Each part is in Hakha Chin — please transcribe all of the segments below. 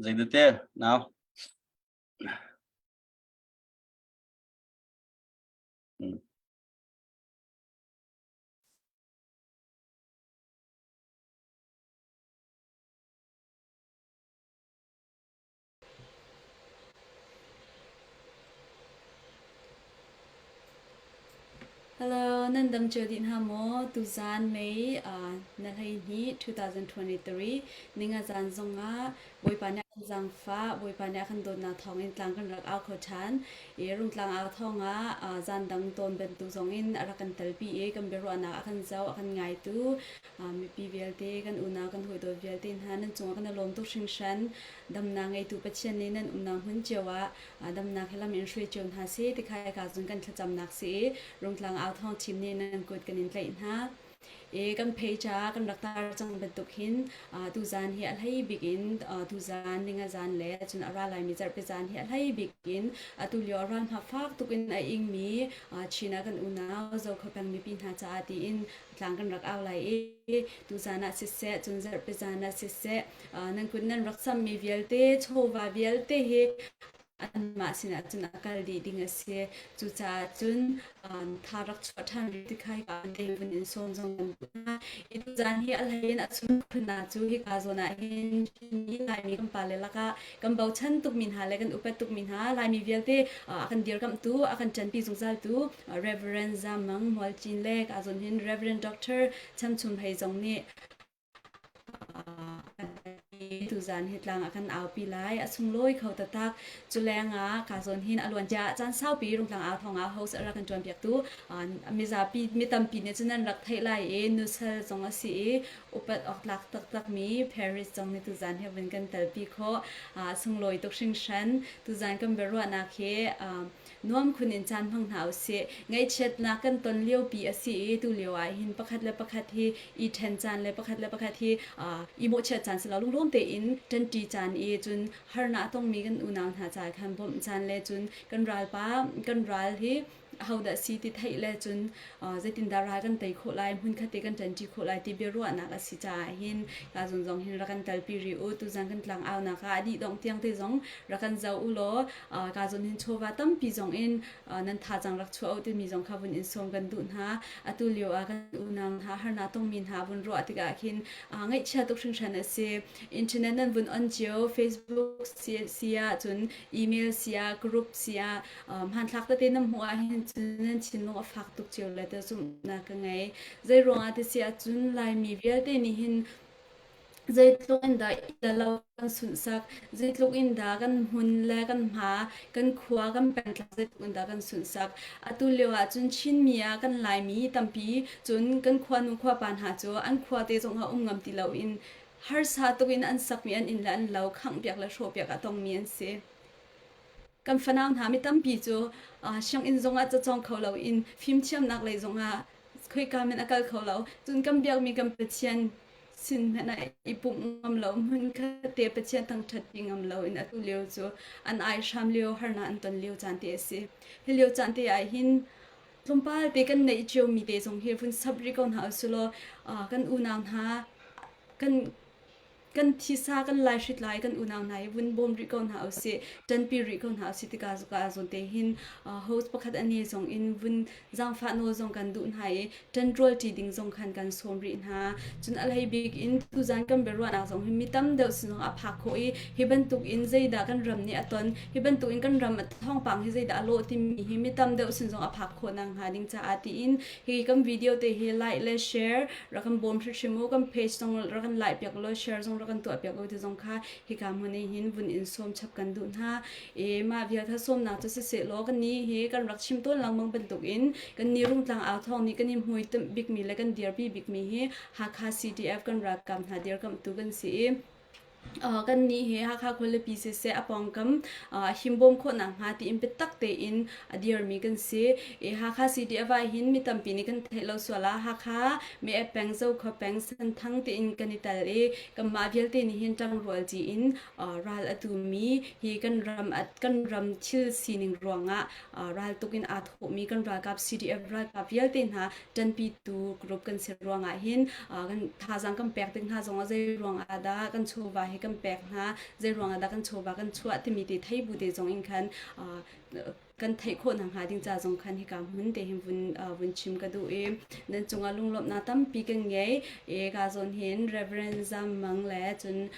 Zeidate nau? Hello, nan dam cio dih hna maw? Tuzaan May na 12 2023 ninga zaan zongah Bawipa nih a kan zaangfah, Bawipa nih a kan dawtnak thawngin tlang kan rak au kho ṭhan. I Rungtlang au thawngah zaan dang tawn bantuk zongin a rak kan telpi i kan biaruahnak a kan zoh, a kan ngaitu mipi vialte, kan unau, kan hawidawt vialte hna nan cungah kan i lawm tuk hringhran. Damnak ngeitu Pathian nih nan umnak hmun cio ah damnak he lam in hruai cio hna seh ti kha hika cun kan thlacamnak si i Rungtlang au thawng thim nih nan kut kan in tlaih hna. I kan page ah kan rak tar cang bantuk hin tuzaan hi a hlei bik in tuzaan ninga zaan le cun a ra laimi zarhpi zaan hi a hlei bik in atu lio a ral hma fak tuk in a ingmi Chin ah kan unau Zokhua peng mipi hna caah tiin tlang kan rak au lai i tuzaan ah siseh cun zarhpi zaan ah siseh nan kut nan rak sammi vialte chawva vialte hi anmah sinah cun a kal dih ding a si. Cucaah cun tha rak chuah ṭhan rih ti kha hika te vun in sawm zong kan duh hna. Hi tuzaan hi a hlei in a chung phun ah cu hika zawn ah hin Chinmi Laimi kan pale lakah kan bochan tukmi hna le kan upat tukmi hna Laimi vialte a kan dirkamhtu, a kan ṭanpi zungzaltu Reverend Zam Mang Mualcin le ka zawn hin Reverend Doctor Cham Chum Hei zong nih Tuzaan hi tlang a kan aupi lai. A sunglawi kho taktak. Cu lengah ka zawn hin a luancia caan saupi Rungtlang au thawng ah host a rak kan ṭuanpiaktu mizapi mi tampi nih cun nan rak theih lai i nusal zong a si i upat awk tlak taktakmi Paris zong nih tuzaan hi vun kan telpi khawh. Sunglawi tuk hringhran. Tuzaan kan biaruahnak hi Nuam khun in caan hmang hna usih. Ngaihchiatnak kan ton liopi a si i tu lio ah hin pakhat le pakhat hi i ṭhen caan le pakhat le pakhat hi i mawhchiat caan si lo lunglawm tein ṭanṭi caan i cun harnak a tongmi kan unau hna caah khan bawmh caan le cun kan ralpa kan ral hi ahodah si ti theih le cun zeitindah ral kan tei khawh lai hmunkhat te kan ṭanṭi khawh lai ti biaruahnak a si caah hin ka zun zong hin rak kan telpi rih u tuzan kan tlang aunak ah a dih dongh tiang te zong rak kan zoh u law ka zawn hin chawva tampi zong in nan thazaang rak chuah u timi zong kha vun in sawm kan duh hna. Atu lio ah kan unau hna harnak tongmi hna vun ruah tikah khin ngaihchia tuk hringhran a si. Internet nan vun on cio, Facebook si ah cun email si ah group si ah hmanthlak tete nan hmuh ah hin cun nan thinlung a fak tuk cio le te zumhnak ka ngei. Zei ruangah ti si ahcun Laimi vialte nih hin Zeitluk in dah lo kan sunhsak, zeitluk in dah kan hmun le kan hma, kan khua, kan pengtlang zeitluk in dah kan sunhsak. Atu lio ah cun Chinmi ah kan Laimi tampi cun kan khuanu khuapa hna cu an khua te zong ah um ngam ti loin harsa tuk in an sakmi an inn le an lo khanghpiak le hrawhpiak a tongmi an si. Kan fanau hna mi tampi cu sianginn zongah cacawng kho loin fimthiamnak lei zongah khoika men a kal kho lo. Cun kan biakmi kan Pathian sin hmanh ah i pumh ngam lo hmun khat te Pathian thangṭhat pi ngam lo in atu lio cu an ai hram lio harnak an ton lio caan te a si. Hi lio caan te ah hin tlawmpal te kan neih cio mi te zong hi vun sap rih ko hna usulaw kan unau hna kan kan thisa kan lai hrit lai kan unau hna hi vun bawm rih ko hna usih ṭanpi rih ko hna usih tikah zuka zawn te hin host pakhat ani zong in vun zaangfah nawl zong kan duh hna i ṭanrual ṭi ding zong khan kan sawm rih hna cun a hlei bik in tuzan kan biaruahnak zong hi mi tam deuh sin zong a phak khawh i hi bantuk in zeidah kan ram nih a ton hi bantuk in kan ram thawngpang hi zeidah a lawh timi hi mi tam deuh sin zong a phak khawh nak hnga ding caah tiin hi kan video te hi like le share rak kan bawm hrimhrim u kan page zong rak kan like piak law share zong rak kan tuah piak u ti zong kha hika hmun in hin vun in sawm chap kan duh hna e mah vial kha sawmnak cu siseh law kan ni hi kan rak chim tawn lengmang bantuk in kan ni rungtlang au thawng nih kan i hmui bikmi le kan dirpi bikmi hi Hakha CDF kan ralkap hna dirkamhtu kan si i Kannih hi Hakha khualipi siseh a pawngkam himbawm khawhnak hnga tiin biatak tein a dirmi kan si. I Hakha CDF ah hin mi tampi nih kan theih lo sual ah Hakha Meep peng, Zokhua peng, Senthang tiin kan i tel i kanmah vialte nih hin ṭangrualci in ral a tumi hi kan ram kan ram thil sining ruangah raltuk in aa thawhmi kan ralkap CDF ralkap vialte hna ṭanpitu group kan si ruangah hin kan thazaang kan pek tik hna zongah zei ruangah dah kan chawva hi hi kan pek hna, zei ruangah dah kan chawva kan chuah timi te thei bu te zong in khan kan theih khawh nakhnga ding ca zong khan hika hmun te hin vun vun chim ka duh i nan cungah lunglawmhnak tampi kan ngei. I ka zawn hin Reverend Zam Mang le cun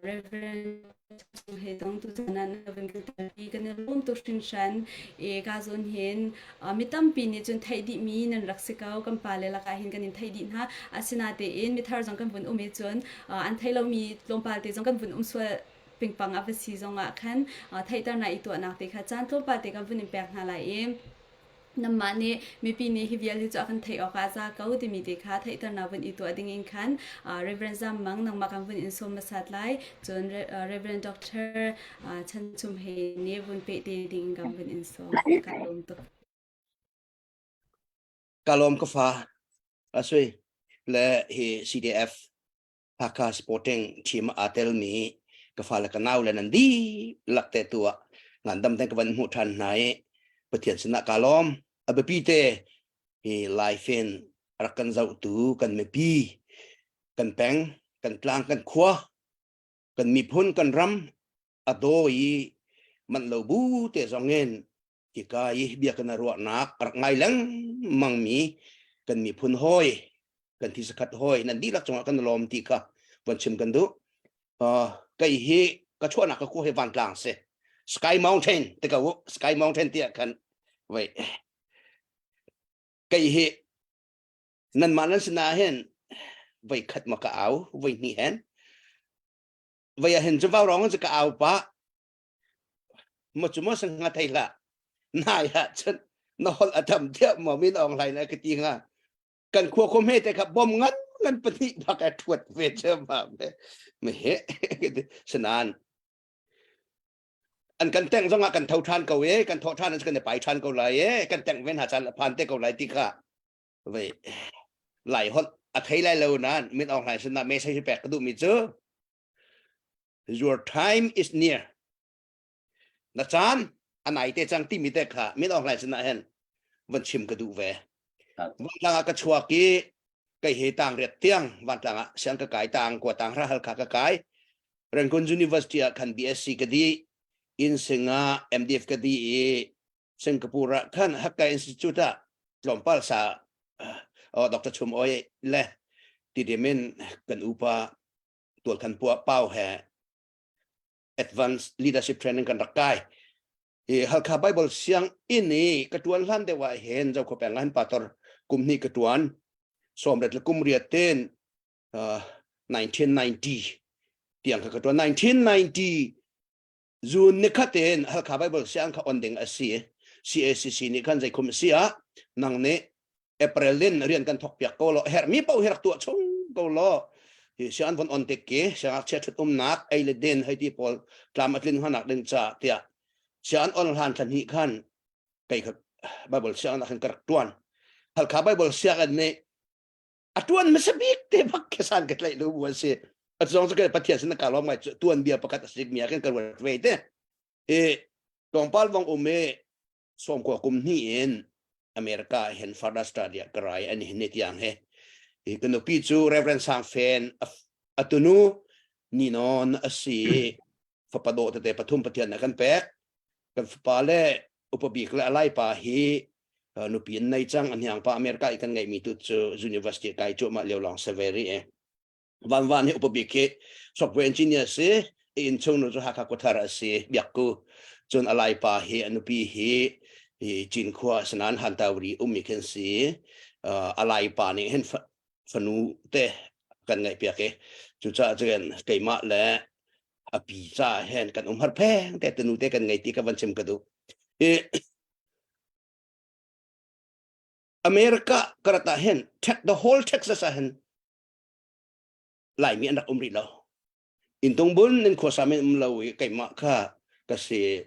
Reverend he zong tuzan ah na vun kan telpi kan i lawm tuk hringhran. I ka zawn hin mi tampi nih cun theih dihmi nan rak si ko. Kan pale lakah hin kan in theih dih hna. Asinatein mithar zong kan vun um i cun an theih lomi tlawmpal te zong kan vun um sual pingpang a va si zongah khan theihternak i tuahnak te kha caan tlawmpal te kan vun in pek hna lai i Nanmah nih mipi nih hi vial hi cu a kan theih awk ah a za ko timi te kha theihternak vun i tuah ding in khan Reverend Zam Mang nangmah kan vun in sawm hmasat lai. Cun Reverend Doctor Chan Chum Hei nih vun peh te ding in kan vun in sawm. Ka lawm tuk. Ka lawm ka fa. Asui le hi CDF Hakha Sporting team aa telmi ka fale ka nau le nan dihlak te tu ah ngandam te ka van hmuh ṭhan hna i Pathian sinah kaa lawm. A biapi te hi life in rak kan zohtu kan mipi, kan peng, kan tlang, kan khua, kan miphun, kan ram a daw i manh lo bu te zong in hika i bia kan ruahnak a rak ngai lengmang mi kan miphun hawi kan thi sakhat hawi nan dihlak cungah kan lawm ti kha von chim kan duh. Kei hi ka chuahnak ka khua hi vantlang si, Sky Mountain te ko, Sky Mountain tiah khan wei kei hi nanmah nan sinah hin voi khat ma ka au, voi hnih hen voi ah hin cu vau rong cu ka au pah ma cu maw sang nga thei hlah nai ah cun na holh a tam tiah maw min Aung Hlaing na ka ti hnga. Kan khua khom he te kha bom ngan ngan pahnih bak a thuat ve che ma me me he sanan an kan teng zong ah kan tho than ko e, kan tho than kan pai than ko lai e, kan teng ven ha chan phan te ko lai ti kha ve lai holh a thei lai lo nan Min Aung Hlaing sin na message pek ka duh mi cu "Your time is near," na caan a nai te cang timi te kha Min Aung Hlaing sinah hin van chim ka duh ve. Vantlang ah ka chuak i kei he tang riat tiang vantlang ah siang ka kai, tang kua tang hra Halkha ka kai. Rangoon University ah khan BSc ka di in singa MDF ka di i Singapore ah khan Hakka Institute ah tlawmpal sa oh Dr. Chum Oi le tidim in kan upa tual khan pua pau he advanced leadership training kan rak kai. I Halkha Bible siang inn i ka tuan hlan deuh ah hin Zokhua peng ah hin pastor kum hnih ka tuan, sawmret le kum riat ten 1990 tiang kha ka tuan. 1990 June ni khat in Halkha Bible siang kha on ding a si. CACC nih khan zeikhum si ah nang nih April in rian kan thok piak ko lo, herhmi paoh hi rak tuah chung ko law, hi siang von on tik ki siangngakchia ṭhut umnak, ei le din hei ti pawl tlam a tlin hngak ding ca tiah siang on hlan thla hnih khan kei kha Bible siang ah khan ka rak ṭuan. Halkha Bible sianginn nih a ṭuan hmasa bik te bak khi san ka tlaih lo bu an si. A zong cu Pathian sin ka lawm ngai, tuan bia pakhat a sik mi ah khan ka ruat ve te. I tlawmpal vong um i 90 kum hnih in America hin further study ka rai ani hin tiang he. I ka nupi cu Reverend Sang Fen atunu ninon asi. Fapa dawh tete pathum Pathian na kan pek. Kan fapa le upa bik le alai pa hi nupi in nei cang. An hiang pa America i kan ngeih mi tu cu university kai cu mah lio long severi e. Van Van hi upa bik hi software engineer si, inn chung nu cu Hakha Kuathar a si, Biakku. Cun a laipa hi a nupi hi hi Cinkhua sanan Hantawri ummi khin si. A laipa nih hin fanu te kan ngaih piak i cucaah cun keimah le a pi ca hen kan um har pheng te tanu te kan ngei ti ka van chim ka duh. I America karat ah hin the whole Texas ah hin Laimi an rak um rih lo. Intung bun in khuasa men um lo i keimah kha ka si.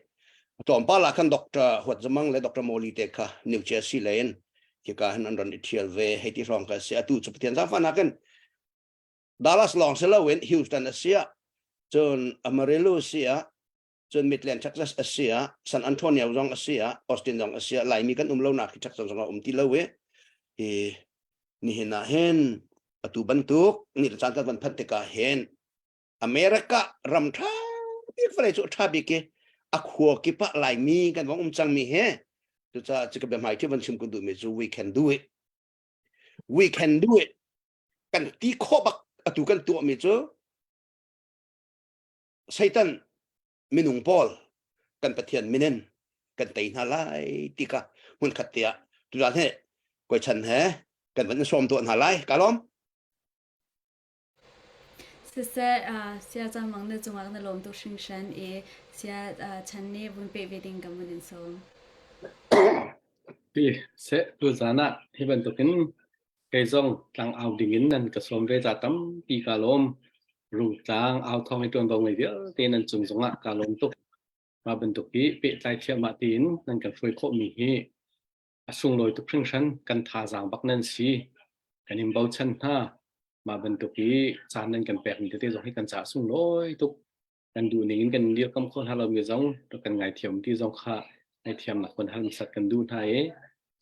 Tlawmpal ah khan Dr. Huat Zamang le Dr. Moli te kha New Jersey le in khika hin an ron i thial ve hei ti hrawng ka si. Atu cu Pathian zaangfahnak in Dallas lawng si loin Houston a si ah, cun Amarillo si ah, cun Midland Texas a si ah, San Antonio zong a si ah, Austin zong a si ah, Laimi kan um lonak hi Texas zong a um ti lo i hi nihin ah hin atu bantuk ni le caan kan van phanh tikah hin. America ram ṭha bik vawlei cu ṭha bik i a khua kip ah Laimi kan vong um cangmi he cucaah cu ka biahmai thi van chim kun duhmi cu we can do it. We can do it. Kan ti khawh bak atu kan tuahmi cu Satan minung pawl kan Pathian minin kan tei hna lai ti ka hmun khat te ah tuzan he koi chan he kan van in sawm tuah hna lai ka lawm. Siseh, sia cang mang na cungah na lawm tuk hringhran i sia chan nih vun peh ve ding kan vun in sawm. Pi seh tuzan ah hi bantukin kei zong tlang au ding in nan ka sawm ve ca tampi ka lawm. Rungtlang au thawng i ṭuanvo ngei vialte nan cung zongah ka lawm tuk. Mah bantuk hi pehtlai thliahmah tiin nan kan hruai khawhmi hi a sunglawi tuk hringhran. Kan thazaang bak nan si. Kan in bochan hna. Mah bantuk i caan nan kan pekmi tete zong hi kan caah sunglawi tuk. Kan duh ning in kan dirkam khawh hna lomi zong rak kan ngaithiam ti zong kha ngaihthiamnak kun hal hmasat kan duh hna i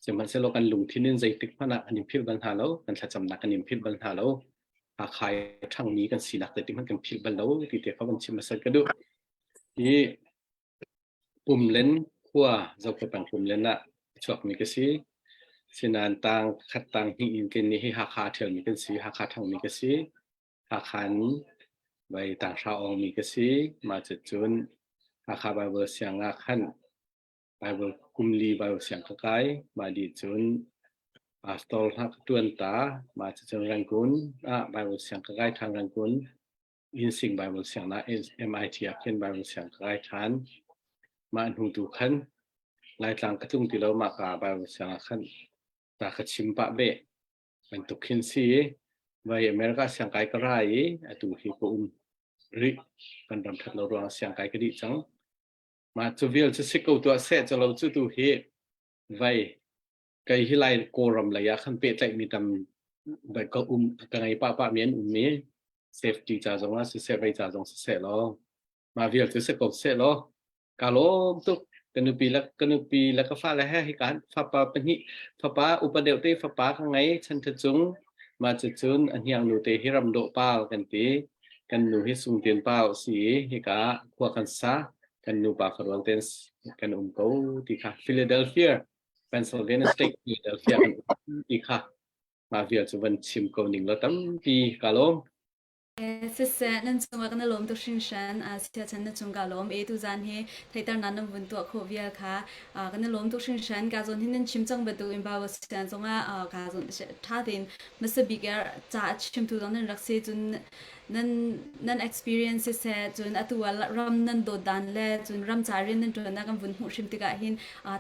sihmanhsehlaw kan lungthin in zeitik hmanh ah an in philh bal hna lo, kan thlacamnak kan in philh bal hna lo. Hakha i ṭhangmi kan sinak zeitik hmanh kan philh bal lo ti te kha van chim hmasat ka duh. Hi Pumlen khua Zokhua peng Pumlen ah a chuakmi ka si. Sinain tang khat tang hnih in kei nih hi Hakha a ṭhialmi kan si, Hakha ṭhangmi ka si. Hakha in vai tanghra awngmi ka si. Mah cucun Hakha Bible siang ah khan Bible kum li Bible siang ka kai. Mah dih cun pastor hna ka ṭuan ta. Mah cucun Rangoon ah Bible siang ka kai ṭhan Rangoon. Innsing Bible sianginn ah MIT ah khin Bible siang ka kai ṭhan. Mah hnu tu khan Laitlang ka tlung ti lo mah ka Bible siang ah khan ta ka chim pah beh. Bantuk khin si i vai America siangkai ka ra i atu hi ka um rih. Kan ram ṭhat lo ruangah siangkai ka dih cang. Mah cu vial cu si ko tuah seh cu lo cu tu hi vai kei hi Lai Kawlram lei ah khan pehtlaihmi tam vai ka um ka ngei pah pah mi an um i safety ca zong ah siseh vei ca zong siseh law mah vial cu si ko seh law Ka lawm tuk. Ka nupi le ka nupi le ka fale he hika fapa pahnih fapa upa deuh te fapa ka ngei chan tha cung mah cucun a hniang nu te hi ram dawh pau kan ti kan nu hi sungtian pau si i hika khua kan sa kan nu pa farual ten kan um ko ti kha Philadelphia Pennsylvania State Philadelphia kan um ti kha mah vial cu van chim ko ning lo tampi ka lawm. Siseh, nan cungah kan i lawm tuk hringhran. Siachan na cung ka lawm. E tuzaan hi theihternak nan vun tuah khawh vial kha kan i lawm tuk hringhran. Ka zawn hi nan chim cang bantuk in Bible sian zongah ka zawn ṭha tein hmasa bik ca a chimtu zong nan rak si. Cun nan nan experience siseh, cun atu ah ram nan dawt dan le cun ram ca rian nan ṭuannak kan vun hmuh hrim tikah hin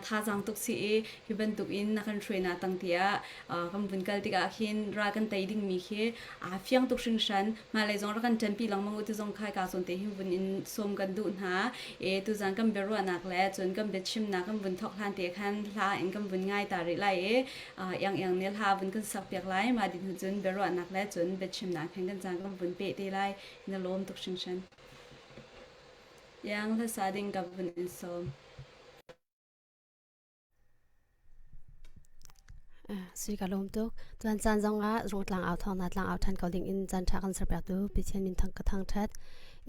thazaang tuk si i hi bantuk in na kan hruainak tang tiah kan vun kal tikah khin ral kan tei dingmi khi aa fiang tuk hringhran. Hmailei zong rak kan ṭanpi lengmang u ti zong khai ka zawn te hin vun in sawm kan duh hna. E tuzan kan biaruahnak le cun kan biachimnak kan vun thawk hlan te khan hla in kan vun ngai ta rih lai i iang iang nih hla vun kan sak piak lai. Mah din hnu cun biaruahnak le cun biachimnak khan kan caan kan vun peh te lai. Na lawm tuk hringhran. Iang hlasa ding ka vun in sawm. Sui ka lawm tuk. Tuan caan zongah Rungtlang au thawng na tlang au ṭhan ko ding in caan ṭha kan serpiaktu Pathian min thang ka thangṭhat.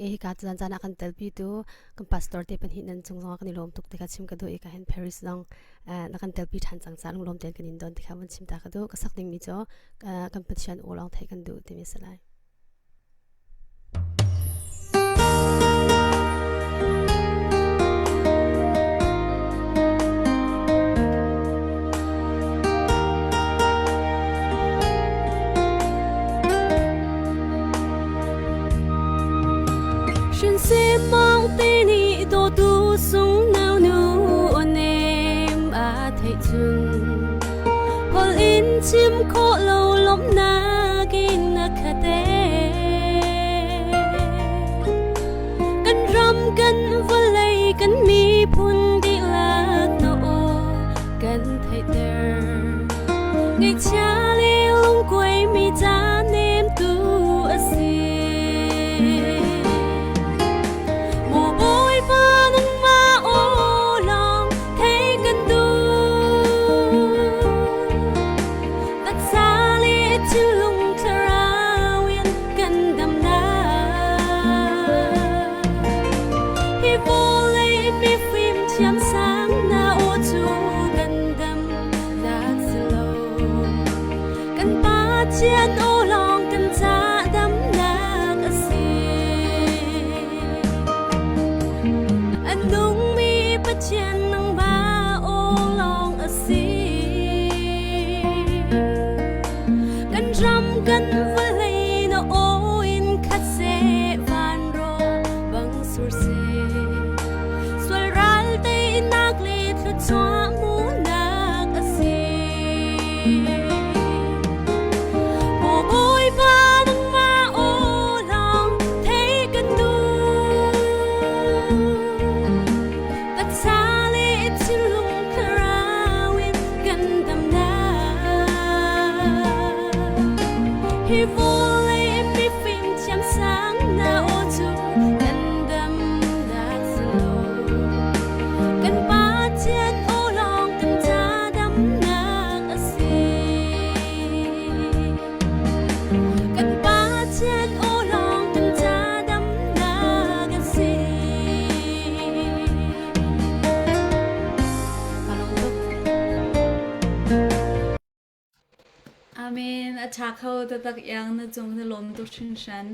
E hika caan caan ah kan telpi tu kan pastor te pahnih nan cung zongah kan i lawm tuk ti kha chim ka duh i ka hen Paris zong na kan telpi ṭhan cang ca lunglawm tein kan in don ti kha vun chim ta ka duh. Ka sak dingmi cu kan Pathian aw lawng theih kan duh timi si lai. Hrinsemang te nih dawtu sung nau nu nem a theih cun holh in chim khawh lo lawmhnak in a khat Kan ram kan vawlei kan miphun dihlak na aw kan theihter. Ngaihchia le lungkuai mi ca nemtu a si. Maw Bawipa nangmah aw lawng theih kan duh. Taksa le thinlung thlarau in kan dam lai. vawlei mifim thiamsang na aw cu kan dam nak si lo. Kan Pathian aw lawng kan ca damnak a si. A nungmi Pathian nangmah aw lawng a si. Kan ram kan vawlei na aw in khat seh vanraw bang sur seh. Sual ral teinak le thluachuah hmuhnak a si. Maw Bawipa nangmah aw lawng thei kan duh. Taksa le thinlung thlarau in kan damnak. Hi vawlei mifim thiamsang na aw cu kan damnak si lo. Kan Pathian aw lawng kan ca damnak a si. Kan Pathian aw lawng kan ca damnak a si. Ka lawm tuk. Amen. A ṭha kho taktak iang na cung na lawm tuk hringhran.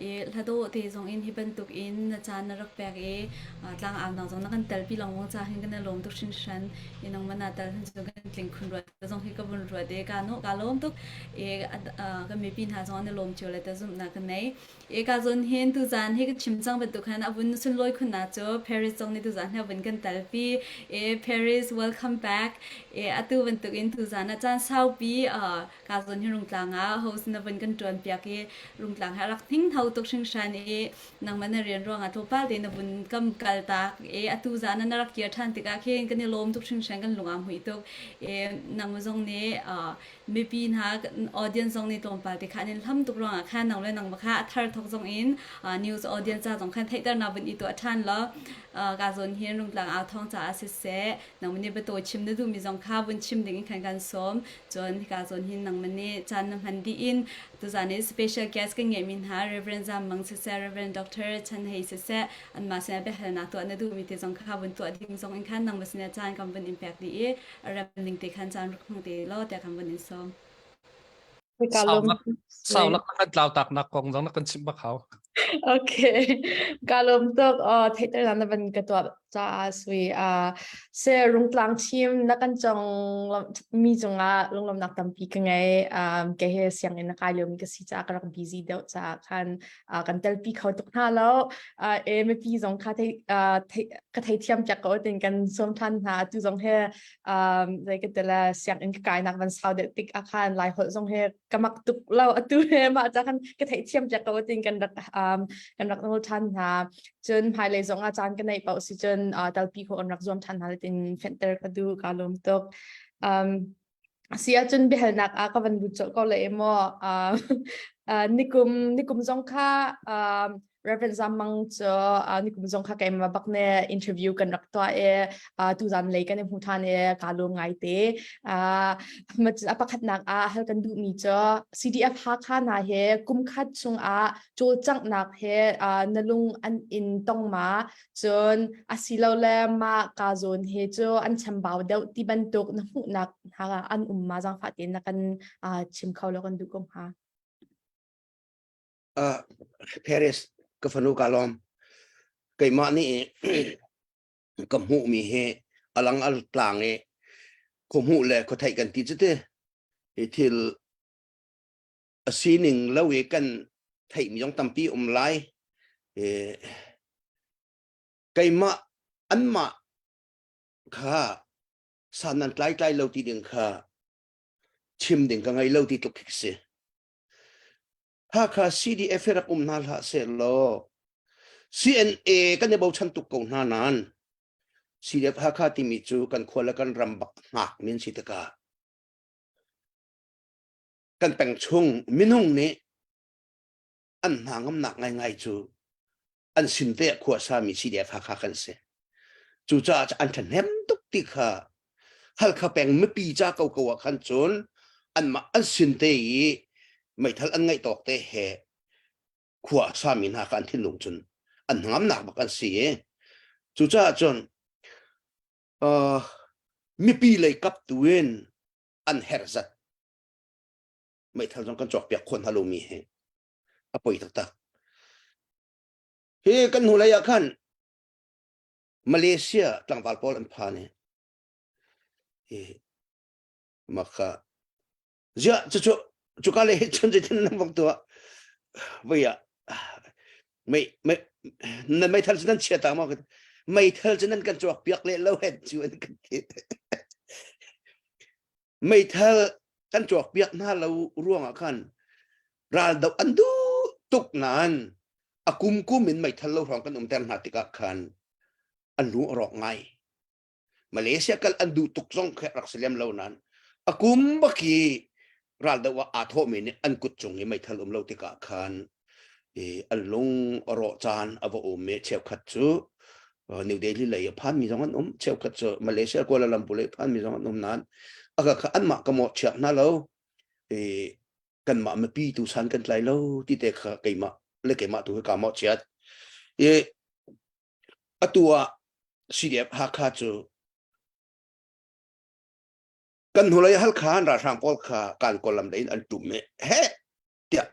I hladawh te zong in hi bantuk in na caan na rak pek i tlang au zong na kan telpi lengmang ca hin kan i lawm tuk hringhran. I nangmah na tel hin cu kan tling khun ruat zong hi ka vun ruat i ka no ka lawm tuk. I kan mipi hna zong an i lawm cio le ta zumhnak ka nei. I ka zawn hin tuzaan hi ka chim cang bantuk khan a vun sunlawi khunnak cu Paris zong nih tuzaan hi a vun kan telpi. I Paris welcome back. I atu bantuk in tuzaan ah caan saupi ka zawn hi Rungtlang ah host na vun kan ṭuan piak i Rungtlang hi a rak hninghno tuk hringhran i nangmah na rian ruangah tlawmpal tein na vun kam kal tak i atu zaan ah na rak kir ṭhan tikah khin kan i lawm tuk hringhran kan lung aa hmuih tuk. I nangmah zong nih mipi hna audience zong nih tlawmpal te kha an in hlam tuk ruangah khan nang le nangmah kha a thar thok zong in news audience ca zong khan theihternak vun i tuah ṭhan law ka zawn hin Rungtlang au thawng caah siseh nangmah nih biatawi chim na duhmi zong kha vun chim ding in khan kan sawm cun hika zawn hin nangmah nih caan na hman dih in tuzaan i special guest kan ngeihmi hna Reverend Zam Mang siseh Reverend Dr. Chan Hei siseh anmah sinah biahalnak tuah na duhmi te zong kha vun tuah ding zong in khan nangmah sinah caan kan vun in pek dih i a rem ning te khan caan rak hmang te law tiah kan vun in sawm. Sau lak sau lak na kan tlau tak nak kong zong na kan chimh bak hau. Okay. Ka lawm tuk. Oh, theihter na van ka tuah caah sui. Uh, se rungtlang team na kan chong mi cungah lunglawmnak tampi ka ngei. Um, ke he sianginn na kai liomi ka si caah ka rak busy deuh caah khan uh, kan telpi kho tuk hna lo. Uh, e mipi zong kha thei, uh, thei, ka theithiam piak ko tin kan sawm than hna. Tu zong he um, zei ka tila sianginn ka kainak van sau deuh tik ah khan lai holh zong he ka mak tuk lo atu he mah ca khan ka theithiam piak ko tin kan rak um, kan rak nawl than hna. Cun hmailei zong ah caan ka neih paoh si cun uh, talpi kho an rak zuam than hna tin fenter ka du ka lawm tuk. Um, Si ahcun biahalnak ah ka van lut colh ko lai maw? Uh, uh, nikum nikum zong kha uh, Reverend Zam Mang cu uh, nikum zong kha keimah bak ne interview kan rak tuah i uh, tuzan lei kan i hmu than i kaa lawm ngai te. Uh, a pakhatnak ah hal kan duhmi cu CDF Hakha hna he kum khat chungah cawlcanghnak he uh, na lung an in tong ma Cun asilole mah ka zawn he cu an chambau deuh ti bantuk na hmuhnak hna an um ma zaangfah tein na kan chim kho lo kan duh ko hnga. Uh, Paris ka fanu ka lawm. Keimah nih ka hmuhmi hi alang al tlang i khuahmuh hmuh le khuatheih kan ti cu ti hi thil a sining lo i kan theihmi zong tampi um lai keimah anmah kha san nan tlai tlai lo ti ding kha chim ding ka ngei lo ti tluk khi si Hakha CDF rak um hna hlah seh law CNA kan i bochan tuk ko hna nan CDF Hakha timi cu kan khua le kan ram bak hngak min si tikah kan peng chung minung nih an hna ngamnak ngaingai cu an sin te khua sami CDF Hakha kan si. Cucaah an ṭhahnem tuk ti kha Halkha peng mipi ca ko ko ah khan cun anmah an sin te i meithal an ngaih tawk te he khua sami hna kha an thinlung cun an hnangamnak bak an si i. Cucaah cun uh, mipi lei kap tu in an herh zat meithal zong kan cawk piak khawh hna lomi hi a poi taktak. Hi kan hnulei ah khan Malaysia tlangval pawl an phan i hi maka ziah cucu cuka le cun zeitin nan vok tuah voi ah mei mei nan meithal cu nan chia ta maw meithal cu nan kan cawk piak le lo hen cu an kan ti meithal kan cawk piak hna lo ruangah khan ral do an duh tuk nain a kum kum in meithal lo hrawng kan umter hna tikah khan an lung a rawk ngai Malaysia kal an duh tuk zong khi rak si lem lo nain a kum bak i raldoh ah aa thawhmi nih an kut cung i meithal um lo tikah khan i an lung a rawh caan a va um i cheukhat cu New Delhi lei a phanmi zong an um cheukhat cu Malaysia Kuala Lumpur lei phanmi zong an um nain a ka kha anmah ka mawhchiak hna lo i kanmah mipi tu san kan tlai lo ti te kha keimah le keimah tu hi ka mawhchiat i Atu ah CDF Hakha cu kan hnulei Halkha an ralhrang pawl kha kan Kawllam lei in an ṭum i heh tiah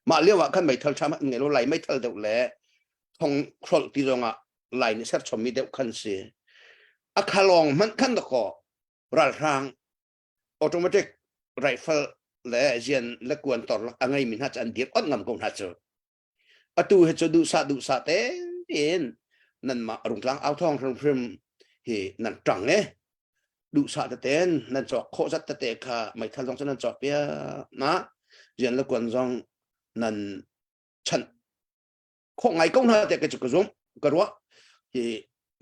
mah lio ah khan meithal ṭha an ngei lo lai meithal deuh le thong hrolh ti zong ah lai nih serchommi deuh khan si a khalawng hmanh khan dakaw ralhrang automatic rifle le zian le kuan tor a ngeimi hna cu an dir ot ngam ko hna cu Atu hi cu duhsah duhsah tein nanmah rungtlang au thawng hrimhrim hi nan ṭang e. Duhsah teten nan cawk khawh zat tete kha meithal zong cu nan cawk piak na rian le kuan zong nan chanh khawh ngai ko hna te ka cu ka zum ka ruah hi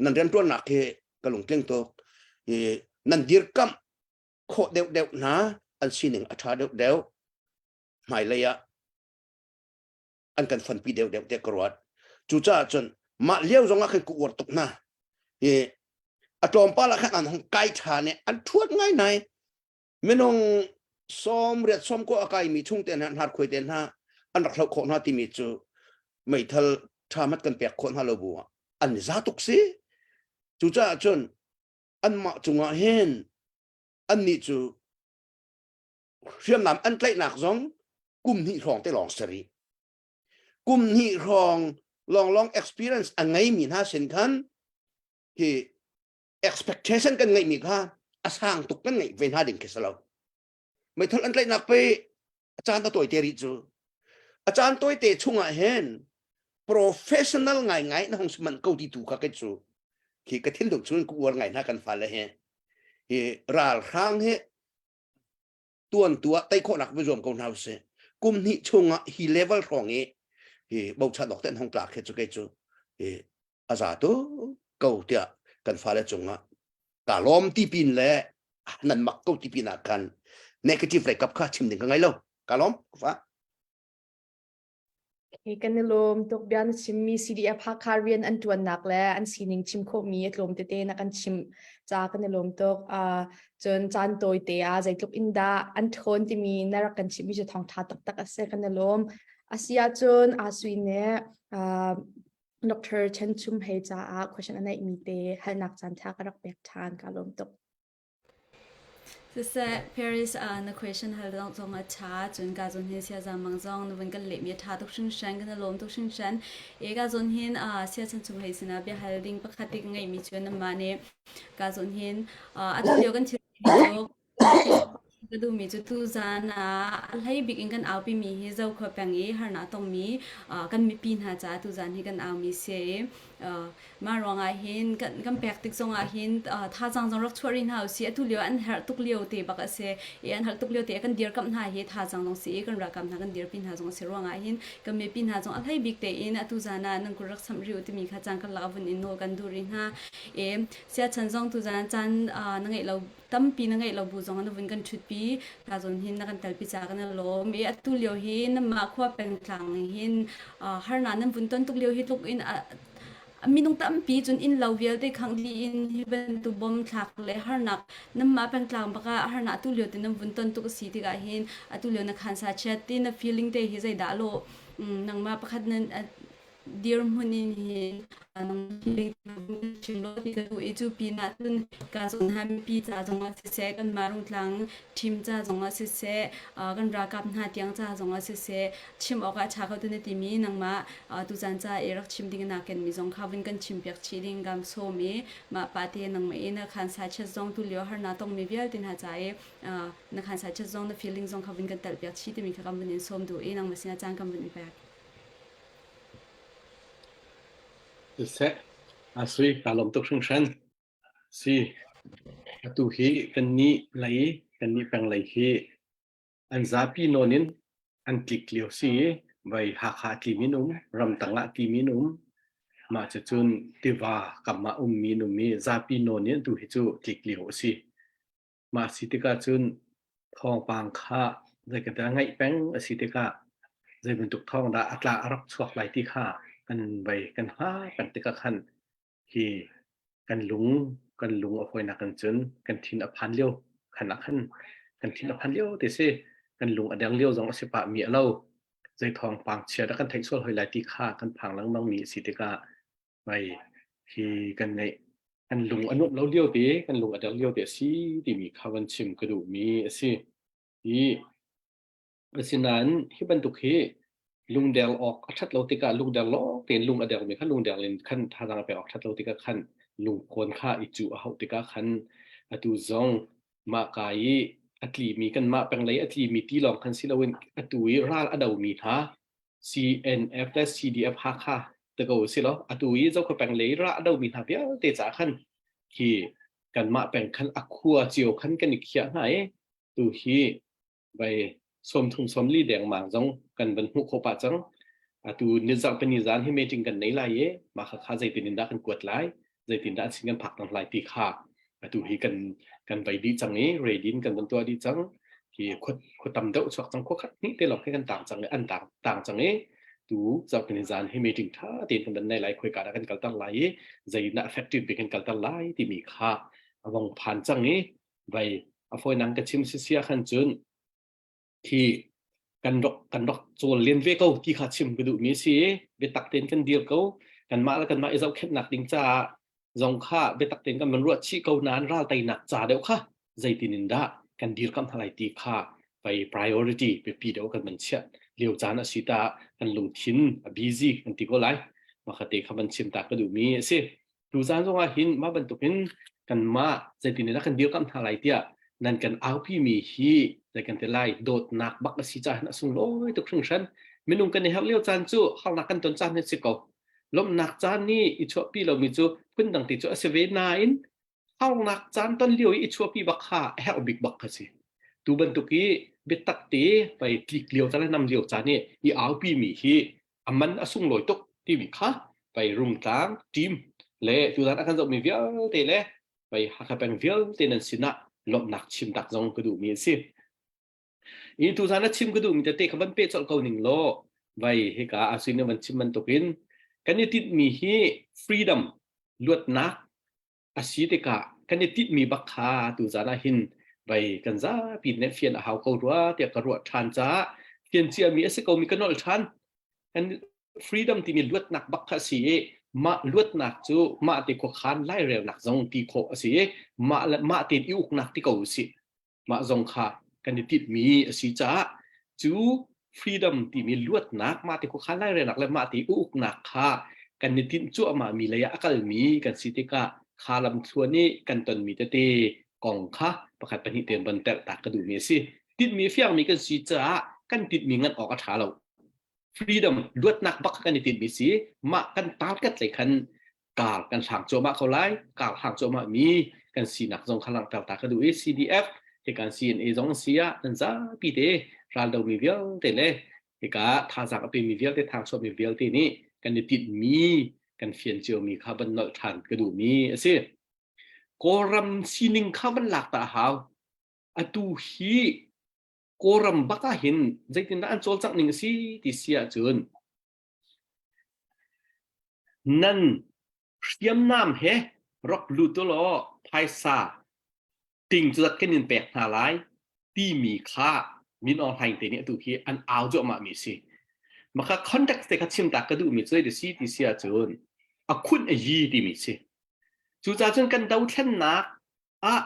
nan rianṭuannak hi ka lungtling tuk hi nan dirkamh khawh deuh deuh hna an sining a ṭha deuh deuh hmailei ah an kan fonpi deuh deuh te ka ruat cucaah cun mah lio zong ah khan ka uar tuk hna i a tlawmpal ah khan an hung kai ṭhan i an ṭhuat ngai nai minung sawm riat sawm ko a kaimi chung te hna hnarkhuai te hna an rak hloh khawh hna timi cu meithal ṭha mat kan pek khawh hna lo bu ah an za tuk si cucaah cun anmah cungah hin annih cu hriamnam an tlaihnak zong kum hnih hrawng te lawng si rih kum hnih hrawng lawnglawng experience a ngeimi hna sin khan hi expectation kan ngeihmi kha a sang tuk kan ngeih ve hna ding khi si lo meithal an tlaihnak pe a caan a tawi te rih cu a caan tawi te chungah hin professional ngaingai na hong si manh ko ti tu kha ke cu khi ka thinlung chung ku uar ngai hna kan fale he hi ralhrang hi tuan tu ah tei khawhnak va zuam ko hna usih kum hnih chungah hi level hrawng i hi bochan awk ten hong tlak khi cu kei cu hi a za tu ko tiah kan fale cungah ka lawm ti pin le nan mak ko ti pin ah khan negative lei kap kha chim ding ka ngai lo ka lawm fa Okay, kan i lawm tuk bia na chimmi CDF Hakha rian an ṭuannak le an sining chim khawhmi a tlawm tete na kan chimh ca kan i lawm tuk. Uh, cun caan tawi te ah zeitluk in dah an ṭhawn timi na rak kan chimhmi cu thawngṭha taktak a si kan i lawm. A si ahcun Asui nih uh, Dr. Chen Chum Hei caah question a neihmi te halnak caan ṭha ka rak pek ṭhan ka lawm tuk. Siseh, Paris ah na question hal zong a ṭha, cun ka zawn hin siazang mang zong na vun kan lehmi a ṭha tuk hringhran, kan i lawm tuk hringhran. E ka zawn hin siachan chung hei sinah biahal ding pakhat te ka ngeihmi cu nanmah nih ka zawn hin atu lio kan thil cu ka duhmi cu tuzan ah a hlei bik in kan aupimi hi Zokhua peng i harnak tongmi kan mipi hna caah tuzan hi kan aumi si i Mah ruangah hin kan, kan pek tik zongah hin thazaang zong rak chuah rih hna usih. Atu lio an herh tuk lio te bak a si. I an herh tuk lio te kan dirkamh hna hi thazaang zong si i kan ralkap hna kan dirpi hna zong a si ruangah hin kan mipi hna zong a hlei bik tein atu zan ah nan kut rak samh rih u timi kha caan karlak a vun in nawl kan duh rih hna. I siachan zong tuzan caan na ngeih lo tampi na ngeih lo bu zong na vun kan ṭhutpi ka zawn hin na kan telpi ca kan i lawm i atu lio hi nanmah khua pengtlang hin harnak nan vun ton tuk lio hi tluk in minung tampi cun inn lo vialte khangh dih in hi bantuk bom thlak le harnak nanmah pengtlang baka harnak atu lio te nan vun ton tuk a si tikah hin atu lio na khansa chiat ti na feeling te hi zeidah lo nangmah pakhat nan. dirhmun in hin chim lo ti ka duh i cu pinah cun ka zawn ha mipi ca zongah siseh kanmah Rungtlang team ca zongah siseh kan ralkap hna tiang ca zongah siseh chim awk ah ṭha kho tu na timi nangmah tuzan ca i rak chim ding na kenmi zong kha vun kan chim piak chih ding kam sawm i mah pa te nangmah i na khan sa chet zong tu lio harna tongmi vialte hna ca i na khan sa chet zong na feeling zong kha vun kan telh piak chih timi kha kan vun in sawm duh i nangmah sinah caan kan vun in pek. Siseh, a sui ka lawm tuk hringhran. Si, atu hi kannih lei kannih peng lei hi an zapi nawn in an tlik lio si i vai Hakha a tlimi an um, ramtang ah a tlimi an um. Mah cucun tiva kam ah ummi an um i zapi nawn in atu hi cu tlik lio a si. Mah si tikah cun thawngpang kha zeikatiah ngaih peng a si tikah zei bantuk thawng dah a tla a rak chuak lai ti kha kan vei kan hngak peng tikah khan hi kan lung kan lung a fawinak in cun kan thin a phan lio khan ah khan kan thin a phan lio ti si kan lung a deng lio zong a si pah mi a lo zei thawngpang chia dah kan theih sual hoi lai ti kha kan phang lengmang mi a si tikah Mei hi kan ngeih. Kan lung a nuamh lo lio te, kan lung a der lio te a si timi kha van chim ka duhmi a si. Hi asinain hi bantuk hi lungder awk a ṭhat lo tikah lungder lawng tein lung a dermi kha lungder in khan thazaang a pek awk ṭhat lo tikah khan lungkhawn kha i cuh a hauh tikah khan atu zong mah ka i a tlimi kanmah penglei a tlimi ti lawng khan si loin atu i ral a domi hna CNF le CDF Hakha te ko si lo atu i Zokhua peng lei ra a domi hna vialte ca khan khi kanmah peng khan a khua cio khan kan i khiah hna i tu hi vai 30 sawmli dengmang zong kan van hmuh khawh pah cang atu nizarh pani zan hi meeting kan nei lai i mah kha kha zeitin in dah kan kuat lai zeitin dah an sin kan phak tang lai ti kha atu hi kan kan vai dih cang i ready in kan van tuah dih cang hi khua khua tam deuh chuak cang khua khat hnih te lawng khi kan tang cang i an tang tang cang i tu zarhpini zan hi meeting tha tein kan van nei lai khoi ka dah kan kalter lai i zeidah effective bik kan kalter lai timi kha a vong phan cang i vai a fawi nang ka chim si sia khan cun khi kan rak kan rak cawl len ve ko ti kha chim ka duhmi a si i biatak tein kan dir ko kanmah le kanmah i zohkhenhnak ding caah zong kha biatak tein kan van ruah chih ko nain ral teinak ca deuh kha zeitin in dah kan dirkamh hna lai ti kha vai priority biapi deuh kan van chiah lio caan a si ta kan lungthin a busy kan ti ko lai makha te kha van chim ta ka duhmi a si Tuzaan zongah hin mah bantukin kanmah zeitin in dah kan dirkamh hna lai tiah nan kan aupi mi hi zei kan ti lai dawtnak bak a si caah hin a sunglawi tuk hringhran. Minung kan i herh lio caan cu harnak kan ton caan hi a si ko. Lawmhnak caan nih i chuahpi lomi cu phundang ti cu a si ve nain harnak caan ton lio i i chuahpi bak kha a herh bik bak kha si. Tu bantuk i biatak te pei tlik lio caan le nam lio caan i i aupi mi hi a man a sunglawi tuk timi kha pei Rungtlang team le tuzan a kan zohmi vialte le pei Hakha peng vialte nan sinah lawmhnak chim tak zong ka duhmi a si. I tuzan a chim ka duhmi tete kha van pe colh ko ning law vai hika asin van chim bantukin kan i tinhmi hi freedom luatnak a si tikah kan i tinhmi bak kha tuzan ah hin vai kan zapi nih fian a hau ko rua tiah ka ruah ṭhan caah fian ciami a si komi ka nolh ṭhan. Kan freedom timi luatnak bak kha a si i mah luatnak cu mah te khuakhan lairelnak zong ti khawh a si i mah le mah tein i uknak ti ko u sih. Mah zong kha kan i tinhmi a si caah cu freedom timi luatnak mah te khuakhan lairelnak le mah te uknak kha kan i tinh cuahmah mi lei ah a kalmi kan si tikah kha lamthluan i kan tonmi tete kong kha pakhat pahnih tein von telh ta ka duhmi a si. Tinhmi fiangmi kan si caah kan tinhmi ngan awk a ṭha lo. Freedom luatnak bak kan i tinhmi si mah kan target lei khan kar kan hlang cuahmah ko lai kar hlang cuahmah mi kan sinak zong kha langhter ta ka duh i CDF hikan CNA zong si ah nan zapi te raldo mi vialte le hika thazaang a pemi vialte thang chuahmi vialte nih kan i tinhmi kan fian ciomi kha van nolh ṭhan ka duhmi a si. Kawlram sining kha van lak ta a hau. Atu hi Kawlram bak ah hin zeitindah an cawlcangh ning a si ti si ahcun Nan hriamnam he rak lut u law phaisa ting cu zat kan in pek hna lai timi kha Min Aung Hlaing te nih atu hi an au cuahmah mi a si. Maka context te kha chim ta ka duhmi cu si ti si ahcun a khunh a yi timi si. Cucaah cun kan dothlennak ah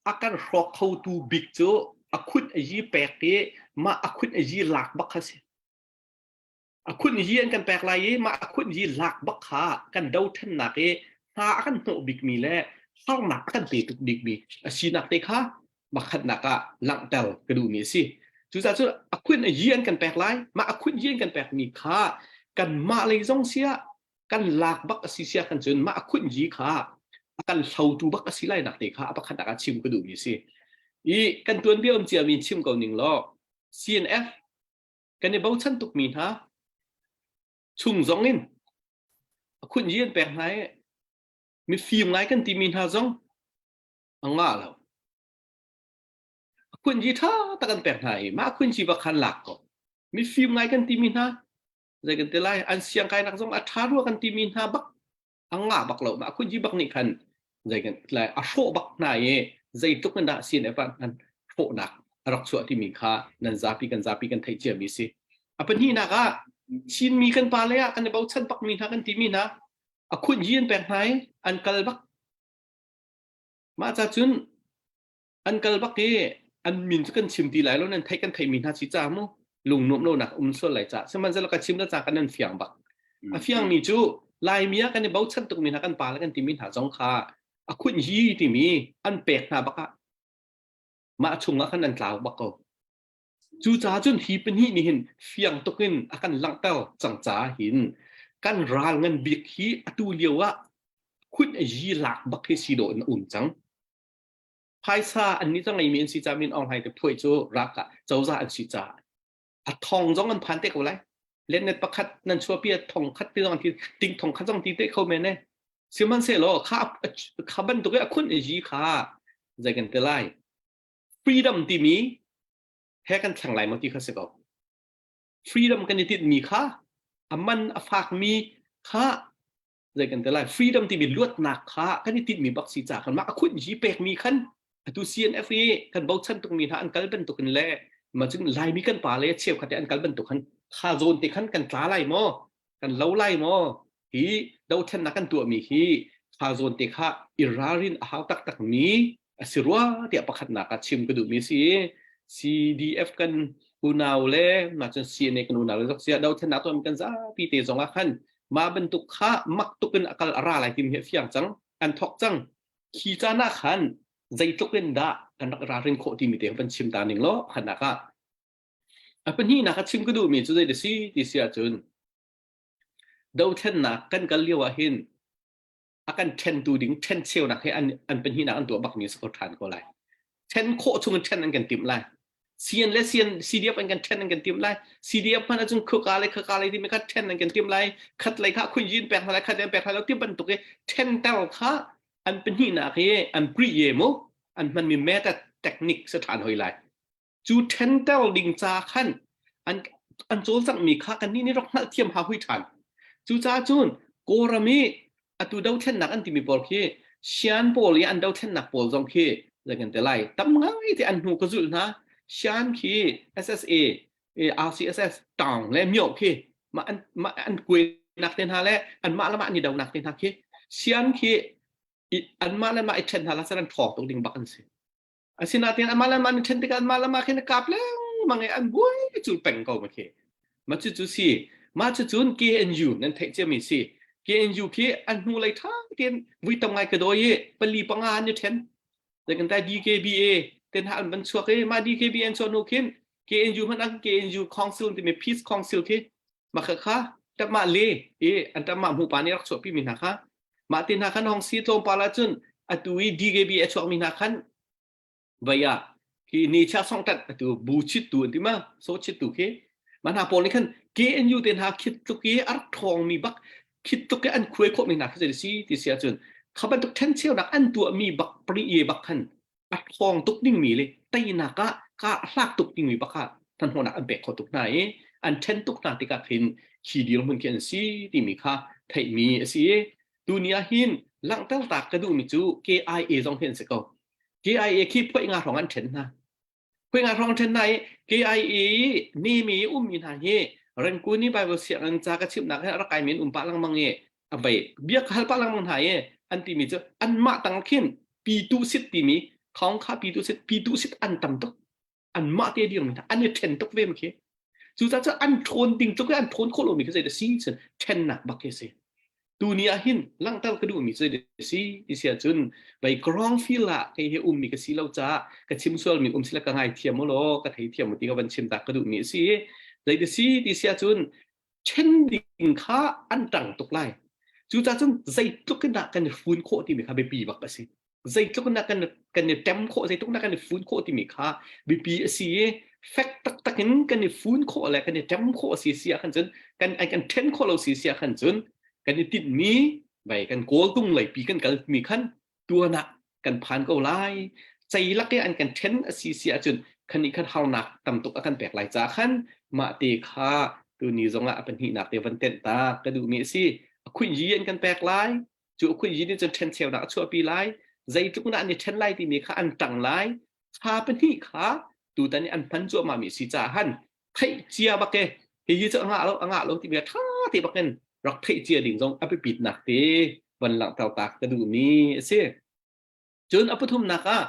a kan hrawk khotu bik cu a khunh a yi pek i mah a khunh a yi lak bak kha si. A khunh yi an kan pek lai i mah a khunh yi lak bak kha kan dothlennak i hna a kan hnawh bikmi le harnak a kan pe tuk bikmi a sinak te kha pakhatnak ah langhter ka duhmi a si. Cucaah cun a khunh a yi an kan pek lai, mah a khunh yi an kan pekmi kha kanmah lei zong siah kan lak bak a si sia kan cun mah a khunh yi kha a kan hlotu bak a si lai nak te kha a pakhatnak ah chim ka duhmi a si. I kan tuanbia um ciami in chim ko ning law CNF kan i bochan tukmi hna chung zong in a khunh yi an pek hna i mifim ngai kan timi hna zong a ngah lo. A khunci ṭha tak an pek hna i mah khunci bak khan lak ko. Mifim ngai kan timi hna, zei kan ti lai, an siang kainak zong a ṭha rua kan timi hna bak a ngah bak lo. Mah khunci bak nih khan zei kan ti lai, a hrawh bak hna i zeitluk in dah CNF ah an hrawhnak a rak chuah timi kha nan zapi kan zapi kan theih ciami si. A pahnihnak ah Chinmi kan pa le ah kan i bochan bakmi hna kan timi hna a khunci an pek hna i an kal bak Mah ca cun an kal bak i an min cu kan chim ti lai lo nan theih kan theihmi hna si ca mu lung nuam lonak um sual lai ca sihmanhsehlaw ka chim le ca kan nan fiang bak a fiangmi cu Laimi ah kan i bochan tukmi hna kan pa le kan timi hna zong kha a khunh hi timi an pek hna bak ah mah chung ah khan an tlau bak ko Cucaah cun hi pahnih nih hin fiang tuk in a kan langhter cang caah hin kan ral ngan bik hi atu lio ah khun a yi lak bak hi si dawh in a um cang. Phaisa an nih cu ngeimi an si caah Min Aung Hlaing te phuai cu ralkap cozah an si caah a thong zong an phan te ko lai. Lennet pakhat nan chuahpi a thong khat ti zong ti ting thong khat zong ti te kho men e. Sihmanhsehlaw kha kha bantuk i a khun i yi kha zei kan ti lai freedom timi he kan thleng lai maw ti kha si ko. Freedom kan i tinhmi kha a man a fakmi kha zei kan ti lai freedom timi luatnak kha kan i tinhmi bak si ca kan mah a khunh hi pekmi khan atu CNF i kan bochan tukmi hna an kal bantuk in le ma cun Laimi kan pa le cheukhat an kal bantuk khan kha zawn te khan kan tla lai maw kan lo lai maw hi dothlennak kan tuahmi hi kha zawn te kha i ralrin a hau taktakmi a si rua tiah pakhatnak ah chim ka duhmi si CDF kan unau le mah cun CNA kan unau le zok sia dothlennak tuahmi kan zapi te zong ah khan mah bantuk kha mak tuk in a kal a ra lai timi hi a fiang cang an thok cang khi caan ah khan zeitluk in dah kan rak ralrin khawh timi te van chim ta ning law khanak ah A pahnihnak a chim ka duhmi cu zei a si ti si ahcun dothlennak kan kal lio ah hin a kan ṭhentu ding ṭhencheunak he an, an pahnihnak an tuah bakmi a si ko ṭhan ko lai. Ṭhen khawh chung in ṭhen an kan timh lai. CN le CN, CDF an kan ṭhen an kan timh lai. CDF hmanh ahcun khuka le khaka le timi kha ṭhen an kan timh lai. Khat lei kha khuiyin pek hna lai, khat lei pek hna lai ti bantuk i ṭhenter kha an pahnihnak hi an pri ye mu an hmanmi method technique si ṭhan hoi lai. Cu ṭhenter ding ca khan an, an cawlcanghmi kha kannih nih rak hngalhthiam hau hui ṭhan. Cucaah cun Kawlram i atu dothlennak an timi pawl khi Shan pawl i an dothlennak pawl zong khi zei kan ti lai tam ngai te an hnu ka zulh hna. Shan khi SSA, RCSS, Taung le Myo khi mah an, mah an kuainak te hna le anmah le mah an i donak te hna khi Shan khi anmah le mah i ṭhen hna la an ṭhawng tuk ding bak an si. Asinain amah le amah an ṭhen tikah anmah le amah khin a kap lengmang i an buai cul peng ko ma khi. Mah cucu si. Mah cucun KNU nan theih ciami si. KNU khi an hnulei ṭha tein vui tam ngai ka dawi i pali panga an i ṭhen. Zei kan tai DKBA ten hna an van chuak i mah DKBA an chuah hnu khin KNU hmanh ah KNU Council timi Peace Council khi mah kha kha ṭamah le i an ṭamah hmupa nih rak chuahpi mi hna kha Mah te hna khan hong si tlawmpal ahcun atu i DKB a chuakmi hna khan vai ah hi ni chia song tat atu bu chit tu an ti ma so chit tu khi ma hna pawl nih khan KNU te hna khit tluk i a rak ṭhawngmi bak khit tluk i an khuai khawhmi hna khi si ti si ahcun kha bantuk ṭhencheunak an tuahmi bak pri ye bak khan a ṭhawng tuk dingmi le teinak ah ka hlak tuk dingmi bak ah hnahnawhnak an pek kho tuk hna i an ṭhen tuk hna tikah khin khi dirhmun khi an si timi kha theihmi a si i tuni ah hin langhter tak ka duhmi cu KIA zong hi an si ko. KIA khi phoih nga hrawng an ṭhen hna. Phoih nga hrawng an ṭhen hna i KIA nemi ummi hna hi Rengkun i Bible sianginn ca ka chimhnak he a rak kaimi an um pah lengmang i a vei bia ka hal pah lengmang hna i an timi cu anmah tang khin pitu sit timi khawng kha pitu sit pitu sit an tam tuk anmah te dirmi hna an i ṭhen tuk ve ma khi cucaah cu an ṭhawn ding tluk i an ṭhawn khawh lomi khi zei dah si cun ṭhennak bak khi a si tuni ah hin langhter ka duhmi cu zei dah si ti si ahcun vei ground field ah kei hi ummi ka si lo caah ka chim sualmi um sila ka ngaithiam u law ka theithiam u ti ka van chim ta ka duhmi a si zei dah si ti si ahcun ṭhen ding kha an ṭang tuk lai cucaah cun zeitluk in dah kan i fun khawh timi kha biapi bak a si zeitluk in dah kan kan i ṭem khawh zeitluk in dah kan i fun khawh timi kha biapi a si i fek taktak in kan i fun khawh le kan i ṭem khawh a si si ah khan cun kan kan ṭhen khawh lo si si ah khan cun kan i tinhmi vai kan kawltung leipi kan kalmi khan tuan ah kan phan ko lai ceilak i an kan ṭhen a si si ahcun khan nih khan harnak tam tuk a kan pek lai ca khan mah te kha tuni zongah a pahnihnak te van tenh ta ka duhmi a si a khuih yi an kan pek lai cu a khuih yi nih cun ṭhencheunak a chuahpi lai zeitluk na an i ṭhen lai timi kha an ṭang lai thla pahnih kha tutan i an hman cuahmah mi si caah han theih cia bak e hihi cu a ngah lo a ngah lo timi ṭha te bak in rak theih cia ding zong a biapitnak te van langhter ta ka duhmi a si. Cun a pathumnak ah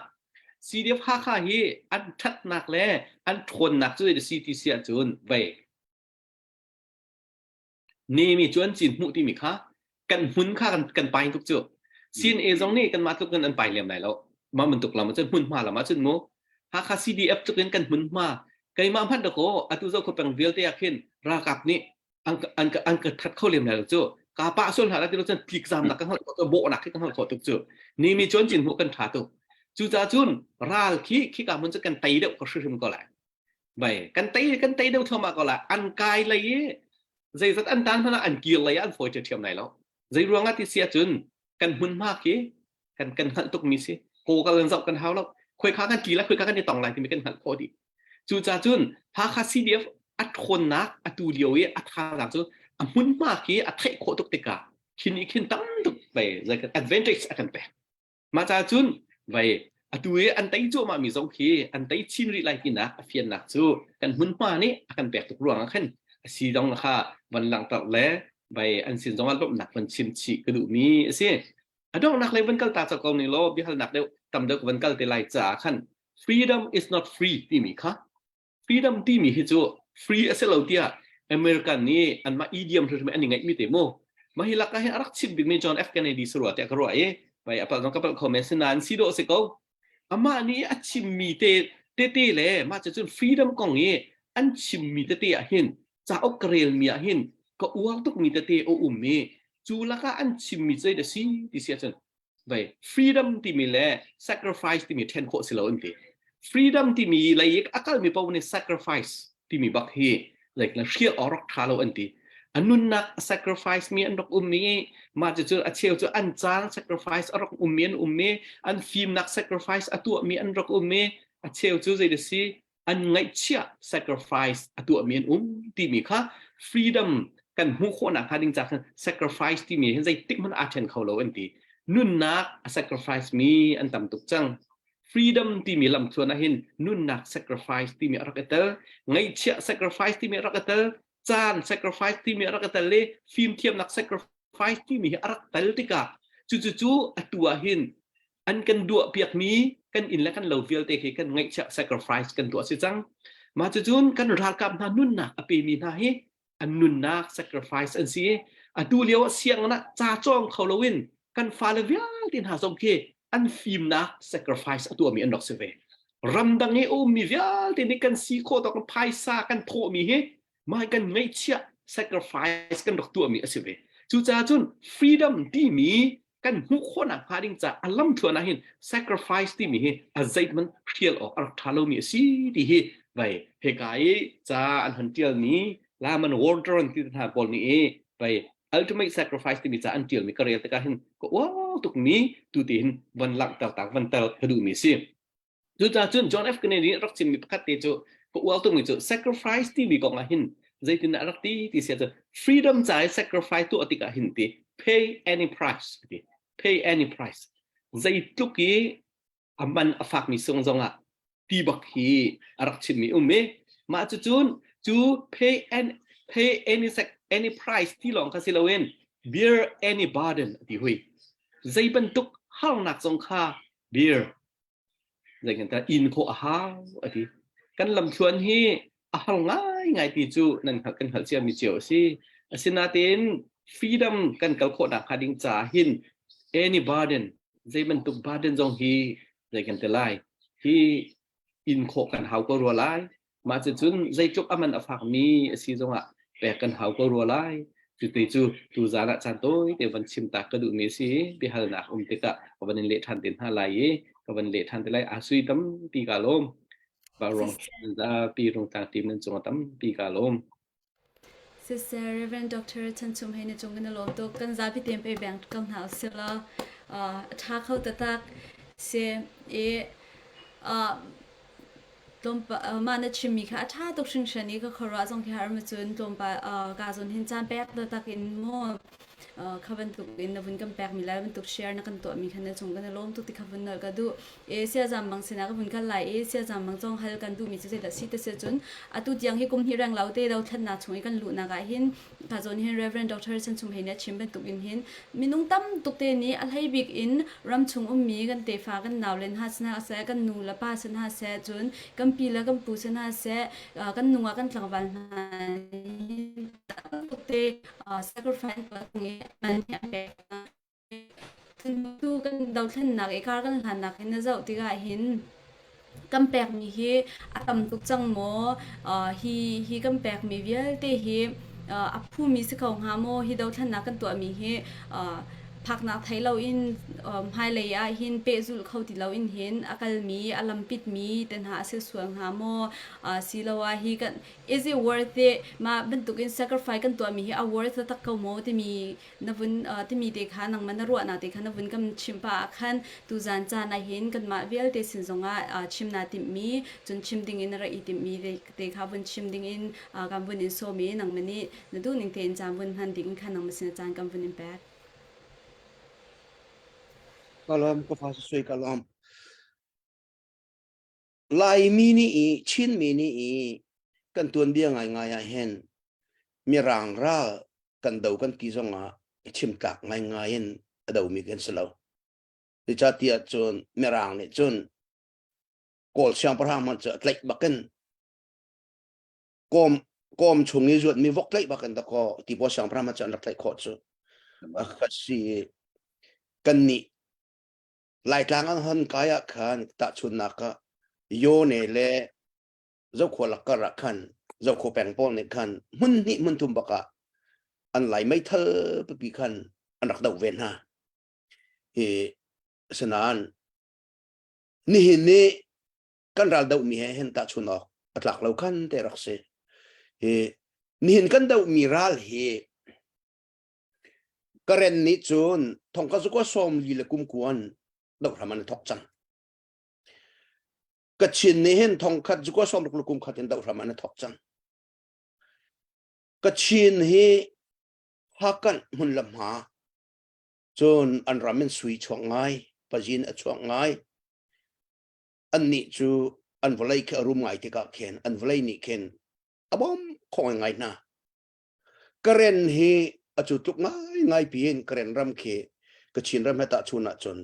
CDF Hakha hi an ṭhatnak le an ṭhawnnak cu zei si ti si ahcun vei nemi cu an cin hmuh timi kha kan hmun kha kan, kan pai tuk cu. CNA zong nih kanmah tluk in an pai lem lai lo. Mah bantuk lam ahcun hmunhma lam ahcun mu Hakha CDF tluk in kan hmunhma keimah hmanh dakaw atu zo peng vialte ah khin ralkap nih an an an ka that kho lem lai lo cu ka pa sual hna ti lo cun tlik zam nak ka hngalh khawh bawhnak khi ka hngalh khawh tuk cu ni mi cun cin hmuh kan tha tuk cucaah cun ral khi khi ka hmun cu kan tei deuh ka hrim ko lai bai kan tei kan tei deuh thluahmah ko lai an kai lei i zeizat an tan hmanh ah an kir lei ah an fawi ṭhiam lai lo zei ruangah ti si ahcun kan hmunhma khi kan kan hngalh tukmi si Google in zoh kan hau lo khoikha kan tli lai khoikha kan i tong lai timi kan hngalh khawh dih cucaah cun Hakha CDF a ṭhawnnak atu lio i a thazaang cu a hmunhma khi a theih khawh tuk tikah khin i khin tam tuk ve zei advantage a kan pek Mah caah cun vei atu i an tei cuahmah mi zong khi an tei chin rih lai tinak a fiannak cu kan hmunhma nih a kan pek tuk ruangah khan a si dong kha van langhter le vei an sin zongah lawmhnak van chim chih ka duhmi a si. A donghnak lei van kal ta cak ko ning law biahalnak deuh tam deuh van kal te lai caah khan freedom is not free timi kha freedom timi hi cu free a si lo tiah American nih anmah idiom hrimhrim an i ngeihmi te mu mah hi lakah hin a rak chim bikmi John F Kennedy sarua tiah ka ruah i bai a palh zong ka palh kho men sinain si dawh si ko amah nih a chimmi te tete le mah cu cun freedom kong i an chimmi tete ah hin cauk ka relmi ah hin ka uar tukmi tete a um i cu lakah an chimmi zei dah si ti si ahcun vai freedom timi le sacrifice timi then khawh si lo an ti freedom timi lei i a kalmi paoh nih sacrifice timi bak hi like na hrial awk rak tha lo an ti a nunnak a sacrifice mi an rak um i mah cu a cheu cu an caan sacrifice a rak um mi an um i an fimnak sacrifice a tuah mi an rak um i a cheu cu zei si an ngaihchiah sacrifice a tuahmi an um timi kha freedom kan hmuh khawhnak hnga ding ca khan sacrifice timi hin zeitik hmanh aa ṭhen kho lo an ti nunnak a sacrifice mi an tam tuk cang freedom timi lamthluan ah hin nunnak sacrifice timi a rak i tel ngaihchiah sacrifice timi a rak i tel caan sacrifice timi a rak i tel i fimthiamnak sacrifice timi hi a rak tel tikah cucu cu atu ah hin an kan duah piakmi kan inn le kan lo vialte khi kan ngaihchiah sacrifice kan tuah si cang mah cucun kan ralkap hna nunnak a pemi hna hi an nunnak sacrifice an si i atu lio ah sianginn ah ca cawng kho loin kan fale vialte hna zong khi an fimnak sacrifice a tuahmi an rak si ve ramdang i a ummi vialte nih kan si khawh tawk phaisa kan thawhmi hi mah kan ngaihchiah sacrifice kan rak tuahmi a si ve cucaah cun freedom timi kan hmuh khawhnak hnga ding ca a lamthluan ah hin sacrifice timi hi a zeithmanh hrial awk a rak ṭha lomi a si ti hi vai hika i ca an hon ṭialmi Laman Waldron ti hna pawl nih i vai ultimate sacrifice timi ca an ṭialmi ka rel tikah hin ka uar tukmi tu ti hin van langhter tak van tel ka duhmi si. Cucaah cun John F. Kennedy nih rak chimmi pakhat te cu ka uar tukmi cu sacrifice timi kong ah hin zeitindah a rak ti ti si ahcun freedom ca i sacrifice tuah tikah hin ti pay any price ti pay any price zeitluk i a man a fakmi sung zongah ti bak hi a rak chimmi um i mah cucun cu pay and Pay any sec any price ti lawng kha si loin bear any burden ti hui. Zei bantuk harnak zong kha bear Zeitintiah inn khawh a hau a ti. Kan lamthluan hi a har ngaingai ti cu nan hngalh kan hngalh ciami cio a si. Asinain freedom kan kal khawh nakhnga ding caah hin any burden zei bantuk burden zong hi zei kan ti lai hi inn khawh kan hau ko rua lai. Mah cucun zeitluk a man a fakmi a si zongah pek kan hau ko rua lai. Cuti cu tuzaan ah caan tawite van chim tak ka duhmi a si i biahalnak um tikah ka van in leh ṭhan te hna lai i ka van leh ṭhan te lai. Aa sui tampi kaa lawm. Vaurawng zapi Rungtlang team nan cungah tampi kaa lawm. Siseh, Rev. Doctor Chan Chum hei na cung kan i lawm tuk. Kan zapi tein pe beng ko hna usih law a ṭha kho taktak si i tlawmpal mah na chimmi kha a ṭha tuk hringhran i ka khuaruah zong khi har ma cun tlawmpal ka zawn hin caan pek taktak in maw kha bantuk in na vun kan pekmi le bantuk share na kan tuahmi kha na cung kan i lawm tuk ti kha vun nolh ka duh. E siazam bang sinah ka vun kal lai i siazam bang cong hal kan duhmi cu zeidah si te si cun atu tiang hi kum hnih reng lo te dothlennak chung i kan luhnak ah hin ka zawn hin Reverend Dr. Chan Chum Hei nih a chim bantuk in hin minung tam tuk te nih a hlei bik in ram chung ummi kan tefa kan nau le hna sin hna seh kan nu le pa sin hna seh cun kan pi le kan pu sin hna seh kan nungah kan tlangval hna tam tuk te sacrifice man hi a pek Tu kan dothlennak i kar kan hlannak hin na zoh tikah hin kan pekmi hi a tam tuk cang maw? Hi hi kan pekmi vialte hi a phumi si kho hnga maw? Hi dothlennak kan tuahmi hi phaknak thei loin hmailei ah hin pehzulh kho ti loin hin a kalmi a lampitmi te hna a si sual hnga maw? Siloah hi kan is it worth it? Mah bantukin sacrifice kan tuahmi hi a worth tak ko maw timi na vun timi te kha nangmah na ruahnak te kha na vun kan chimh pah ah khan tuzan caan ah hin kanmah vialte sin zongah chim naa timhmi cun chim ding in na rak i timhmi te kha vun chim ding in kan vun in sawm i nangmah nih na duhning tein caan vun hman ding kha nangmah sin caan kan vun in pek. Ka lawm ka fa sui ka lawm. Laimi nih i Chinmi nih i kan tuanbia ngaingai ah hin Mirang ral kan do kan ti zongah chim tlak ngaingai in a domi kan si lo. Zeicahtiah cun Mirang nih cun Kawl siangpahrang hmanh cu a tlaih bakin kawm kawm chung i zuatmi vok tlaih bakin dakaw Tipaw siangpahrang hmanh cu an rak tlaih khawh cu. A si kan nih Laitlang an hon kai ah khan tahchunhnak ah Yone le Zokhua lakkar ah khan Zokhua peng pawl nih khan hmun hnih hmun thum bak ah an Lai meithal pipi khan an rak doh ve hna. Hi asinain nihin ni kan ral dohmi he hin tahchun awk a tlak lo khan te rak si. Hi nihin kan dohmi ral hi Karen nih cun thongka zukua sawm li le kum kuan dohram an thok cang. Kachin nih hin thongkhat zukua sawm ruk le kum khat in dohram an thok cang. Kachin hi Hakan hmun lam hma cun an ram in sui chuak ngai, pazin a chuak ngai. An nih cu an vawlei khi a rum ngai tikah khin an vawlei nih khin a bawm khawh ngai hna. Karen hi a cu tluk ngaingai piin Karen ram khi Kachin ram he tahchun ahcun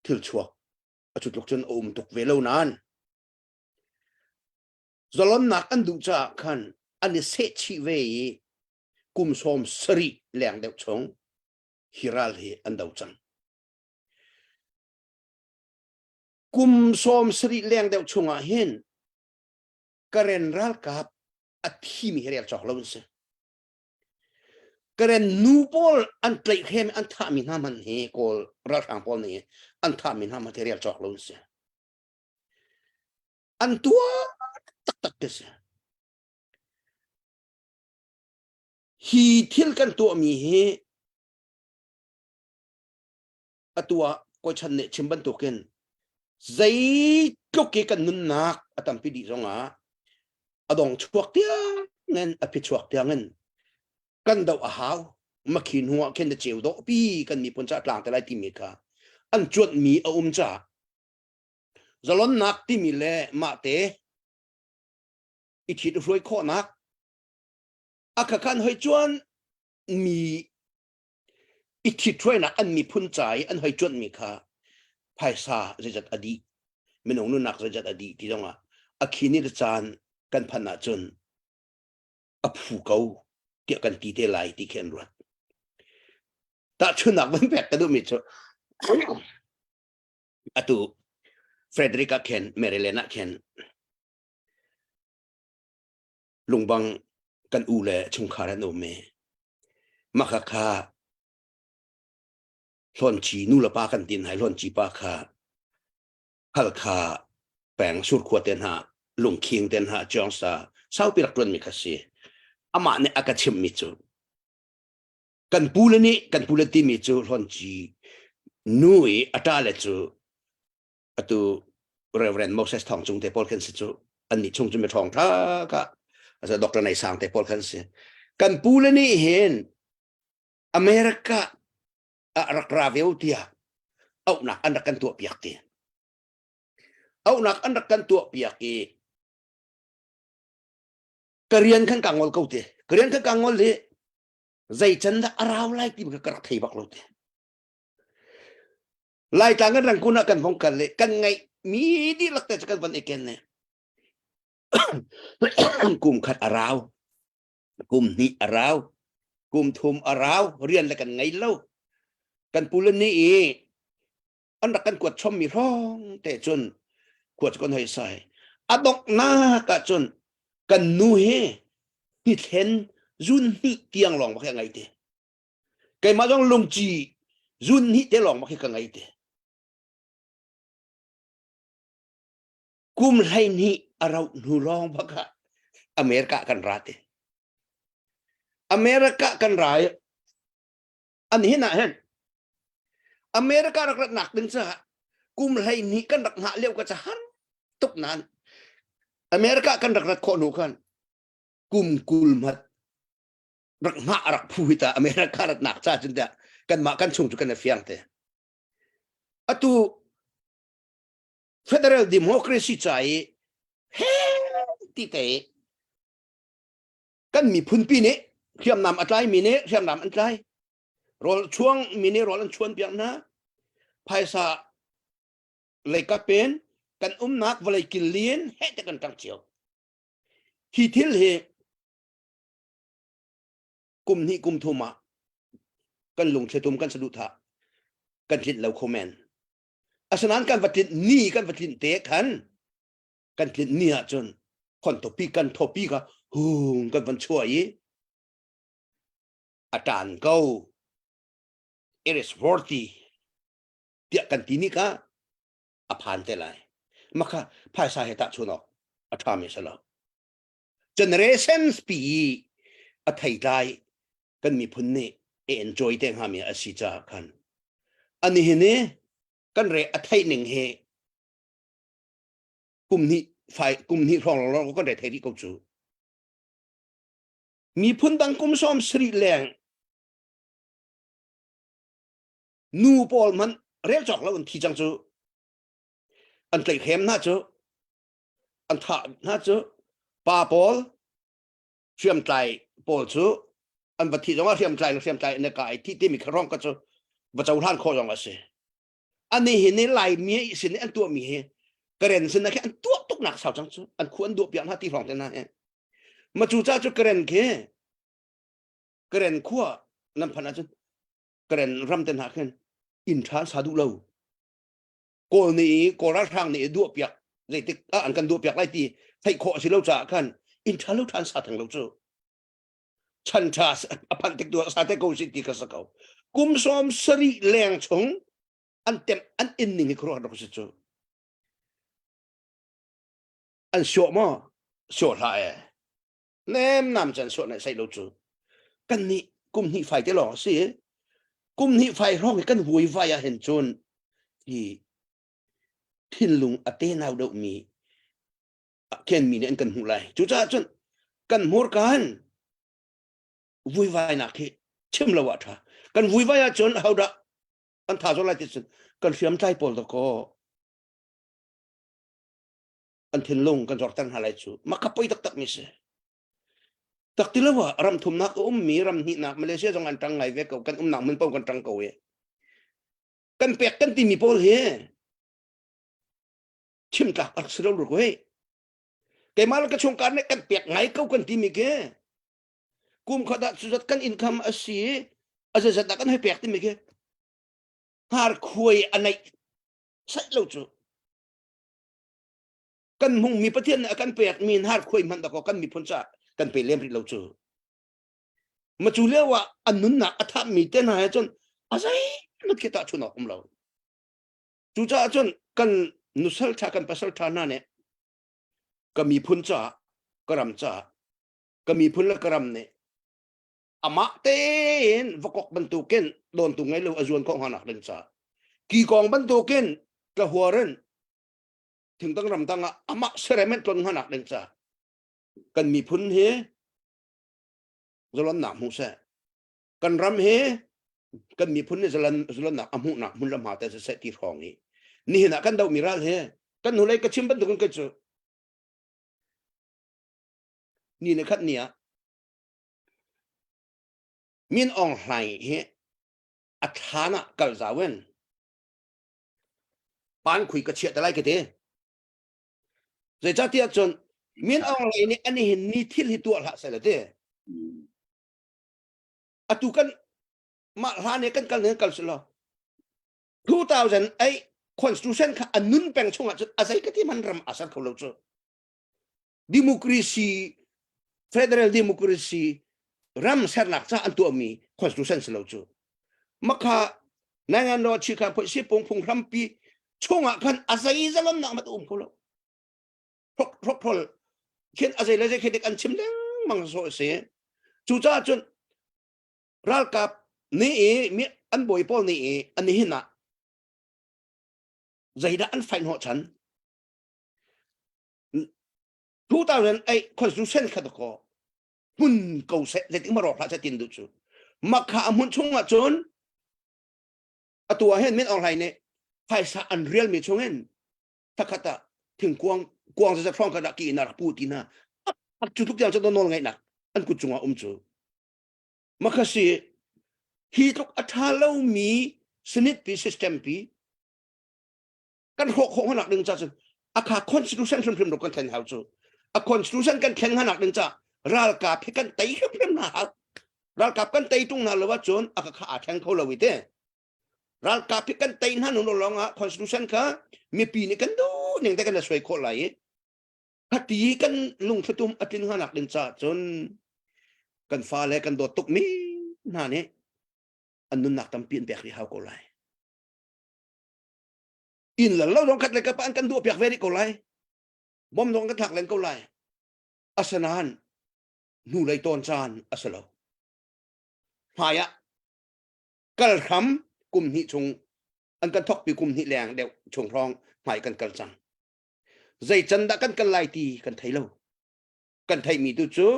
thil chuak a cu tluk cun a um tuk ve lo nain zalonnak an duh caah khan an i sehchih ve i kum 70 leng deuh chung hi ral hi an do cang. Kum 70 leng deuh chungah hin Karen ralkap a thimi hi rel cawk lo an si. Karen nu pawl an tlaihhrem an thahmi hna hmanh hi Kawl ralhrang pawl nih an thahmi hna hmanh hi rel cawk lo an si. An tuar taktak ka si. Hi thil kan tuahmi hi atu ah kawi chan nih chim bantukin zeitluk i kan nunnak a tampi dih zongah a dong chuak tiangin a phichuak tiangin kan doh a hau makhi hnu ah khin na ceu dawh pi kan miphun ca tlang te lai timi kha an cuanhmi a um caah zalonnak timi le mah te i thit hruai khawhnak. A kha khan hoi chuan mi i ṭhithruainak an miphun ca i an hoi cuanhmi kha phaisa zeizat a dih, minung nunnak zeizat a dih ti zongah a khi ni le caan kan phanh ahcun a phu ko tiah kan ti te lai ti khi an ruat. Tahchunhnak van pek ka duhmi cu atu Frederick ah khin Maryland ah khin lungbang kan u le chungkhar an um i maka kha hlawnci nu le pa kan tin hai hlawnci pa kha Halkha peng surkhua te hna lungkhing te hna chiangsa saupi rak tuan mi kha si amah nih a ka chimh mi cu kan pu le nih kan pu le timi cu hlawnci nu i a ṭa le cu atu Reverend Moses Thong Cung te pawl khan si cu an nih chung cu mi ṭhawng ṭha ka asa Dr. Nei Sang te pawl khan si kan pu le nih hin America ah rak ra veo tiah auhnak an rak kan tuah piak ti auhnak an rak kan tuah piak i ka rian khan ka ngol ko te ka rian khan ka ngol hi zei can dah a rau lai ti ka rak thei bak lo te Laitlang kan Rangoon ah kan vong kal le kan ngaih mi dihlak te cu kan von i ken ne. Kum khat a rau, kum hnih a rau, kum thum a rau, rian le kan ngei lo. Kan pu le nih i an rak kan kuat chom mi hrawng te cun kuat kan hei sai. A donghnak ah cun kan nu hi hi thlen zun hnih tiang lawng bak hi a ngei te. Keimah zong lungci zun hnih te lawng bak hi ka ngei te. Kum 12 a rauh hnu lawng bak ah America kan ra te. America kan ra i an hin ah hin America rak ratnak ding caah kum 12 kan rak hngah lio ka ca har tuk nain America kan rak rat khawh hnu khan kum 20 mat rak hngah rak phu hi ta America ratnak ca cun tiah kanmah kan chung cu kan i fiang te atu federal democracy ca i he ti te kan miphun pi nih hriamnam a tlai mi nih hriamnam an tlai rawl chuang mi nih rawl an chuan piak hna phaisa leikap in kan umnak vawlei kil lin he te kan tang cio hi thil hi kum hnih kum thum ah kan lungthlitum kan saduhthah kan tlinh lo kho men asinain kan va tlinh ni kan va tlinh te khan kan tlinh ni ahcun khon topi kan thopi kha hung kan van chuah i a tan ko it is worthy tiah kan ti ni ka a phan te lai makha phaisa he tah chun awk a tha mi salo generations pi a theitlai kan miphun nih e enjoy te hnga mi a si ca khan ani hi ni kan re a theih ning hi kum hnih fai kum hnih hrawng lawng kan re thei rih ko cu miphun dang kum sawm sarih leng nu pawl man rel cawk lo an thi cang cu an tlaihhrem hna cu an thah hna cu pa pawl hriamtlai pawl cu an va thi zongah hriamtlai le hriamtlai an ka ai thi timi kha rong ka cu va cohlan khawh zong a si ani hi ni lai mi sin an tuah mi hi karen sin khi an tuah tuk nak sau chang cu an khu an duah piak hna ti hrawng te na he ma cu cha cu karen khi karen khua nan phan ahcun karen ram te hna khin inn tha sa duh lo Kawl nih Kawl ralhrang nih duah piak zeitik ah an kan duah piak lai ti theih khawh a si lo caah khan inn ṭha lo ṭhan sa theng lo cu chan ṭha a phanh tik tu sa te ko si ti ka sa ko kum 70 leng chung an temh an in ning hi khuaruah rak si cu an suah maw suah hlah e nem nam chan suah na sei lo cu kan nih kum hnih fai te lawng a si kum hnih fai hrawng hi kan vui vai ah hin cun hi thinlung a tenau deuh mi khen mi nih an kan hmuh lai cucaah cun kan hmurka han vuivai nak hi chim lo ah tha kan vuivai ah cun hodah an tha zo lai ti cun kan hriamtlai pawl da ko an thinlung kan zorter hna lai cu maka poi taktak mi si. Tak ti lo ah ram thumnak a ummi ram hnihnak Malaysia zong an ṭang ngai ve ko kan umnak hmun paoh kan ṭang ko i kan pek kan timi pawl hi chim tlak a rak si lo rua ko hei keimah le ka chungkar nih kan pek ngai ko kan timi khi kum khat ah cuzat kan income a si a zeizat dah kan hei pek timi khi hnar khuai a neih saih lo cu kan hmungmi Pathian nih a kan pekmi hnar khuai hmanh dakaw kan miphun caah kan pe lem rih lo cu ma cu lio ah an nunnak a thapmi te hna he cun a zeihmanh khi tahchun awk um lo cucaah cun kan nusal tha kan pasal tha hna nih ka miphun caah ka ram caah ka miphun le ka ram nih amah tein vakok bantukin dawntu ngei lo a zuan khawh hnga nak ding caah kikong bantukin tlahuarin thingtang ramtang ah amah serem in tlon hnganak ding ca kan miphun hi zalonnak hmu seh kan ram hi kan miphun nih zalan zalonnak a hmuhnak hmun lam ha te seh ti hrawng i nihin ah kan doh mi ral hi kan hnulei ka chim bantukin ka cu ni le khat ni ah Min Aung Hlaing hi a thlan ah kal zau in pan khui ka chiah te lai ka ti zeicahtiah cun Min Aung Hlaing nih ani hin ni thil hi tuah hlah seh ti atu kan mah hlan he kan kal ne kal silo 2008 constitution kha a nun peng chungah cun a zei ka ti man ram a ser kho lo cu democracy federal democracy ram sernak ca an tuahmi constitution si lo cu makha nangan lo chi khan phoi si pung phung hrampi chungah khan a zei zalonnak mat um kho lo hrok hrok thol khin a zei le zei khi dik an chim lengmang so si cucaah cun ralkap ni i mi an bawi pawl ni i an hin ah zeidah an fight hnawh chan 2008 constitution kha ko hmun ko seh zeitik ma rawk hlah seh tin duh cu makha a hmun chung ah cun atu ah hin Min Aung Hlaing nih phaisa an rial mi chung in thakhat ah thingkuang kuang zazat hrawng kha dah ki in a rak pu ti hna cu tluk tiang cu nawl ngeihnak an kut cungah um cu makhasi hi tluk a ṭha lomi senate pi system pi kan hrawh khawh hnak ding ca cun akha constitution hrimhrim ro kan thlen hau cu a constitution kan thlen hnak ding ca ralkap hi kan tei hrimhrim hna hau ralkap kan tei tung hna lo ahcun a kha aa thleng kho lo i te ralkap hi kan tei hna nu lawng ah constitution kha mipi nih kan duh ning te kan suai khawh lai i khati kan lungthlutum a tlin hna ding ca cun kan fale kan dawt tuk mi hna nih an nunnak tampi an pek rih hau ko lai inn le lo zong khat le ka pa an kan duah piak ve rih ko lai bom zong kan thlak len ko lai asanain hnulei tawn caan a si lo hmai ah kal hram kum hnih chung an kan thokpi kum hnih leng deuh chung hrawng hmai kan kal cang zei can dah kan kal lai ti kan thei lo kan theimi tu cu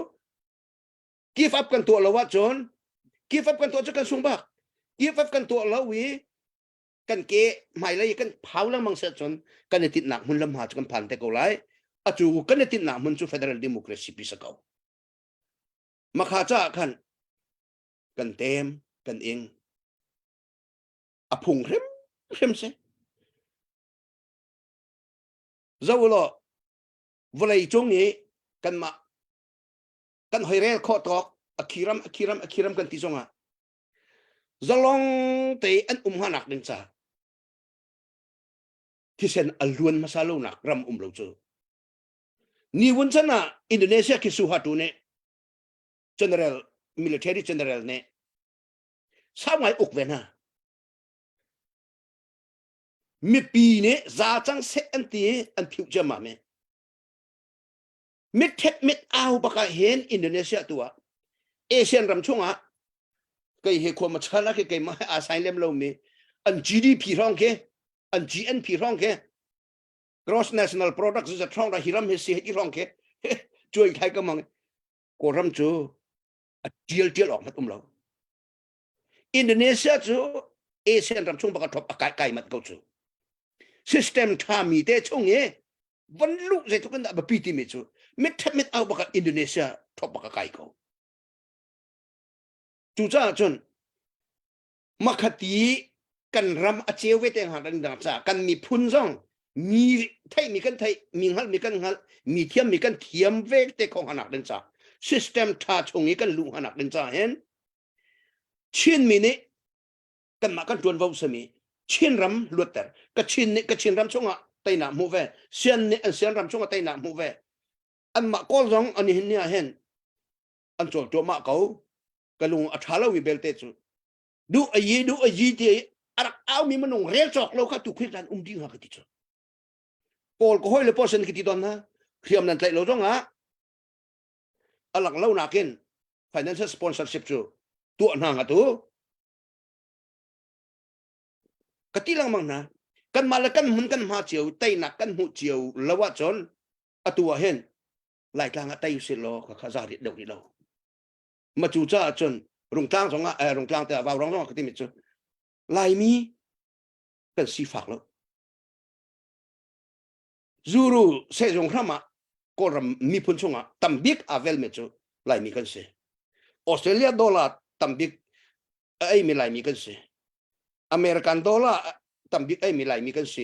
give up kan tuah lo ahcun give up kan tuah cu kan sung bak give up kan tuah lo i kan ke hmailei kan phau lengmang seh cun kan i tinhnak hmun lam hma cu kan phan te ko lai atu kan i tinhnak hmun cu federal democracy pi sa ko makha caah khan kan tem kan ing a phung hrim hrim si zo law vawlei cung i kanmah kan hoi rel khawh tawk a khiram a khiram a khiram kan ti zongah zalong te an um hnganak ding ca thisen a luan hmasa lo nak ram um lo cu ni wun chan ah Indonesia khi Suharto nih general military general nih sau ngai uk ve hna mipi nih za cang seh an ti an phiuh ciammam i mit mit au bak ah hin Indonesia tu ah ASEAN ram chungah kei he khua ma chan ah ke keimah he aa sai lem lo mi an GDP hrawng ke an GNP hrawng ke gross national product zu hrawng ra hi ram he si hi hrawng ke cuai thai ka mang Kawlram cu a tial tial awk mat um lo Indonesia cu ASEAN ram chung bak a thop a kai kai mat ko cu system tha mi te chung i van luh zeitluk in dah biapi timi cu mit mit au bak Indonesia thop bak a kai ko. Cucaah cun makhati kan ram a ceu ve te hnga dang dang ca kan miphun zong mi theih mi kan theih mi hngalh mi kan hngalh mi thiam mi kan thiam ve te kho hanak den ca system tha chung i kan luh hanak den ca hin Chin mi nih kanmah kan tuanvo sami Chin ram luatter ka Chin nih ka Chin ram chungah teinak hmuh ve Sian nih an Sian ram chungah teinak hmuh ve anmah Kawl zong an hin ni ah hin an cawl tuahmah ko ka lung a ṭha lomi belte cu duh a yi duh a yi ti a rak aumi minung rel cawk lo kha tu khit lan um ding ha ka ti cu Kawl ka hoi le posen ka ti don ha hriam nan tlaih lo zong ah a lang lo nakin financial sponsorship cu tuah hna nga tu ka ti lengmang hna kanmah le kan hmun kan hma cio teinak kan hmuh cio lo ahcun atu ah hin Laitlang ah tei usih law ka kha za rih deuh rih lo ma cu caah cun Rungtlang zong ah eh, Rungtlang te ah Vaurong zong ah ka timi cu Laimi kan sifak lo Zuru sehzung hram ah Kawlram miphun chungah tambik aa velmi cu Laimi kan si Australia dollar tambik a eimi Laimi kan si. American dollar tambik eimi Laimi kan si.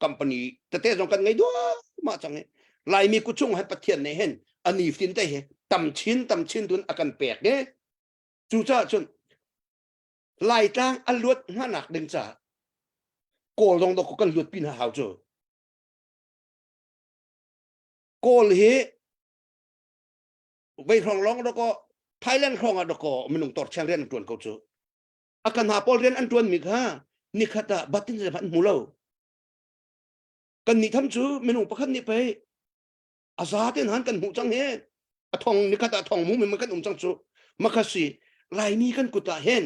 Company tete zong kan ngei duahmah cang i Laimi kuchung he Pathian nih hin ani fin te hi tam chin tam chin tun a kan pek i cucaah cun Laitlang a luat hnanak ding caah Kawl zong dok kan luat pin hau cu. Kawl hi vei hrawng lawng dawkaw Thailand hrawng ah dawkaw minung tor cheng rian an tuan ko cu a kan ha pawl rian an tuan mi kha nikhat ah batin ze an hmu lo kan nih tham cu minung pakhat nih pei a za ten han kan hmuh cang he a thong nikhat ah thong mu mi kan um cang cu makhasi laimi kan kut ah hen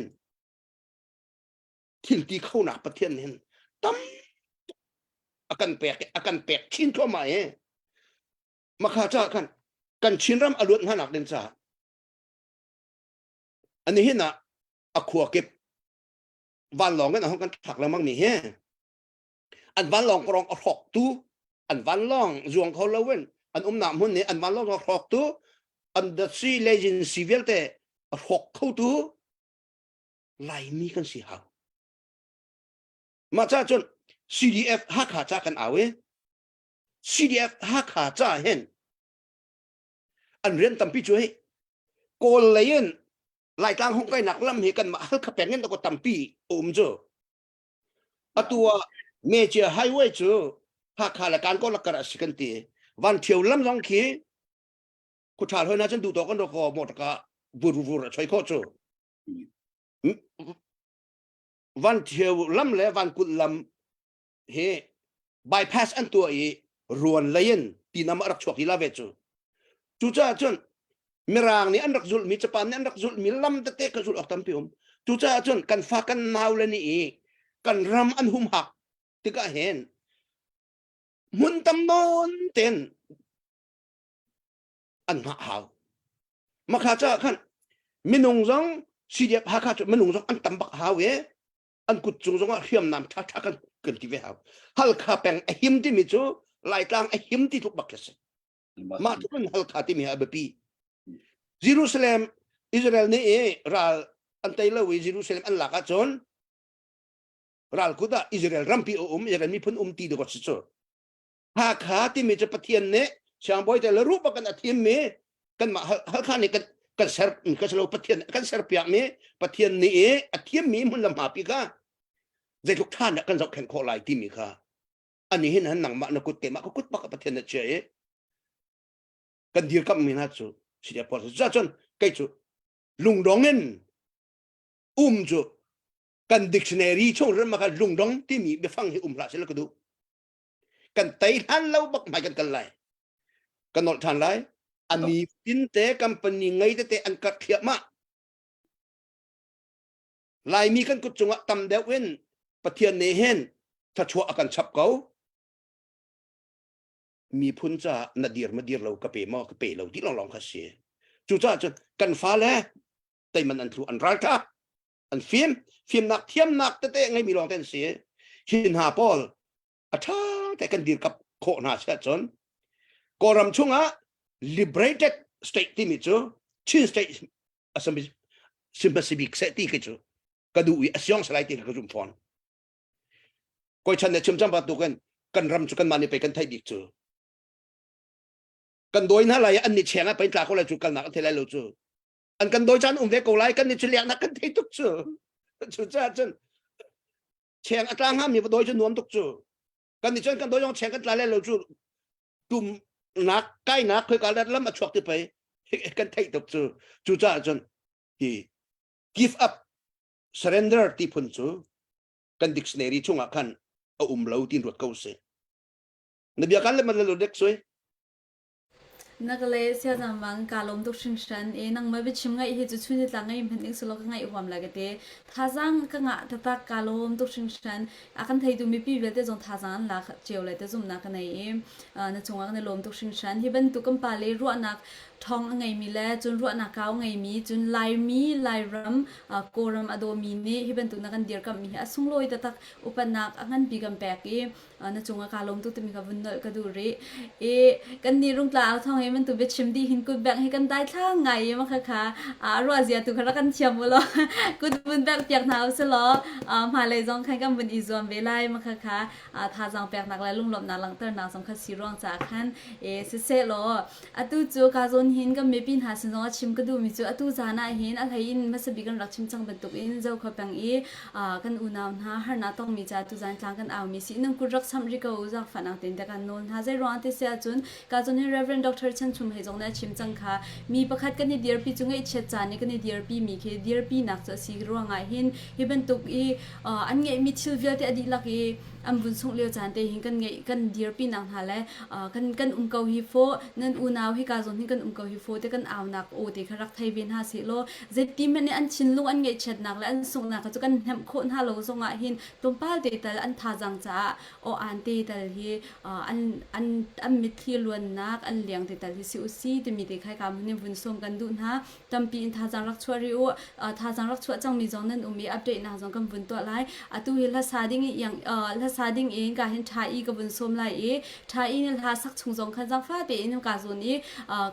thil ti kho nak pathian hin tam a kan pek a kan pek chin thluahmah he Makha ca khan kan Chinram a luat hnanak ding caah ani hin ah a khua kip vanlawng in a hong kan thlak lengmang mi hi an vanlawng korong a hrawk tu an vanlawng zuang kho lo in an umnak hmun nih an vanlawng a hrawk tu an datsi lejin si vialte a hrawk kho tu Laimi kan si hau mah ca cun CDF Hakha ca kan au i CDF Hakha ca hin an rian tampi cu hi Kawl lei in Laitlang hung kainak lam hi kanmah Halkha peng in ko tampi um cu atu ah Mejia highway cu Hakha le Kankaw lakar a si kan ti Van Thio lam zong khi khuṭhal hoi na cun duh tawk kan ro ko motor ka vur vur a choi khawh cu Van Thio lam le Van Kulh lam hi bypass an tuah i ruan lei in tinam a rak chuak lila ve cu cucaah cun mirang nih an rak zulhmi Japan nih an rak zulhmi lam tete ka zulh awk tampi um cucaah cun kan fa kan nau le nih i kan ram an humhak tikah hin hmun tam nawn ten an hngah hau makha caah khan minung zong CDF Hakha cu minung zong an tam bak hau i an kut cung zongah hriamnam ṭha ṭha kan kan ti ve hau Halkha peng a him timi cu Laitlang a him ti tluk bak khi si mah tluk in Halkha timi a biapi Jerusalem Israel nih i ral an tei lo i Jerusalem an lak ahcun ral kut ah Israel rampi a um Israel miphun um ti dawt si cu Hakha timi cu Pathian nih siangbawi te le ruh bak in a thimmi kanmah Halkha nih kan kan ser ka lo Pathian kan ser piakmi Pathian nih i a thimmi hmun le hmapi kha zeitluk ṭha dah kan zohkhenh khawh lai timi kha ani hin han nangmah na kut keimah ka kut bak Pathian na chia i kan dirkamh mi hna cu sidia pawl cu cun kei cu lungdong in um cu kan dictionary chung ram kha lungdong timi biafang hi um hlah seh la ka duh kan tei hlan lo bak hmai kan kal lai kan nolh ṭhan lai ani tinte company ngei tete an karh thliahmah Laimi kan kut cungah tam deuh in Pathian nih hin thluachuah a kan chap ko miphun caah na dir ma dir lo ka pe maw ka pe lo ti lawnglawng kha si cucaah cun kan fale teiman an thlu an ralṭha an fim fimnak thiamnak tete ngeimi lawng te an si hi hna pawl a ṭha te kan dirkap khawh hna si ahcun Kawlram chungah liberated state timi cu Chin state asami. Sympathy bik seh ti khi cu ka duh i a siong salai ti ka zum fawn. Koi chan ne chim cam ba tukin kan ram cu kan mah nih pei kan theih bik cu. Kan dawi hna lai an ni cheng ah pein tla ko lai cu kalnak an thei lai lo cu. An kan dawi caan um ve ko lai kan ni cu liaknak kan thei tuk cu. Cu caah cun cheng a tla hnga mi va dawi cu nuam tuk cu. Kan ni cun kan dawi yong cheng kan tla lai lo cu tum nak kai nak khoi ka lam a chuak ti pei kan theih tuk cu. Cu caah cun hi give up surrender ti phun cu kan dictionary chungah khan a um lo tin ruat ko si na bia kan le man lo dek sui Na ka le siazam bang ka lawm tuk hringhran i nangmah biachim ngaih hi cu chun nitlang ngei hmanh ning selaw ka ngaih huam lai ka ti. Thazaang ka ngah taktak ka lawm tuk hringhran. A kan theitu mipi vialte zong thazaang an lak cio lai te zumhnak ka nei i na cungah kan i lawm tuk hringhran. Hi bantuk kan pa le ruahnak ṭhawng a ngeimi le cun ruahnak kau a ngeimi cun Laimi Lairam Kawlram a dawmi nih hi bantuk na kan dirkamhmi hi a sunglawi taktak upatnak a nganpi kan pek i na cungah kaa lawm tuk timi kha vun nolh ka duh rih. I kan nih rungtla au thawng hi bantuk biachim dih hin kut bengh hi kan daithlang ngai i mah kha ruah zia tu kha rak kan thiam u law kut vun bengh piak hna u selaw hmailei zong khan kan vun i zuam ve lai mah kha thazaang peknak le lunglawmhnak langhternak zong kha si ruang caah khan siseh law Atu cu ka zawn hin kan mipi hna sin zongah chim ka duhmi cu atu zan ah hin a hlei in hmasa bik kan rak chim cang bantuk in Zokhua peng i kan unau hna harnak tongmi ca tuzan tlang kan aumi si nan kut rak samh rih ko u zaangfahnak tein te kan nawl hna. Zei ruangah ti si ahcun ka zawn hin Reverend Dr. Chan Chum Hei zong nih a chim cang kha mi pakhat kan i dirpi cu ngaihchiat caan i kan i dirpi mi khi dirpinak cu a si ruangah hin hi bantuk i an ngeihmi thil vialte a dihlak i an vun sungh lio caan te hin kan ngeih kan dirpinak hna le kan kan um ko hi fo nan unau hi ka zawn hin kan um ko hi fo te kan aunak aw te kha rak thei ve hna seh law zeiti hmanh nih an thinlung an ngaihchiatnak le an sunghnak kha cu kan hnemh khawh hna lo zongah hin tlawmpal te tal an thazaang caah aw an te tal hi an an an mitthli luannak an liang te tal hi si usi timi te khai ka mun in vun sawm kan duh hna Tampi in thazaang rak chuah rih u. Thazaang rak chuah cangmi zong nan um i update nak zong kan vun tuah lai. Atu hi hlasa ding i yang hlasa ding in ka hin tha i ka vun sawm lai i tha i ni hla sak chung zong khan zangfa tein ka zawn i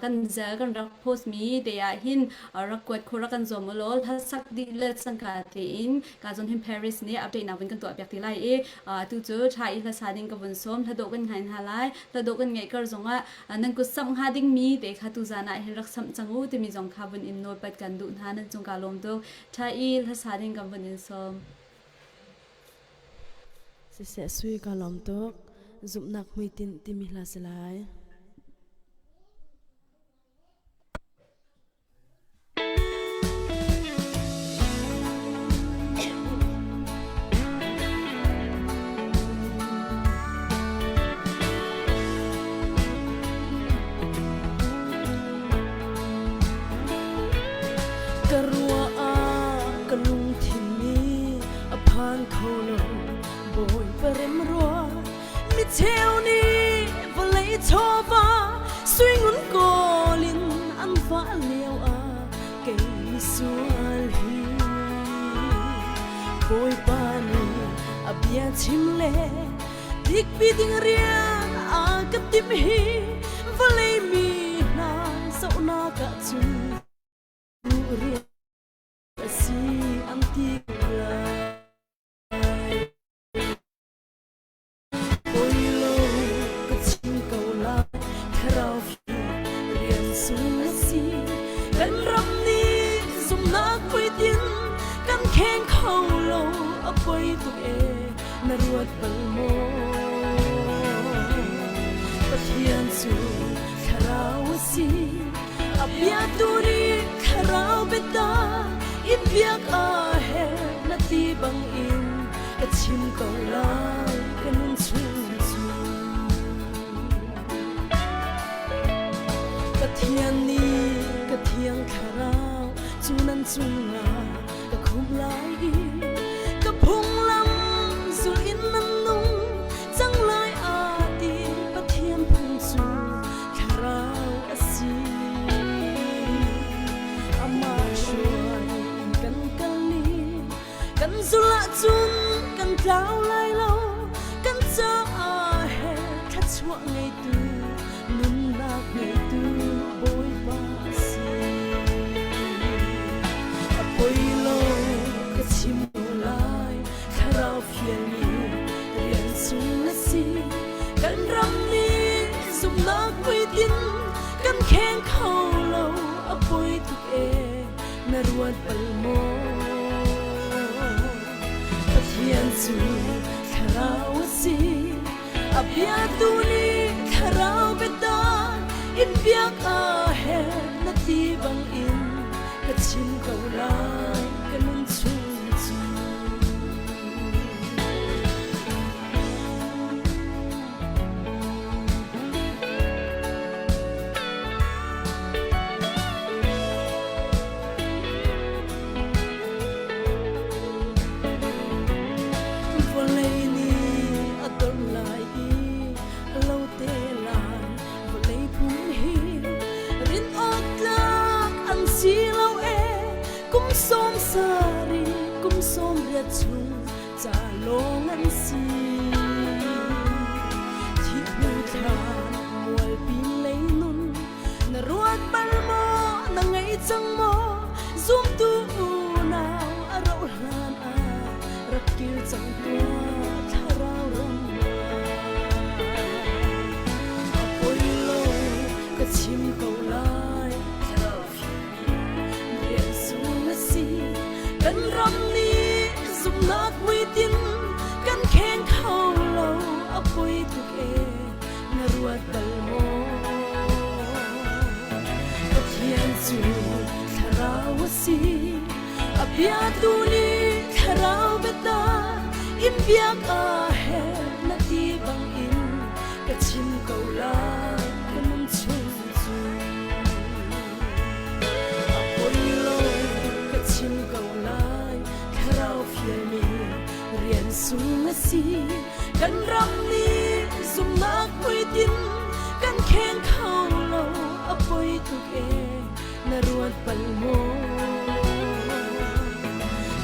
kan zel kan rak post mi te ah hin rak kuat kho rak kan zuam u law hla sak dih le cangka tein ka zawn hin Paris nih update nak vun kan tuah piak ti lai i atu cu tha i hlasa ding ka vun sawm hla dawh kan ngai hna lai hla dawh kan ngeih kar zongah Nan kut samh hnga dingmi te kha tuzan ah hin rak samh cang u timi zong kha vun in nawlpat kan duh hna nan cung kaa lawm tuk. Ṭha i hlasa ding kan vun in sawm. Siseh sui ka lawm tuk. Zumhnak hmuitinh timi hla si lai. Ka ruah ah ka lungthin nih a phan kho lo Bawipa rem rua mi cheu nih vawlei chawva suingun kawl in an vah lio ah kei misual hi Bawipa nih a bia chim le dikpi ding rian a ka timh hi vawlei mi hna zohnak ah cun rian a si an ti lai. Poi ka chim ko lai thlarau rian sung a si kan ram nih zumhnak puitin kan kheng kho lo a poi tuk e na ruat bal maw Pathian cu thlarau a si a bia tu nih thlarau biatak in biak a herh na ti bang in ka chim ko lai ka nun chung cu Pathian nih ka thiang thlarau cu nan cungah ka khumh lai i ka phunglam zulh in nan nung cang lai a ti Pathian phung cu thlarau a si amah hruai in kan kal ni Kan zulh ahcun kan tlau lai lo, kan caah he thluachuah ngeitu, nunnak ngeitu Bawipa a si. A poi. si kan ram nih zumhnak puitin kan kheng kho lo a poi tuk e na ruat bal maw Pathian cu thlarau a si a bia tu nih thlarau biatak in biak a herh na ti bang in ka chim ko lai ka nun chung cu. Vawlei nih a dolh lai i a lo te lai vawlei pum hi rin awk tlak an si lo e kum sawm sarih kum sawm riat chung ca lawng an si thih hnu thlan mualpi lei nun na ruat bal maw na ngei cang maw zumtu unau a rauh hlan ah rak kir cang tuah thlarau ram ah a poi lo ka chim ko lai thlarau rian sung a si kan ram nih zumhnak hmuitinh kan kheng kho lo a poi tuk e na ruat bal maw Pathian cu thlarau a si a bia tu nih thlarau biatak in biak a herh na ti bang in ka chim ko lai ka nun chung cu A poi lo ka chim ko lai thlarau fialmi rian sung a si kan ram nih zumhnak puitin kan kheng kho lo a poi tuk e na ruat bal maw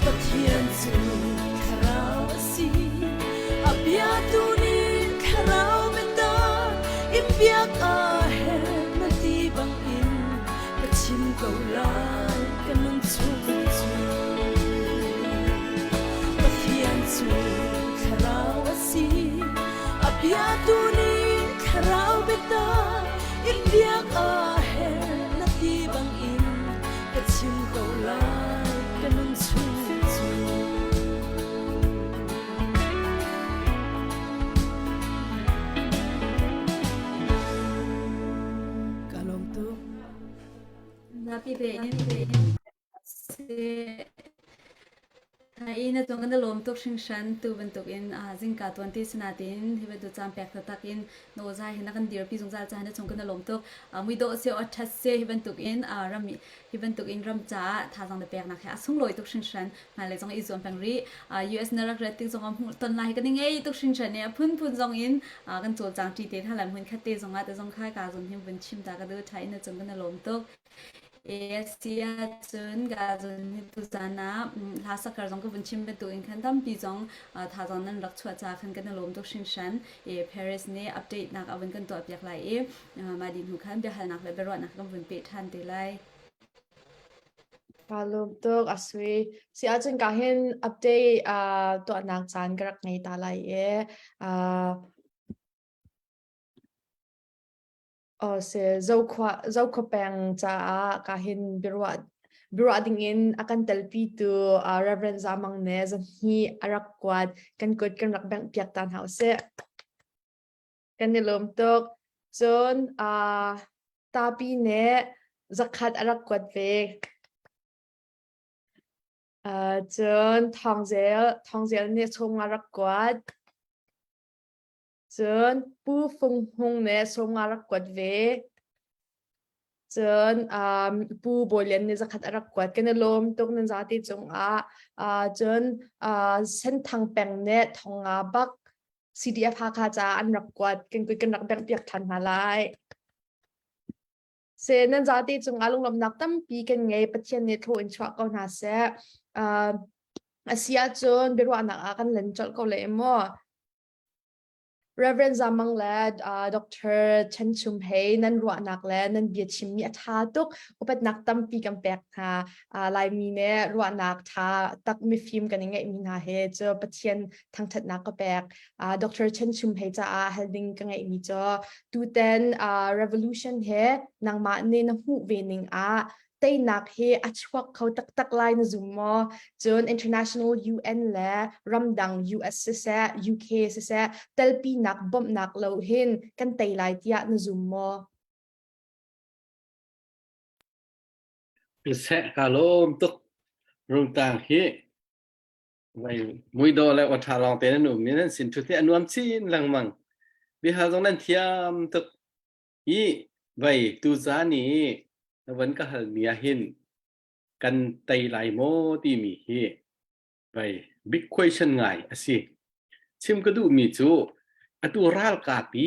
Pathian cu thlarau a si a bia tu nih thlarau biatak in biak a herh na ti bang in ka chim ko lai ka nun chung cu Pathian cu thlarau a si a bia tu nih thlarau biatak in biak a herh na ti bang in ka chim ko lai ka nun chung cu Ka lawm tuk. Napi pe in si Hi na cung kan i lawm tuk hringhran tu bantuk in zingka tuan ti sinatin hi bantuk caan pek taktak in na aw zai hi na kan dirpi zungzal caah na cung kan i lawm tuk. Mui dawh se aw ṭhat se hi bantuk in ram hi bantuk in ram caah thazaang na peknak hi a sunglawi tuk hringhran. Hmailei zong i zuam peng rih. US na rak ret tik zong ah hmuh ton lai hi kan i ngei tuk hringhran i a phunphun zong in kan cawlcang ṭi te hna lai hmun khat te zong ah te zong kha ka zon hin vun chim ta ka duh ṭha in na cung kan i lawm tuk. ASC ahcun Gazon hi tuzan ah hla sakar zong ka vun chim bantuk in khan tampi zong thazaang nan rak chuah ca khan kan i lawm tuk hringhran. E Paris nih update nak a vun kan tuah piak lai i mah dih hnu khan biahalnak le biaruahnak kan vun peh ṭhan te lai. Kaa lawm tuk a sui. Si ahcun ka hin update uh, tuahnak caan ka rak ngei ta lai i uh, Aw si, Zokhua Zokhua peng caah ka hin biaruah biaruah dingin a kan telpitu uh, Reverend Zamang ne zahni a rak kuat kan kut kan rak bengh piak ta hna usih. Kan i lawm tuk. Cun uh, Tapi nih zakhat a rak kuat ve. Uh, cun Thawngzel Thawngzel nih chung a rak kuat. Cun Pu Fung Hmung nih sawm nga rak kuat ve. Cun um, Pu Bawi Lian nih zakhat a rak kuat. Kan i lawm tuk nan zati cungah. Uh, cun uh, Senthang peng nih thong nga bak CDF Hakha caah an rak kuat. Kan kan rak bengh piak ṭhan hna lai. Se nan zati cungah lunglawmhnak tampi kan ngei. Pathian nih thaw in chuah ko hna seh. Uh, a si ahcun biaruahnak ah kan len colh ko le maw? Reverend Zamang le uh, Dr. Chen Chum Hei nan ruahnak le nan bia chimmi a tha tuk upatnak tampi kan pek hna. Uh, Laimi ne ruahnak tha tak mifim kan i ngeihmi hna he cu Pathian thangthatnak ka pek. Uh, Dr. Chen Chum Hei caah hal ding ka ngeihmi cu tuten uh, revolution he nangmah nih na hmuh ve ning ah teinak hi a chuak kho taktak lai na zum maw? Cun international UN le ramdang US siseh, UK siseh telpinak bawmhnak lo hin kan tei lai tiah na zum maw? Seh ka lawm tuk rungtang hi vai muido le awtha lawng te nan um ni nan sin thu te anuam chin lengmang bihal zong nan thiam tuk Hi vei tuzaan i na van ka halmi ahhin kan tei lai maw timi hi vei big question ngai a si. Chim ka duhmi cu atu ralkap i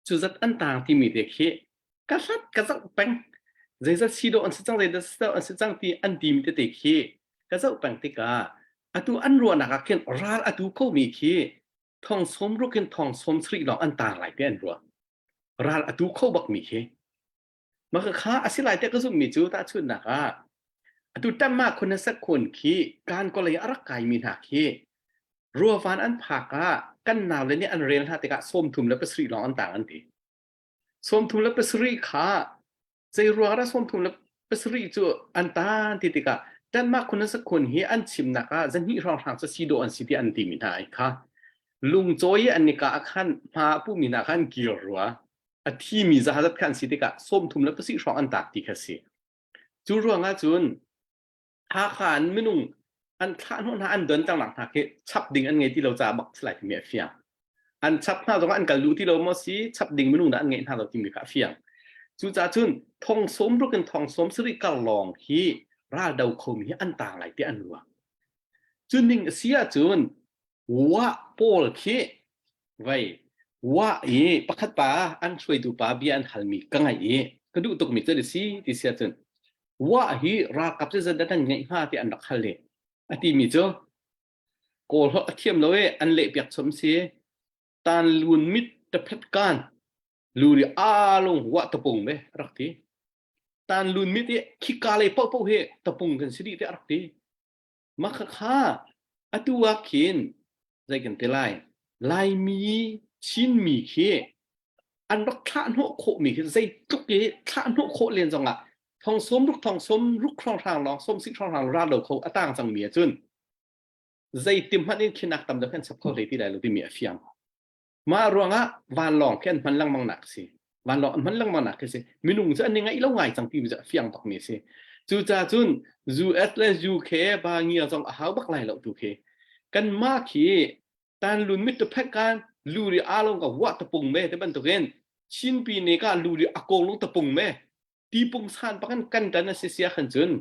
cuzat an taang timi te khi ka hlat ka zoh peng. Zeizat si dawh an si cang, zeizat si dawh an si cang ti an timi tete khi ka zoh peng tikah atu an ruahnak ah khin ral atu khomi khi thong sawm ruk in thong sawm sarih lawng an taang lai ti an ruah. Ral a tu kho bakmi khi mah kha a si lai tiah ka zumhmi cu tahchunhnak ah atu Tamma khuanasak khun khi kan kolei a rak kaimi hna khi ruavan an phak ah kan naule nih an rel hna tikah 37 lawng an tang an ti. 37 kha zei ruang dah 37 cu an tan ti tikah Denmark khuanasak khun hi an chimnak ah zahnih hrawnghrang cu si dawh an si tiah an timi hna ai kha lungcawi i an nika ah khan hma a pumi hna kha an kir rua a thimi zahazat kha an si tikah 37 hrawng an tak ti kha si cu ruangah cun Hakha in minung an thlah hnawh hna an don cangnak hna khi chap ding an ngei ti lo caah bak si lai timi a fiang an chap hna zongah an kal duh ti lo maw si chap ding minung dah an ngeih hna lo timi kha a fiang cucaah cun thong sawm ruk in thong sawm sarih kar lawng hi ral do khomi hi an tang lai ti an ruah cu ning a si ahcun Wah pawl khi vei wah i pakhat pa an hruaitu pa bia an halmi ka ngaih i ka duh tukmi cu a si ti si ahcun wah hi ralkap cu zeidah nan ngeih hnga ti an rak hal i a timi cu kawl holh a thiam lo i an lehpiak chom si tan lun mit taphet kan luri alung wah tapung me rak ti tan lun mit i khika lei paohpaoh hi tapung kan si dih te rak ti Mah khakha atu ah khin zei kan ti lai Laimi Chinmi khi an rak thlah hnawh khawhmi khi zeitluk i thlah hnawh khawh len zongah thong sawm ruk thong sawm ruk hrawnghrang lawng sawm sik hrawnghrang ra lo kho a tang cangmi ahcun zeitim hmanh in khinak tam deuh khan chap kho hlei ti lai lo timi a fiang. Mah ruangah vanlawng khi an hman lengmang nak a si. Vanlawng an hman lengmang nak khi si. Minung cu an i ngaih lo ngai cang ti cu a fiang bak mi a si. Cucaah cun US le UK ba ngia zong a hau bak lai lo tu khi. Kanmah khi tan lun mit tu phek kan luri along ka wa tapung me te bantukin Chinpi ne ka luri akong lung tapung me tipung san pakan kan tan a si sia khan cun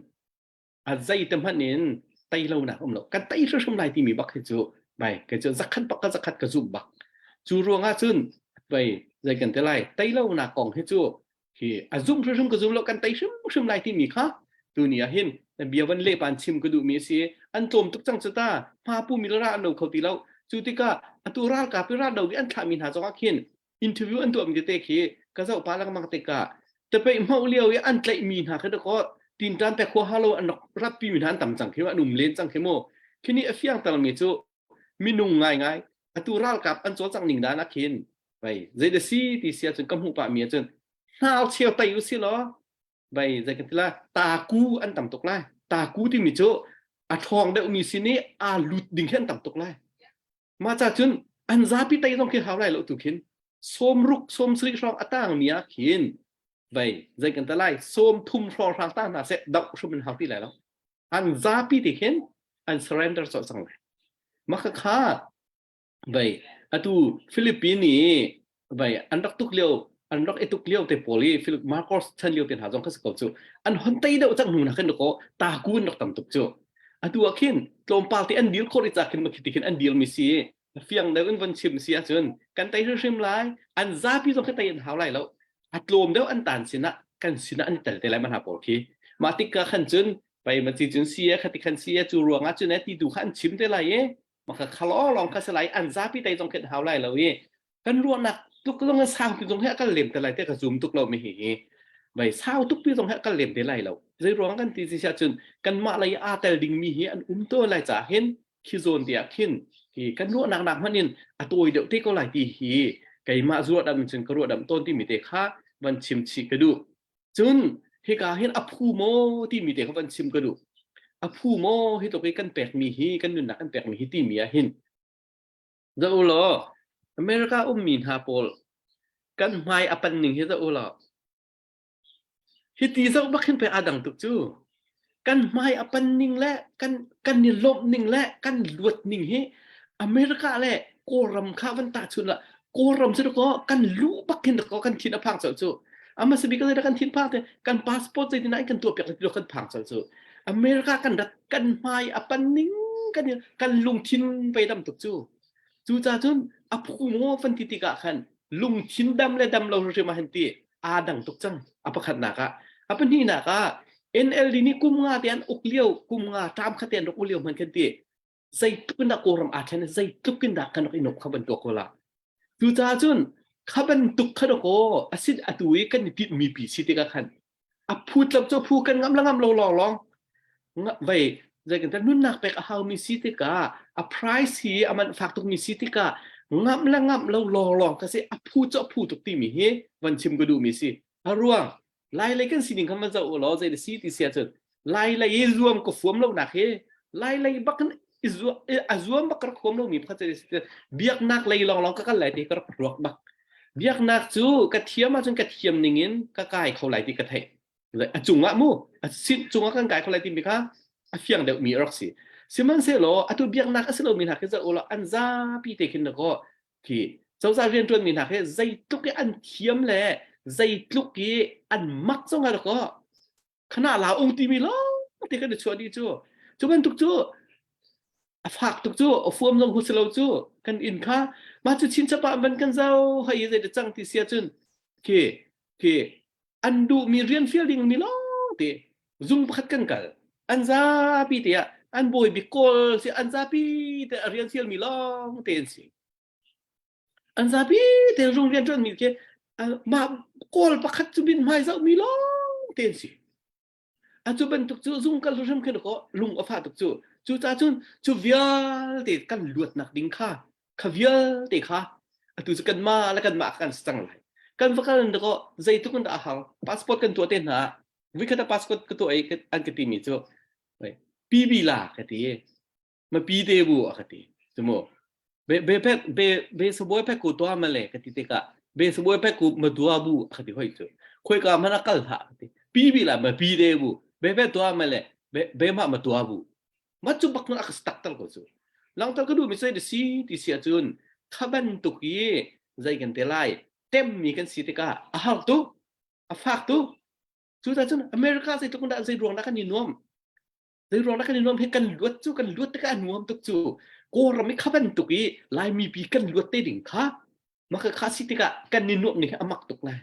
a zei te hmanh in tei lo nak um lo kan tei hrimhrim lai timi bak hi cu bai kei cu zakhat bak ka zakhat ka zumh bak cu ruangah cun bai zei kan te lai tei lo nak kong hi cu hi a zum hrimhrim ka zum lo kan tei hrimhrim lai timi kha tuni ah hin bia van le pan chim ka duh mi si an tlawm tuk cang cu ta hma pu mi ra an no kho ti lo cu tikah atu ralkap i ral do an thlah mi hna zongah khin interview an tuahmi tete khi ka zoh pa lengmang tikah tapei hmauh lio i an tlaihmi hna khi dakaw tinṭan pek huaha lo an rak ratpi mi hna an tam cang khi an um len cang khi mu khi nih a fiang mi cu minung ngaingai atu ralkap an cawlcangh ning dan ah khin vai zei da si ti sia cun ka hmuh pah mi ahcun hnau cheu tai u si law vai zei kan ti la taku an tam tuk lai taku timi cu a ṭhawng deuh mi sin i aa lut ding khi an tam tuk lai Mah ca cun an zapi tei zong khi hau lai lo tu khin sawm ruk sawm sarih hrawng a tang mi ah khin vei zei kan ta lai sawm thum hrawng hrang tang hna seh doh hrum in hau ti lai lo an zapi ti khin an surrender cawh cang lai mah kha kha vei atu Philippine i vai an rak tuk lio an rak i tuk lio te pawl i Philip Marcos chan lio te hna zong kha si ko cu an hon tei deuh cang hnu na khin ko ta kun rak tam tuk cu atu ah khin tlawmpal te an deal khawh ri ca khin ma khi khin an deal mi si fiang deuh in von chim si ahcun kan tei hrimhrim lai an zapi zong khi tei an hau lai lo a tlawm deuh an tan sinah kan sinah an tel te lai ma hna pawl khi mah tikka khan cun pai ma chi cun si e khati khan si e cu ruangah cun e ti tu kha an chim te lai e maka khalong long kha se lai an zapi tei zong khin hau lai lo i. Kan ruahnak tluk zong sang pi zong hi a kal lem te lai te ka zum tuk lo mi hi hi. Vai sau tuk pi zong hi a kal lem te lai lo. Zei ruang kan ti si cun kanmah lei aa tel ding mi hi an um to lai ca hin khi zawn te ah khin hi kan ruahnak nak hmanh in a tawi deuh te ko lai ti hi keimah zuadam cun ka ruahdam tawn timi te kha van chim chih ka duh. Cun hika hin a phu maw timi te kha van chim ka duh. A phu maw hi tluk i kan pekmi hi kan nunnak kan pekmi hi timi ah hin zoh u law America ummi hna pawl kan hmai a pan ning hi zoh u law Hiti zoh bak hin pei aa dang tuk cu. Kan hmai a pan ning le kan kan i lawmh ning le kan luat ning hi America le Kawlram kha van tahchun la Kawlram cu dakaw kan lu bak hin dakaw kan thin a phang colh cu. Ama sabi ka kan thin phang te kan passport zeitin ah kan tuah piak le kan phang colh cu. America kan rat kan hmai a pan ning kan kan lungthin pei dam tuk cu. Cucaah cun a phu maw van ti tikah khan lungthin dam le dam lo hrim ah hin ti aa dang tuk cang a pakhatnak ah a pahnihnak ah NLD nih kum nga te an uk lio kum nga term khat te an rak uk lio hman khan ti zeitluk in dah Kawlram aa then zeitluk in dah kan rak i nuamh kha bantuk ko la cucaah cun kha bantuk kha dakaw asin atu i kan i tinhmi pi si tikah khan a phu tlap cu phu kan ngam la ngam lo lawng lawng vei zei kan nunnak pek a haumi si tikah a price hi a man fak tukmi si tikah ngamh le ngamh lo lawng lawng ka si a phu cu a phu tuk timi hi van chim ka duhmi si a ruang lai lei kan sining kha man zoh u law zei da si ti sia cun lai lei i zuam ka fuam lo nak hi lai lei bak in a zuam bak ka rak huam lomi pakhat biaknak lei lawng lawng ka kal lai ti ka rak ruak bak biaknak cu ka thiam ahcun ka thiam ning in ka kai kho lai ti ka theih a cungah mu a sin cungah kan kai kho lai timi kha a fiang deuh mi a rak si sihmanhsehlaw atu biaknak a si lomi hna khi zoh ulaw an zapi te khin dakaw khi cozah rianṭuan mi hna khi zeitluk i an thiam le zeitluk i an mak zong ah dakaw khana la ung timi lawng te kan i chuah dih cu cu bantuk cu a fak tuk cu a fuam zong hu si lo cu kan inn kha mah cu chinchap ah van kan zau hei zei da cang ti sia cun khi khi an duhmi rian fial ding mi lawng te zung pakhat kan kal an zapi te ah an bawi bik kawl si an zapi te a rian fial mi lawng te an si an zapi te zung rian ṭuan mi khi mah kawl pakhat cu min hmai zoh mi lawng te an si a cu bantuk cu zung kal hrim khin ko lung a fah tuk cu cu ca cun cu vialte kan luatnak ding kha kha vialte kha atu cu kan mah le kan mah kan si cang lai kan va kal ko zeitluk in dah a hau passport kan tuah te hna vikhat a passport ka tuah i an ka ti mi cu PB la ka ti ma pi te bu a ka ti cu mu be be pek be be sabuai pek ku tua ma le ka ti tikah be sabuai pek ku ma dua bu a ka ti hoi cu khoi ka mana kal ha ka ti pi bi la ma pi de bu be be tua ma le be be ma ma tua bu ma cu bak na ka tak tal ko cu langtal ka du mi sai de si ti si ahcun kha bantuk i zai kan te lai tem mi kan si tikah a har tu a fak tu cu ta cun America zei tluk dah zei ruang dah kan i nuam Zei ruang dah kan i nuam hi kan luat cu kan luat tikah a nuam tuk cu Kawlram i kha bantuk i Laimi pi kan luat te ding kha maka kha si tikah kan i nuamh ning hi a mak tuk lai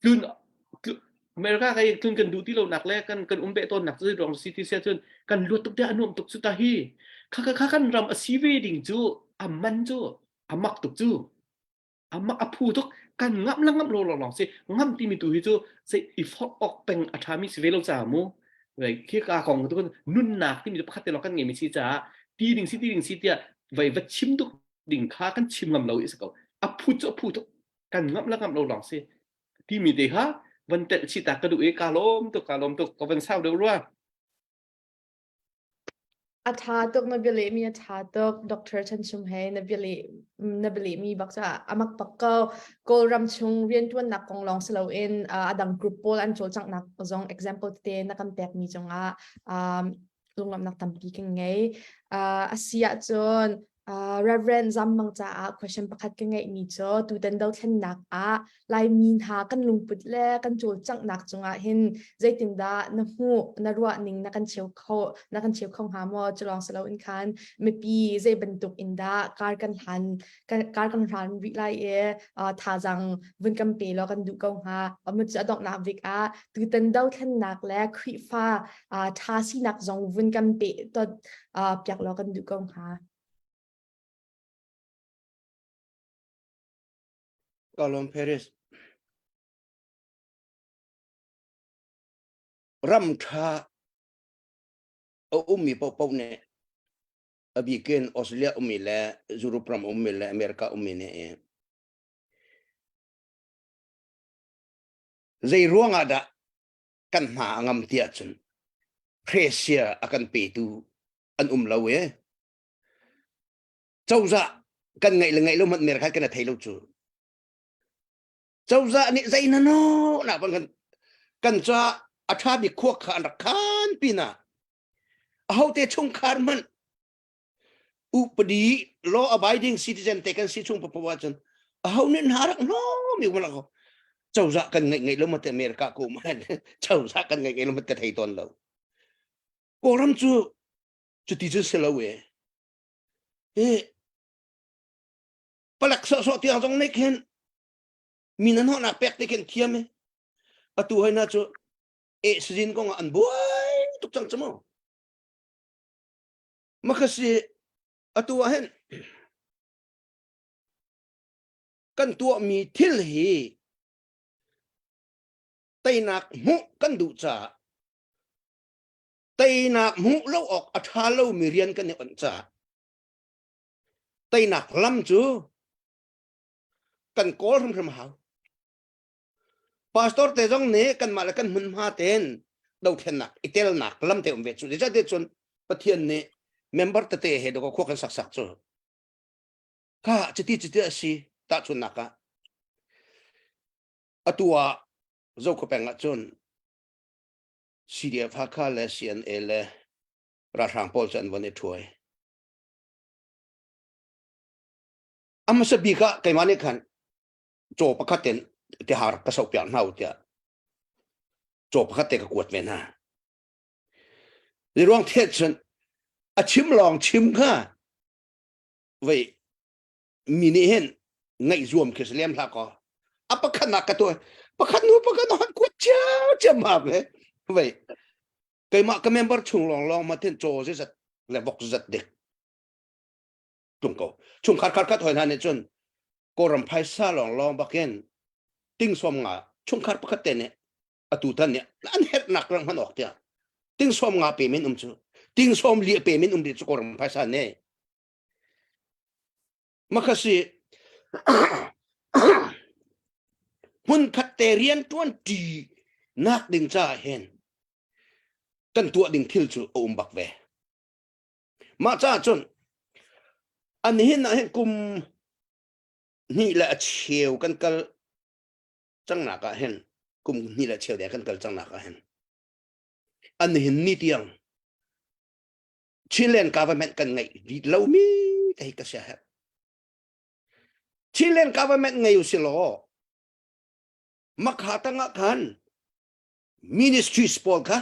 tlun America kai tlun kan duh ti lo nak le kan kan um beh tawn nak cu zei ruang si ti sia cun kan luat tuk te a nuam tuk cu ta hi kha kha kha kan ram a si ve ding cu a man cu a mak tuk cu amah a phu tuk kan ngamh la ngamh lo lawng si ngam timi tu hi cu sei i forh awk peng a ṭhami si ve lo caah mu khi ka kong tu nunnak timi tu pakhat te lawng kan ngeimi si caah ti ding si ti ding si tiah vai va chim tuk ding kha kan chim ngam lo i si ko a phu cu a phu tuk kan ngamh la ngamh lo lawng si timi te kha van telh chih ta ka duh i ka lawm tuk ka lawm tuk ka van sau deuh rua A ṭha tuk na bialehmi a ṭha tuk Doctor Chan Sum he na bialeh na bialehmi bak cu a mak bak ko. Kawlram chung rianṭuannak kong lawng si loin a dang group pawl an cawlcanghnak zong example tete na kan pekmi cungah um, lunglawmhnak tampi kan ngei. Uh, a si ahcun Uh, Reverend Zam Mang caah question pakhat ka ngeihmi cu tutan dothlennak ah Laimi hna kan lungput le kan cawlcanghnak cungah hin zeitindah na hmuh na ruah ning na kan cheu kho na kan cheu kho hnga maw cu lawng si loin khan mipi zei bantuk in dah kar kan hlan kar kan hlan rih lai i uh, thazaang vun kan pe law kan duh ko hnga amu cu a donghnak bik ah tutan dothlennak le Khrihfa uh, tha sinak zong vun kan pe tot uh, piak law kan duh ko hnga. Ka lawm Paris. Ram ṭha a ummi paohpaoh nih a bikin Australia ummi le Europe ram ummi le America ummi nih zei ruang ah dah kan hna a ngam ti ahcun pressure a kan petu an um lo e cozah kan ngaih le ngaih lo hmanh mer khat kan thei lo cu cozah nih zei na no na ban kan kan ca a tha bik khua kha an rak khan pina aho te chungkhar hmanh upadi law abiding citizen te kan si chung papawa cun aho nih hna rak no mi wala ko cozah kan ngaih ngaih lo ma te America ko ma cozah kan ngaih ngaih lo ma ka thei ton lo Kawlram cu cuti cun si lo e e palek sawhsawh tiang zong nih khin mi nan hawhnak pek te khin thiam e atu hoi na cu e sizin kong ah an buai tuk cang cu mu Makhasi atu ah hin kan tuahmi thil hi teinak hmuh kan duh caah teinak hmuh lo awk a ṭha lomi rian kan i onh caah teinak lam cu kan kawl hrimhrim hau. Pastor te zong nih kanmah le kan hmunhma tein dothlennak i telnak lam te um ve cu. Zeicahtiah cun Pathian nih member tete he dawkaw khua kan sak sak cu. Kha chiti chiti a si tahchunnak ah atu ah Zokhua peng ah cun CDF Hakha le CNA le ralhrang pawl cu an von i ṭhuai. A hmasa bik ah keimah nih khan caw pakhat in tihar ka soh piak hna u tiah caw pakhat te ka kuat ve hna. Ni ruang thet cun a chim lawng chim kha vei mi nih hin ngaih zuam khi si lem hlah kaw a pakhat nak ka tuah pakhat nu pakhat han kuat cia cia ma ve vei keimah ka member chung lawng lawng ma tin caw zat le vok zat dik tung ko chungkhar khar khat hoi hna nih cun kawlram phaisa lawng lawng bakin ting som nga chungkhar pakhat te nih atu tan nih an herhnak rang hman awk tiah ting som nga pe min um cu ting som li pe min um ri cu kawlram phaisa ne makhasi hmun khat te rian tuan ti nak ding cha hen kan tuah ding thil cu a um bak ve Mah caah cun an hin ah hin kum hnih le a cheu kan kal cangnak ah hin kum hnih le a cheu deng kan kal cangnak ah hin an hin ni tiang Chinland government kan ngeih rih lomi te hi ka sia herh. Chinland government ngei u si law makha tangah khan ministries pawl kha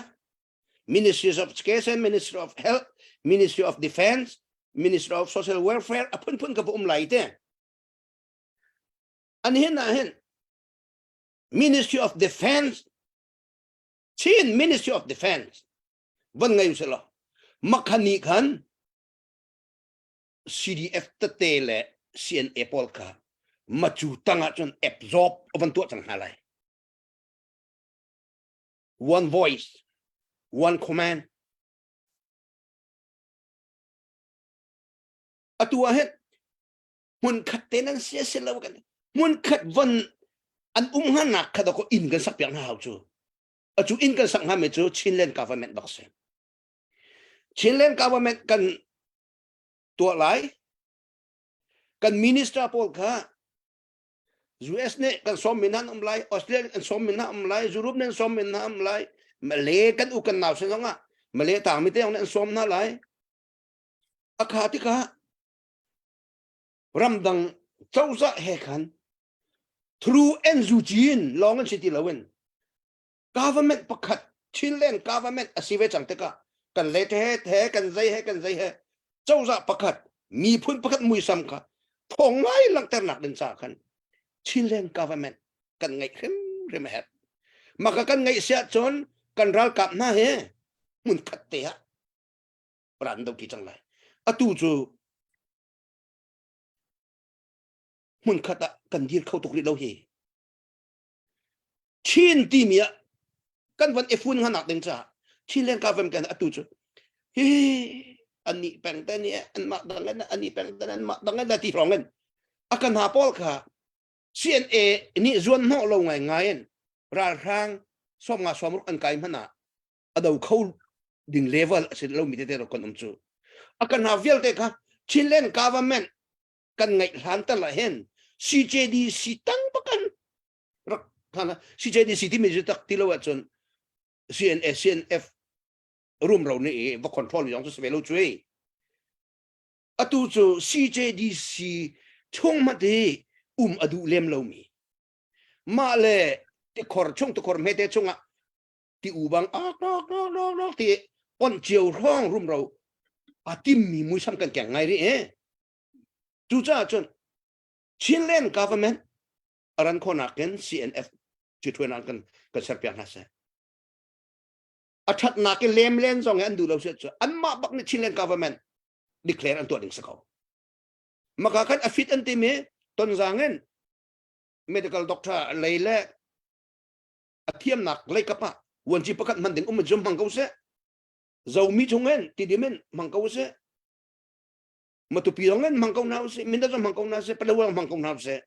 Ministries of Education, Ministry of Health, Ministry of Defense, Ministry of Social Welfare a phunphun ka va um lai te. An hin ah hin Ministry of Defense Chin Ministry of Defense van ngei se law makhani khan CDF tete le CNA pawl kha macu tangah cun absorb van tuah cang hna lai one voice, one command. Atu ah hin hmun khat te nan sia si lo kan hmun khat von an um hnga khat ko inn kan sak piak hna hau cu acu inn kan sak hnga mi cu Chinland government bak si Chinland government kan tuah lai kan minister pawl kha US nih kan sawm min an um lai, Australia kan sawm min um lai, Europe nih an sawm min um lai, Malay kan u kan nau sin zongah Malay tang mi te an sawm hna lai. A kha tikah ramdang cozah he khan through NUG in lawng an si ti loin government pakhat Chinland government a si ve cang tikah kan le he he kan zei he kan zei he cozah pakhat miphun pakhat muisam kha thawng ngai langhternak ding caah khan Chinland government kan ngeih hrimhrim a herh maka kan ngeih siah cun kan ralkap hna he hmun khat te ah ran do ti cang lai atu cu. Hmunkhat ah kan dir kho tuk rih lo hi. Chin timi ah kan van efun nganak ding caah Chinland government kan atu cu hi an nih peng te nih an mah dang in an nih peng te an mah dang in ti hrawng in a kan ha pawl kha CNA nih zuan hnawh lo ngai ngai in ralhrang som nga som ruk an kai hmana a do kho ding level a si lo mi tete kan um cu a kan ha vialte kha Chinland government kan ngaih hlan tal ah hin CJDC tang pakan rak hana CJDC timi cu tak ti lo ahcun CNA CNF rumro nih va control mi zong cu si ve lo cui atu cu CJDC chung hmanh hi um a duh lem lomi mah le tikhor chung tikhor hmete chungah ti u bang ak nok nok nok nok ti on cio hrawng rumro a timmi muisam kan keng ngai rih eh cucaah cun Chinland government aran khonak in CNF cu an kan kan serpiak hna seh a thatnak i lem len zong an duh lo si cu anmah bak nih Chinland government declare an tuah ding si ko maka kan a fit an timi tonzang in medical doctor lei le a thiamnak lei kap ah vuanci pakhat hman ding um zum hmang ko seh zomi chungin tidim in hmang ko seh matupi zong in hmang ko hna usih mindat zong hmang ko hna seh palawa hmang ko hna usih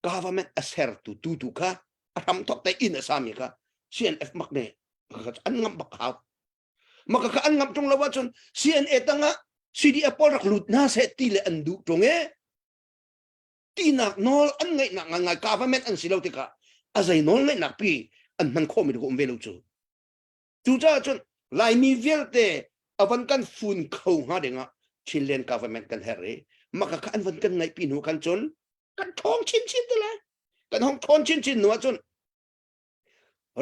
government a sertu tu tu kha a hram thok te in a sami kha CNF mak ne an ngam bak hau maka kha an ngam tung lo ahcun CNA tangah CDF pawl rak lut hna seh ti le an duh tung e tinak nawl an ngeihnak ngai government an si lo tikah a zei nawl ngeihnak pi an hman khawhmi um ve lo cu Cucaah cun Laimi vialte a van kan fun kho hnga dingah Chinland government kan herh i maka kha an van kan ngaihpi hnu khan cun kan ṭhawng chinchin te lai. Kan hong ṭhawn chinchin hnu ahcun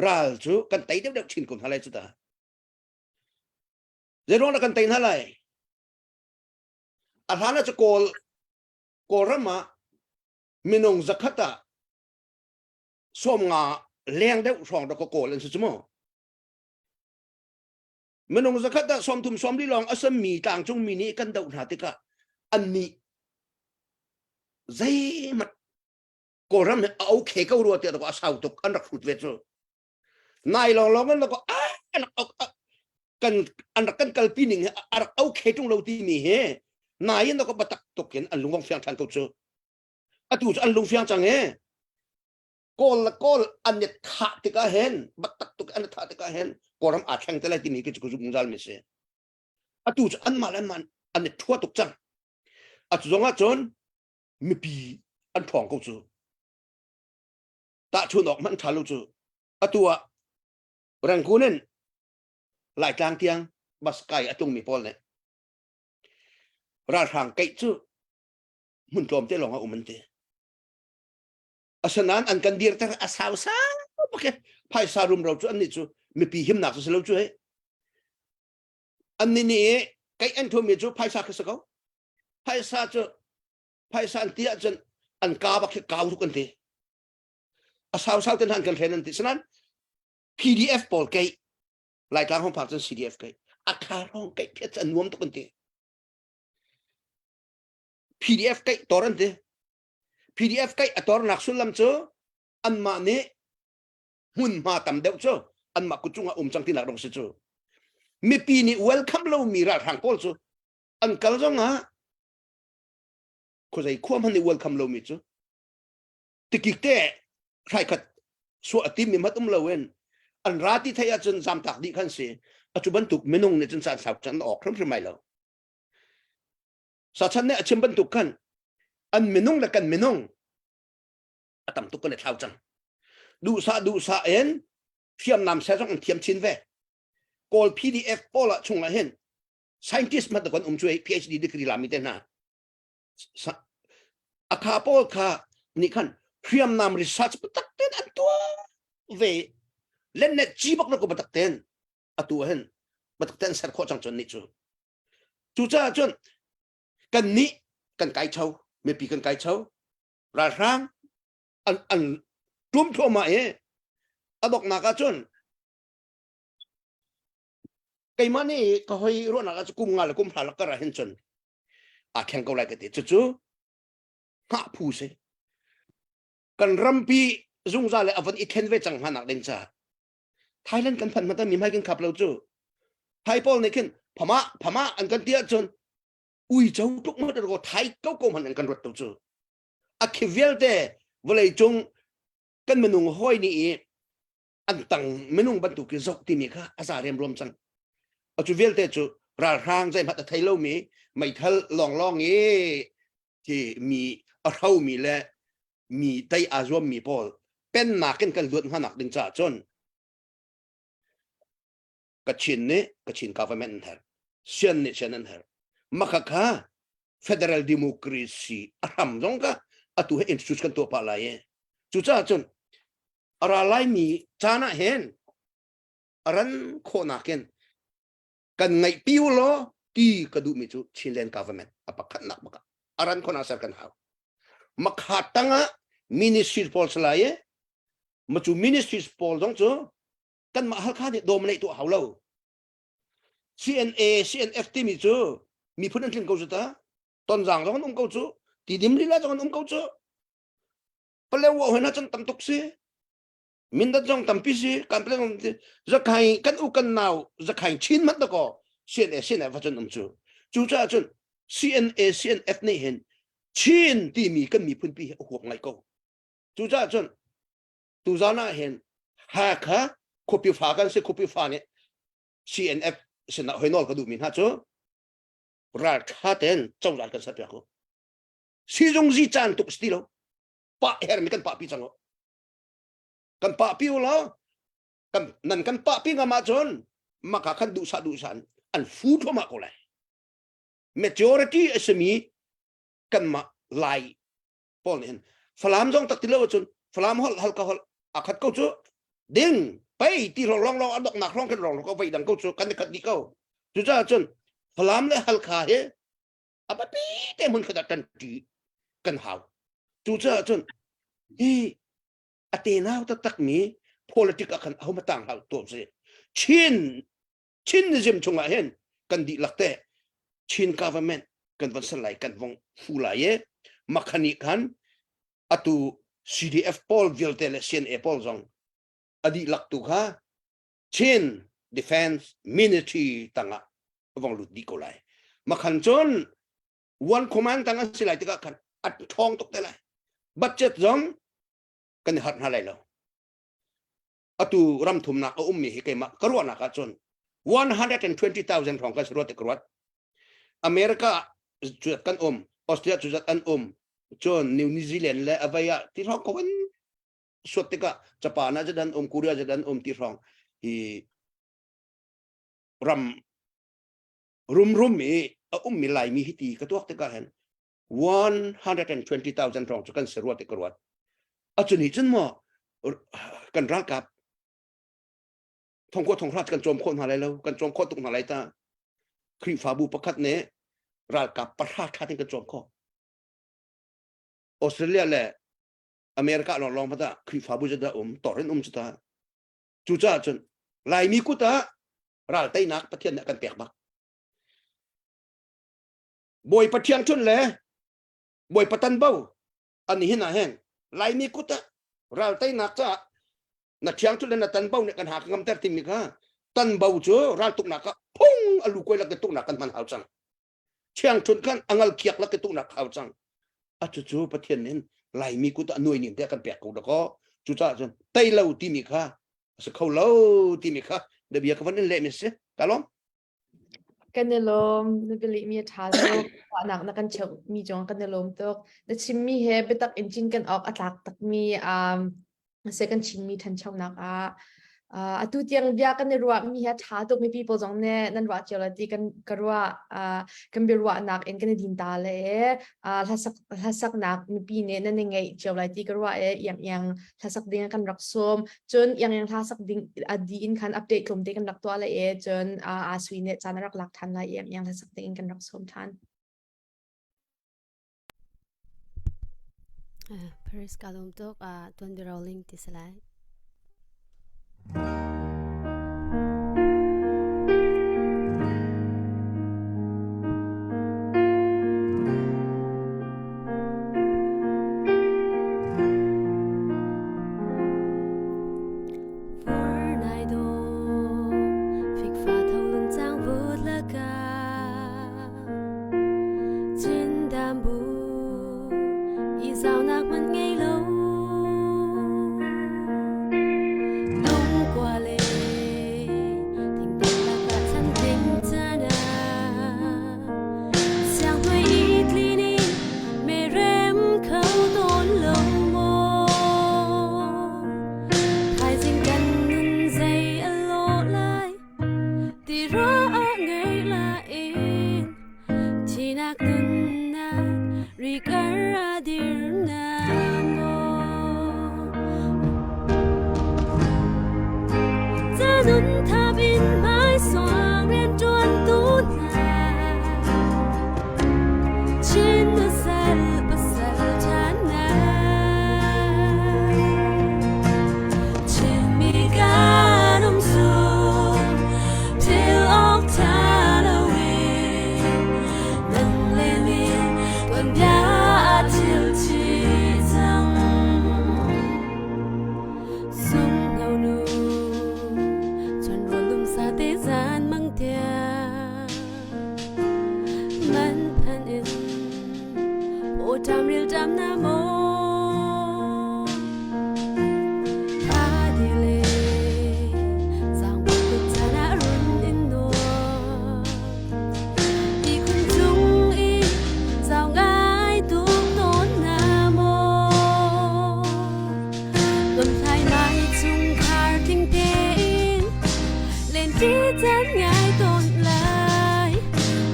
ral cu kan tei deuhdeuh chin ko hna lai cu ta. Zeiruang dah kan tei hna lai? A hlan ah cu Kawl Kawlram ah minung zakhat ah 50 leng deuh hrawng dah ka kawl an si cu mu. Minung zakhat ah 30 40 lawng a sammi tlangcung mi nih kan doh hna tikah annih zeihmanh Kawlram hi a okay ko rua tiah a sau tuk an rak hrut ve cu. Nai lawng lawng an rak kan an rak kan kalpi ning hi a rak okay tung lo timi hi nai in ka batak tuk in an lungong fiang than ko cu. Atu cu an lung fiang cang e. Kawl le Kawl an i thah tikah hin batak tuk an i thah tikah hin Kawlram aa thleng te lai timi khi cu zungzal mi si. Atu cu anmah le anmah an i thua tuk cang. Atu zong ah cun mipi an ṭhawng ko cu. Tahchun awk hmanh ṭha lo cu. Atu ah Rangoon in Laitlang tiang bus kai a tlungmi pawl nih ralhrang keih cu hmun tlawm te lawng a um an ti. Asinain an kan dirter a sau sau bak phaisa rumro cu annih cu mipi himnak cu si lo cu he. Annih nih keih an thumi cu phaisa khi si ko. Phaisa cu phaisa an ti ahcun an ka bak khi kau tuk an ti. A sau sau ten han kan hren an ti. Sinain PDF pawl keih Laitlang hong phak cun CDF keih a kha hrawng keih phiat cu an nuam tuk an ti. PDF keih tor an ti. PDF keih a tornak sullam cu anmah nih hmunhma tam deuh cu anmah kut cungah um cang tinak dong si cu. Mipi nih welcome lomi ralhrang pawl cu an kal zong ah khuazei khua hmanh nih welcome lomi cu tikik te hraikhat suah a timmi mat um loin an ra ti thei ahcun zamtak dih khan si atu bantuk minung nih cun caan sau cun awk hrimhrim ai lo Sachan nih a chim bantuk khan an minung le kan minung a tam tuk kan i thlau cang. Duhsah duhsah in hriamnam seh zong an thiam chin ve. Kawl PDF pawl ah chungah hin scientist mat kan um cu PhD degree lami te hna. A kha pawl kha nih khan hriamnam research tak ten an tuah ve. Len net chi bak na ko batak ten atu hin batak ten ser khawh cang chun nih cu. Cucaah cun kannih kan kai cho, mipi kan kai cho, ralhrang an, an tum thluahmah i a donghnak ah cun keimah nih ka hoi ruahnak ah kum nga le kum hra lak kar ah hin cun. Aa thleng ko lai ka ti. Cucu hngah phu si. Kan rampi zungzal le a von i thlen ve cang hna nak ding ca. Thailand kan phanh hmanh mi hmai kan khap lo cu. Thai pawl nih khin phama phama an kan ti ahcun uico tuk ma ko Thai ko ko hmanh an kan ruat to cu. A khi vialte vawlei cung kan minung hawi nih i an tang minung bantuk i zoh timi kha a za remruam cang. Acu vialte cu ralhrang zeihmanh a thei lomi meithal lawnglawng i khi mi a hromi le mi tei aa zuammi pawl pennak in kan luat hnanak ding caah cun Kachin nih Kachin government an herh Sian nih Sian an herh maka kha federal democracy a hram zong ka atu he institute kan tuah pah lai e cucaah cun a ra laimi caan ah hin a ran khawhnak in kan ngaih pi u law ti ka duhmi cu Chinland government a pakhatnak bak a ran khawhnak ser kan hau makha tangah ministry pawl salai e ma cu ministries pawl zong cu kanmah Halkha nih dawm neih tuah hau lo CNA CNF timi cu miphun an tlin ko cu ta tonzang zong an um ko cu tidim lila zong an um ko cu Palewa hoi na cun tam tuk si Mindat zong tampi si kan pale zong zakhai kan u kan nau zakhai chin mat ko CNA CNF va cun um cu cu caah cun CNA CNF nih hin Chin timi kan miphun pi hi a huap ngai ko cu caah cun tuzan ah hin Hakha khuapi fa kan si khuapi fa nih CNF sinah hoi nawl ka duhmi hna cu ralṭha tein cozah kan serpiak u sizung zi caan tuk si ti lo pah hermi kan pah pi cang u kan pah pi u law kan nan kan pah pi ngam ahcun maka khan duhsah duhsah an fu thluahmah ko lai majority a simi kanmah lai pawl nih hin Falam zong tak ti lo ahcun Falam holh Halkha holh a khat ko cu ding pei ti rong long long a doknak rong khin rong ko vei dang ko cu kan i khat dih ko cucaah cun Falam le Halkha hi a biapi te hmun khat ah ṭanṭi kan hau cucaah cun hi a tenau taktak mi politic ah khan ahoma tang hau to si Chin Chinism chungah hin kan dihlak te Chin government kan van ser lai kan vong fu lai e makhani khan atu CDF pawl vialte le CNA pawl zong a dihlak tu kha Chin Defense Ministry tangah vong lut dih ko lai makhan cun one command tang an si lai tikah khan a ṭhawng tuk te lai budget zong kan i harh hna lai lo atu ram thumnak a ummi hi keimah ka ruahnak ah cun 120,000 hrawng kan si ruat ka ruat America cu kan um Australia cu zat an um cun New Zealand le avei ah ti hrawng ko in suat tikah Japan ah zat an um Korea zat an um ti hrawng hi ram rumrum i a ummi Laimi hi ti ka tuak tikah hin 120,000 hrawng cu kan si ruat i ka ruat. A cu nih cun maw kan ralkap thongkua thonghra kan cawm khawh hna lai lo kan cawm khawh tuk hna lai ta Khrihfabu pakhat nih ralkap pahra tha tin kan cawm khawh Australia le America lawng lawng hmanh ah Khrihfabu cu dah um tor in um cu ta cucaah cun Laimi kut ah ral teinak Pathian nih a kan pek bak Bawipa ṭhiangṭhunh le Bawipa tanbo an hin ah hin Laimi kut ah ral teinak caah na ṭhiangṭhunh le na tanbo nih kan ha ka ngamter timi kha tanbo cu raltuknak ah phung a lu kuai lak ke tuknak kan hman hau cang ṭhiangṭhunh khan a ngal khiak lak ke tuknak hau cang a cucu Pathian nih Laimi kut ah nuai nin te kan pek ko dakaw cucaah cun tei lo timi kha a si kho lo timi kha na bia ka van in leh mi si ka lawm Kan i lawm. Na bialehmi a ṭha tuk. Ruahnak na kan cheuhmi cung kan i lawm tuk. Na chimmi he biatak in cinken awk a tlak takmi um, se kan Chinmi ṭhanchonak ah uh, atu tiang bia kan i ruahmi hi a ṭha tuk mipi pawl zong nih nan ruah cio la ti kan ka ruah uh, kan biaruahnak in kan i din ta le uh, hlasak hlasaknak mipi nih nan i ngeih cio lai ti ka ruah i iang iang hlasak ding kan rak sawm cun iang iang hla sak ding a di in khan update tlawm te kan rak tuah le e cun a sui nih caan a rak lak than lai iang iang hla sak ding in kan rak sawm than Paris ka lawm tuk tuan bi rolling ti salai kar a dir na maw? Ca-nun thap in hmaisuang rianṭuantu hna Chin nusal pasal ṭha hna Chinmi kan um chung thil awk ṭha loin nang le min tuanbia aa thil chih cang. Sungno nu chon rawl lumsa te zan mang tiang man phan in pawṭam rilṭam na maw Adile zaangfah caan ah run in nuam Ihkhun cung i zau ngai tuk tawn na maw Lawmhlai nai chungkhar tling tein len ṭi caan ngai tawn lai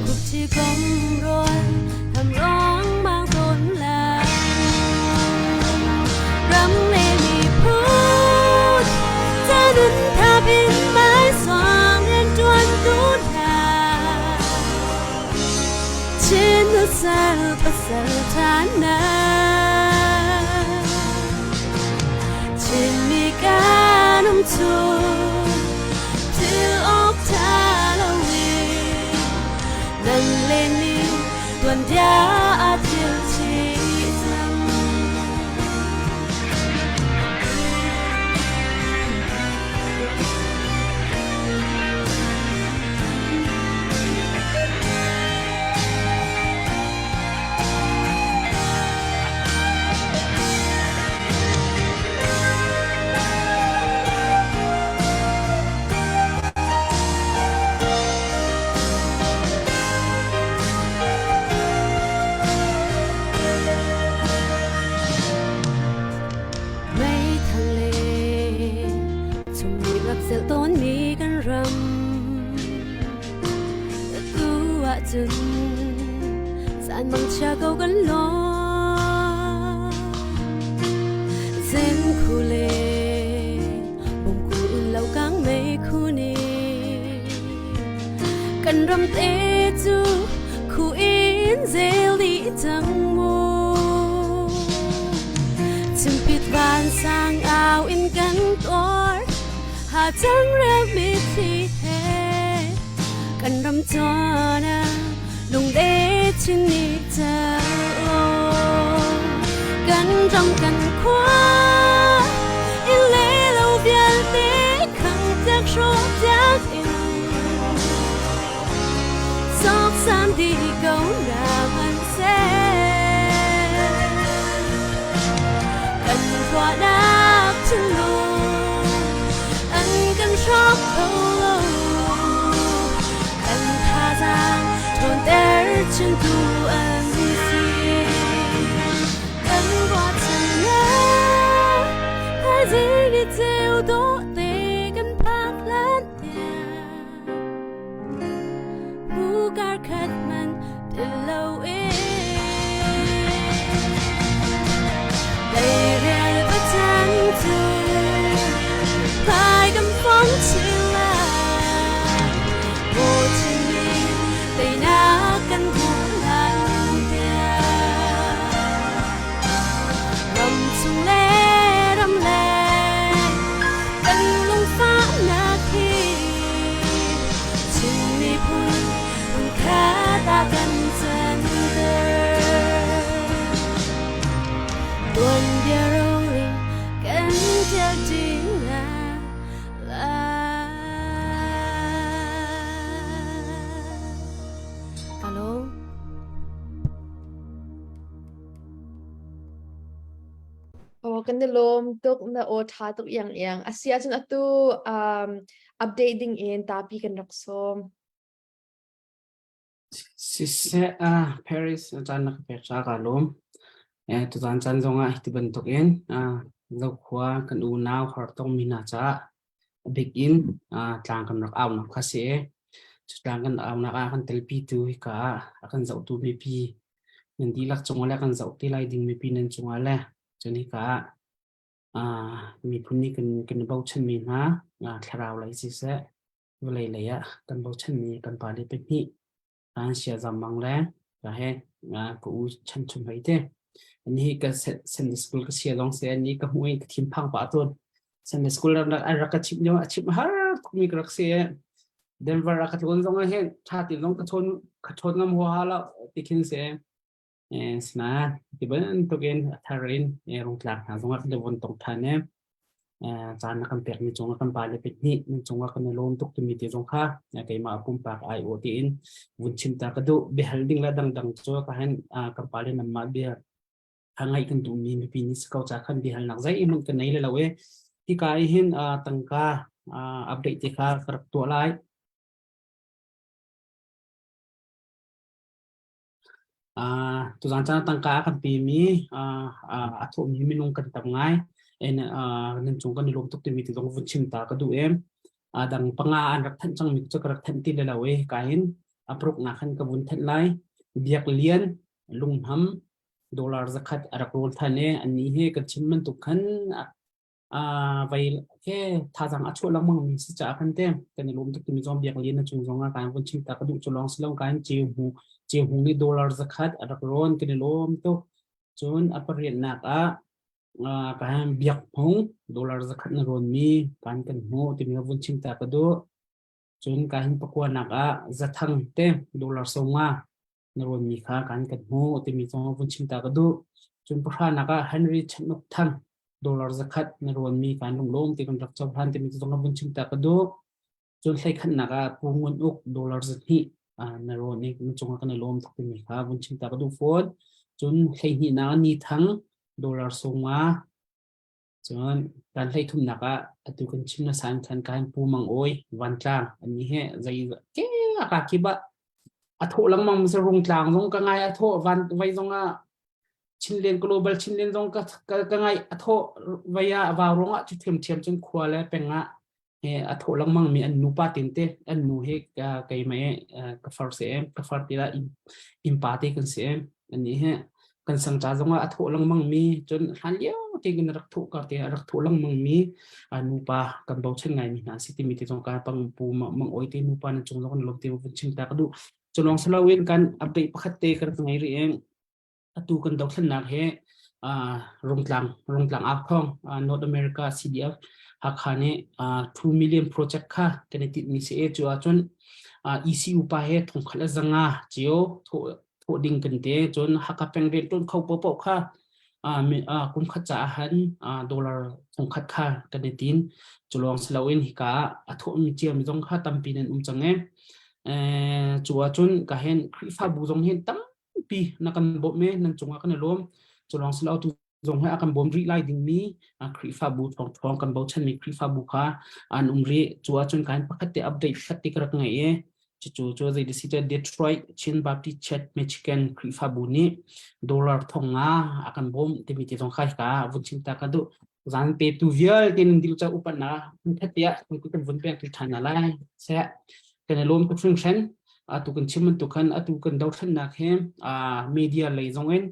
Khupṭhi kom rawl tham rong mang tawn lai Ram le miphun ca nun thap in hmaisuang rianṭuan tu hna Chin nusal pasal ṭha hna Chinmi kan um chung thil awk ṭha loin nan le ni tuanbia aa thil chih cang. Meithal le chummi rak zelh tawnmi kan ram Atu ahcun caan mangchia ko kan lawm. Zen khu le bungku in lo kang mei khu ni kan ram te cu khu in zel dih cang mu. Chimpit van sang au in kan tuar ha cang rel mitthli he kan ram chuan ah lungde chin ni cang kan ram kan khua in le lo vialte khang tiak hrawk tiak in sok sam di ko na man se kan ruahnak thinlung an kan hrawk kho lo kan thazaang ṭhawnter chintu an si kan ruahchannak thaizing i ceu dawh te kan phak hlan tiang Hnu kar khat hmanh tel loin Leirel pacang cu Phai kan fong chin lai Ho Chi Minh teinak kan hmuh hlan tiang Ram chung le ram leng kan lungfahnak hi Chin miphun hmunkhat ah kan canter. Tuanbia roling kan ṭial ṭi hna lai. Ka lawm. Aw kan i lawm tuk na aw ṭha tuk iang iang. A si ahcun atu um, update ding in tapi kan rak sawm. Siseh ah Paris caan na ka pek ca ka lawm. Eh, tuzaan caan zongah hi ti bantuk in ah Zokhua kan unau hartong mi hna caah a bik in ah tlang kan rak aunak kha si i cu tlang kan aunak ah kan telpi tu hika ah a kan zohtu mipi. Nan dihlak cungah le kan zoh te lai ding mipi nan cungah le cun hika ah miphun nih kan kan i bochanmi hna thlarau lei siseh vawlei lei ah kan bochanmi kan pale pahnih an sia zam mang le ka he ka u chan chum hei te ani hi ka Sunday school ka sia zong se ani ka hmu i ka thin phang pa ton Sunday school rak rak ka chim lio a chim har mi ka rak se Denver a ka tlawn zong ah hin tha ti zong ka chawn ka chawn ngam huaha lo ti khin se. Sinain ti bantuk in a thar in rungtlak hna zong ah kan i von tong than i caan na kan pekmi cungah kan pale pahnih nan cungah kan i lawm tuk timi te zong kha keimah pumpak ai-awh tiin vun chim ta ka duh. Biahal ding le dangdang cu ka hin kan pale nanmah bia kha ngaih kan duhmi mipi nih si ko ca khan biahalnak zeihmanh ka nei le lo i hika i hin tangka update te kha ka rak tuah lai. Tuzaan caan tangka a kan pemi a thawhmi minung kan tam ngai. Nan cung kan i lawm tuk timi ti zong vun chim ta ka duh i dang panga an rak thanh cangmi cu ka rak thanh ti le lo i ka hin a paruknak khan ka vun thanh lai. Biak Lian Lungham dollar zakhat a rak rawl than i annih hi kan chim bantuk khan vai ke thazang a chuah lengmang mi si caah khan te kan i lawm tuk timi zong biak lian na cung zong ah kan vun chim ta ka duh cu lawng si lo kan ceu hu ceu hung nih dollar zakhat a rak rawn kan i lawm tuk. Cun a pariatnak ah kan biak hmung dollar zakhat na rawn mi kan kan hmu timi vun chim ta ka duh. Cun ka hin pakuanak ah zathang te dollar songa na rawnmi kha kan kan hmuh timi zong vun chim ta ka duh. Cun pahranak ah Henry Chatnuk Thang dollar zakhat na rawnmi kan lunglawm ti kan rak cohlan timi zong vun chim ta ka duh. Cun hleikhatnak ah Pu Ngun Uk dollar zahnih na rawn i na cungah kan i lawm tuk timi kha vun chim ta ka duh fawn. Cun hleihnih nak Ni Thang dollar songa. Cun kan hleithumnak ah atu kan chim na san khan kan Pu Mang Awi Vantlang an ni he zei ke a ka kip ah a thawh lengmang mi Rungtlang zong ka ngai a thawh van vai zong ah Chinlen Global Chinlen zong ka ka ngai a thawh vai ah vau rong ah cu thiamthiam cun khua le peng ah he a thawh lengmang mi an nupa tin te an nu he keimah ka far se ka far ti la innpa te kan si an ni he kan sang ca zong ah a thawh lengmang mi cun hlan lio te kan rak thawh kar te rak thawh lengmang mi nupa kan bochan ngai mi hna si timi te zong ka pang pu mang oi te nupa nan cung zong kan lom te vun chim ta ka duh. Culong saloin kan update pakhat te kan ngai ri eng atu kan dothlennak he Rungtlang Rungtlang Arkhong North America CDF Hakha nih 2 million project kha kan i tinh mi si e. Cu ahcun ECU pa he thongkhat le zanga cio thawh ding kan te. Cun Hakha peng rian tuan kho popo kha kum khat caah han dollar thongkhat kha kan i tin. Cu lawng si loin hika a thawh mi cia mi zong kha tampi nan um cang e. Cu ahcun ka hen Khrihfabu zong hin tam pi na kan bawmh e, nan cungah kan i lawm. Cu lawng si lo tu zong he a kan bawm rih lai dingmi Khrihfabu thawngthawng kan bochanmi Khrihfabu kha an um rih. Cu ahcun kan pakhat te update khat te ka rak ngei i cucu cu zei si Detroit Chin Baptist Church Michigan Khrihfabu nih dollar thong nga a kan bawm timi te zong kha ka vun chim ta ka duh. Zan pe tu vialte nan dil cha upat na khat tiah kan vun pek than na lai se kan i lawm tuk hringhran. Atu kan chim bantuk khan atu kan dothlennak hi media lei zong in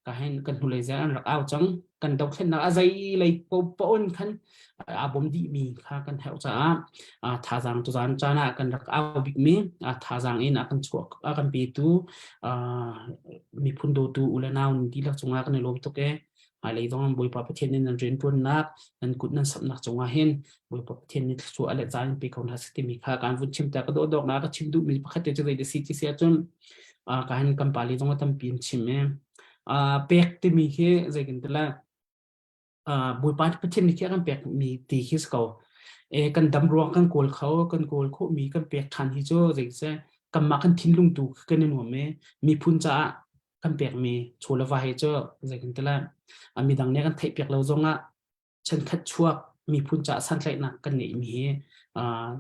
ka hen kan hnulei zel an rak au cang. Kan dothlennak a zei lei paoh khan aa bawm dih mi kha kan herh caah thazaang tuzaan caan ah kan rak au bik mi thazaang in a kan chuak a kan petu miphun dawtu u le nau dihlak cungah kan i lawm tuk e. Hmailei zong Bawipa Pathian nih nan rianṭuannak, nan kut nan samhnak cungah hin Bawipa Pathian nih thluachuah le caan in pe ko hna seh timi kha kaan vun chim ta. Ka dawhdawk na ka chim duhmi pakhat te cu zei si ti si ahcun ka han kan pali zong a tampi in chim e. Pek timi khi zei kan ti lai Bawipa Pathian nih khi a kan pekmi ti khi si ko. E, kan dam ruang kan kawl kho, kan kawl khawhmi kan pek ṭhan hi cu zei seh kanmah kan thinlung tu kan i nuam e. Miphun caah kan pekmi chaw le va hi cu zei kan ti lai midang nih kan theih piak lo zongah chenkhat chuak miphun caah santlaihnak kan ngeihmi hi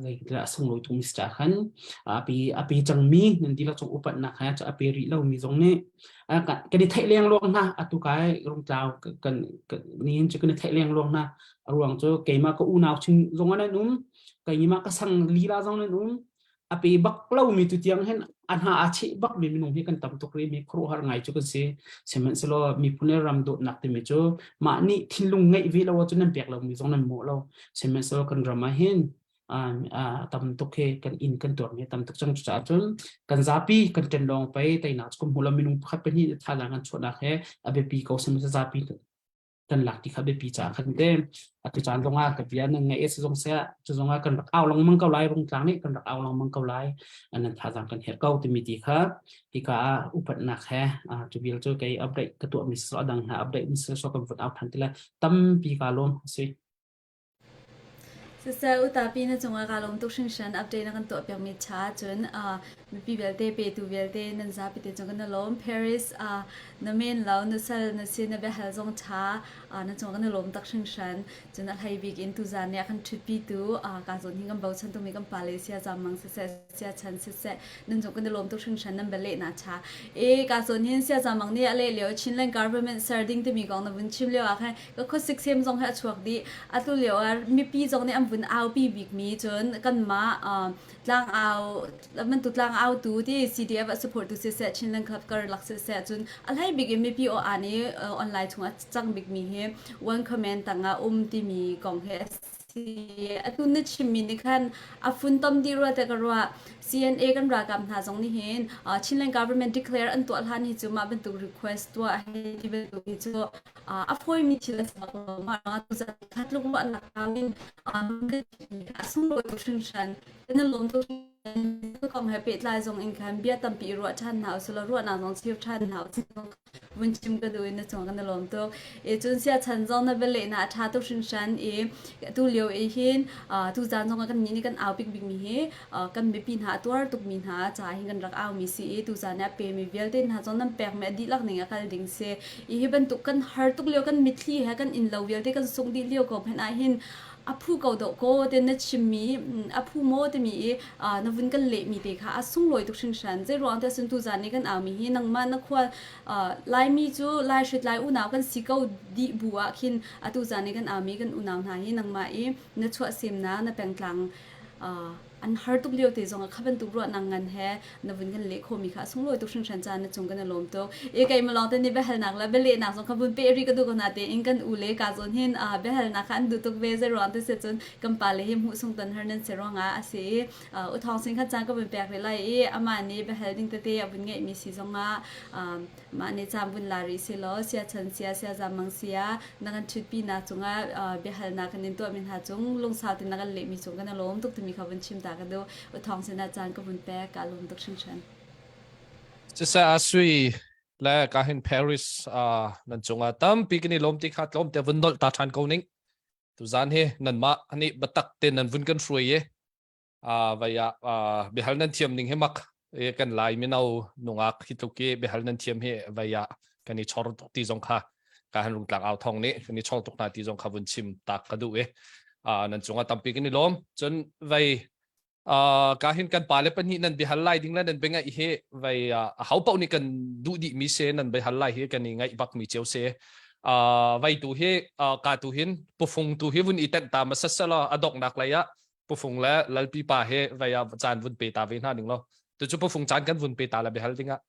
zei kan ti lai a sunglawi tukmi si caah khan a pe cangmi nan dihlak cung upatnak he a pe rih lomi zong nih kan i theih leng luang hna. Atu kai rungtlau kan nihin cu kan i theih leng luang hna. A ruang cu keimah ka unau chung zong an um, keimah ka sang lila zong an um, a pe bak lomi tu tiang hin. A hna a cheh bak mi minung hi kan tam tuk rih mi khuaruahhar ngai cu kan si. Sihmanhsehlaw miphun le ram dawtnak timi cu mah nih thinlung ngeih ve lo ahcun nan pek lo mi zong nan mawh lo. Sihmanhsehlaw kan ram ah hin tam tuk hi kan inn kan tuar mi tam tuk cang cucaah cun kan zapi kan ṭen lawng pei teinak cu kan hmu lo minung pakhat pahnih thazaang kan chuahnak he a biapi ko sihmanhsehlaw zapi kan lak ti kha biapi caah khan te atu caan zong ah ka bia nan ngaih si zong seh cu zong ah kan rak au lengmang ko lai rungtlang nih kan rak au lengmang ko lai nan thazaang kan herh ko timi ti kha hika ah upatnak he cu bil cu kei update ka tuah mi so adang hna update mi so kan vun au than ti lai tampi ka lawm si Siseh utapi na cungah kaa lawm tuk hringhran update na kan tuahpiakmi ṭha cun mipi vialte petu vialte nan zapi te cung kan i lawm. Paris na men lo na sal na si na biahal zong ṭha na cungah kan i lawm tak hringhran. Cun a hlei bik in tuzaan nih a kan ṭhutpitu kaa zawn hi kan bochan tukmi kan pale sia Zam Mang siseh sia Chan siseh nan cung kan i lawm tuk hringhran nan bialehnak ṭha. E kaa zawn hin sia Zam Mang nih a leh lio Chinland government ser ding timi kong na vun chim lio ah khan ka khuasik sem zong hi a chuak dih atu lio ah mipi zong nih an vun aupi bikmi cun kanmah tlang au bantu tlang autu ti CDF a support tu siseh Chinland Club karlak siseh cun a hlei bik in mipi aw an i online chungah cang bikmi hi one comment tangah um timi kong hi a si atu na chimmi nih khan a funtom dih rua te ka ruah CNA kan ralkap hna zong nih hin Chinland government declare an tuah hlan hi cu mah bantuk request tuah hi ti bantuk hi cu a fawimi thil a si bak lo. Mah ruangah tuzan kha tluk ruahnak in a sunglawi tuk hringhran. Kan i lawm tuk kong he pehtlai zong in khan bia tampi i ruah ṭhan hna usih law ruahnak zong cheu ṭhan hna usih vun chim ka duh in na cung kan i lawm tuk. I cun siachan zong na bialehnak a ṭha tuk hringhran i tu lio i hin tuzan zong ah kan nih nih kan au bik bikmi hi kan mipi hna a tuar tukmi hna ca hin kan rak aumi si i tuzan ah pemi vialte hna zong nan pekmi a dihlak ning a kal ding si i hi bantuk kan har tuk lio kan mitthli he kan inn lo vialte kan sung dih lio ko hmanh ah hin a phu ko dawh ko te na chimmi a phu maw timi i na vun kan lehmi te kha a sunglawi tuk hringhran zei ruang te sun tuzan ni kan aumi hi nangmah na khual Laimi cu Lai hritlai unau kan si ko dih bu ah khin atu zan i kan aumi kan unau hna hi nangmah i na chuahsemnak na pengtlang an har tuk lio te zong ah kha bantuk ruahnak ngan he na vun kan leh khawhmi kha a sunglawi tuk hringhran caan na cung kan i lawm tuk. I keimah lawng te nih biahalnak le bialehnak zong kha vun peh rih ka duh ko hna tein kan u le ka zawn hin biahalnak kha an duh tuk ve zei ruang te si cun kan pa le hi hmuh sung ton har nan si ruangah a si i u Thawng Sing kha caan ka vun pek rih lai i amah nih biahal ding tete a vun ngeihmi si zongah Mah nih caan vun la rih silaw siachan sia siazam mang sia na kan ṭhutpi nak cungah biahalnak kan in tuahmi hna cung lungsau tein na kan lehmi cung kan i lawm tuk timi kha vun chim ta ka duh. U Thawng sinah caan ka vun pek ka lawm tuk hringhran. Siseh Asui le ka hin Paris nan cungah tampi kan i lawm ti kha tlawm te vun nolh ta ṭhan ko ning. Tuzan hi nanmah nih biatak te nan vun kan hruai i vai ah biahal nan thiam ning hi mak kan lai mino nungak hi tluk i biahal nan thiam hi vai ah kan i chor tuk ti zong kha ka han rungtlang au thong nih kan i chor tuk hna ti zong kha vun chim tak ka duh i nan cungah tampi kan i lawm cun vai ka hin kan pale pahnih nan biahal lai ding le nan bia ngaih hi vai a hau paoh nih kan duh dih mi se nan biahal lai hi kan i ngaih bak mi cio se vai tu hi ka tu hin pufung tu hi vun i tenh ta ma sasala a dok nak lei ah pufung le lalpi pa he vei ah caan vun pe ta ve hna ding lo tu cu pufung caan kan vun pe ta la biahal ding ah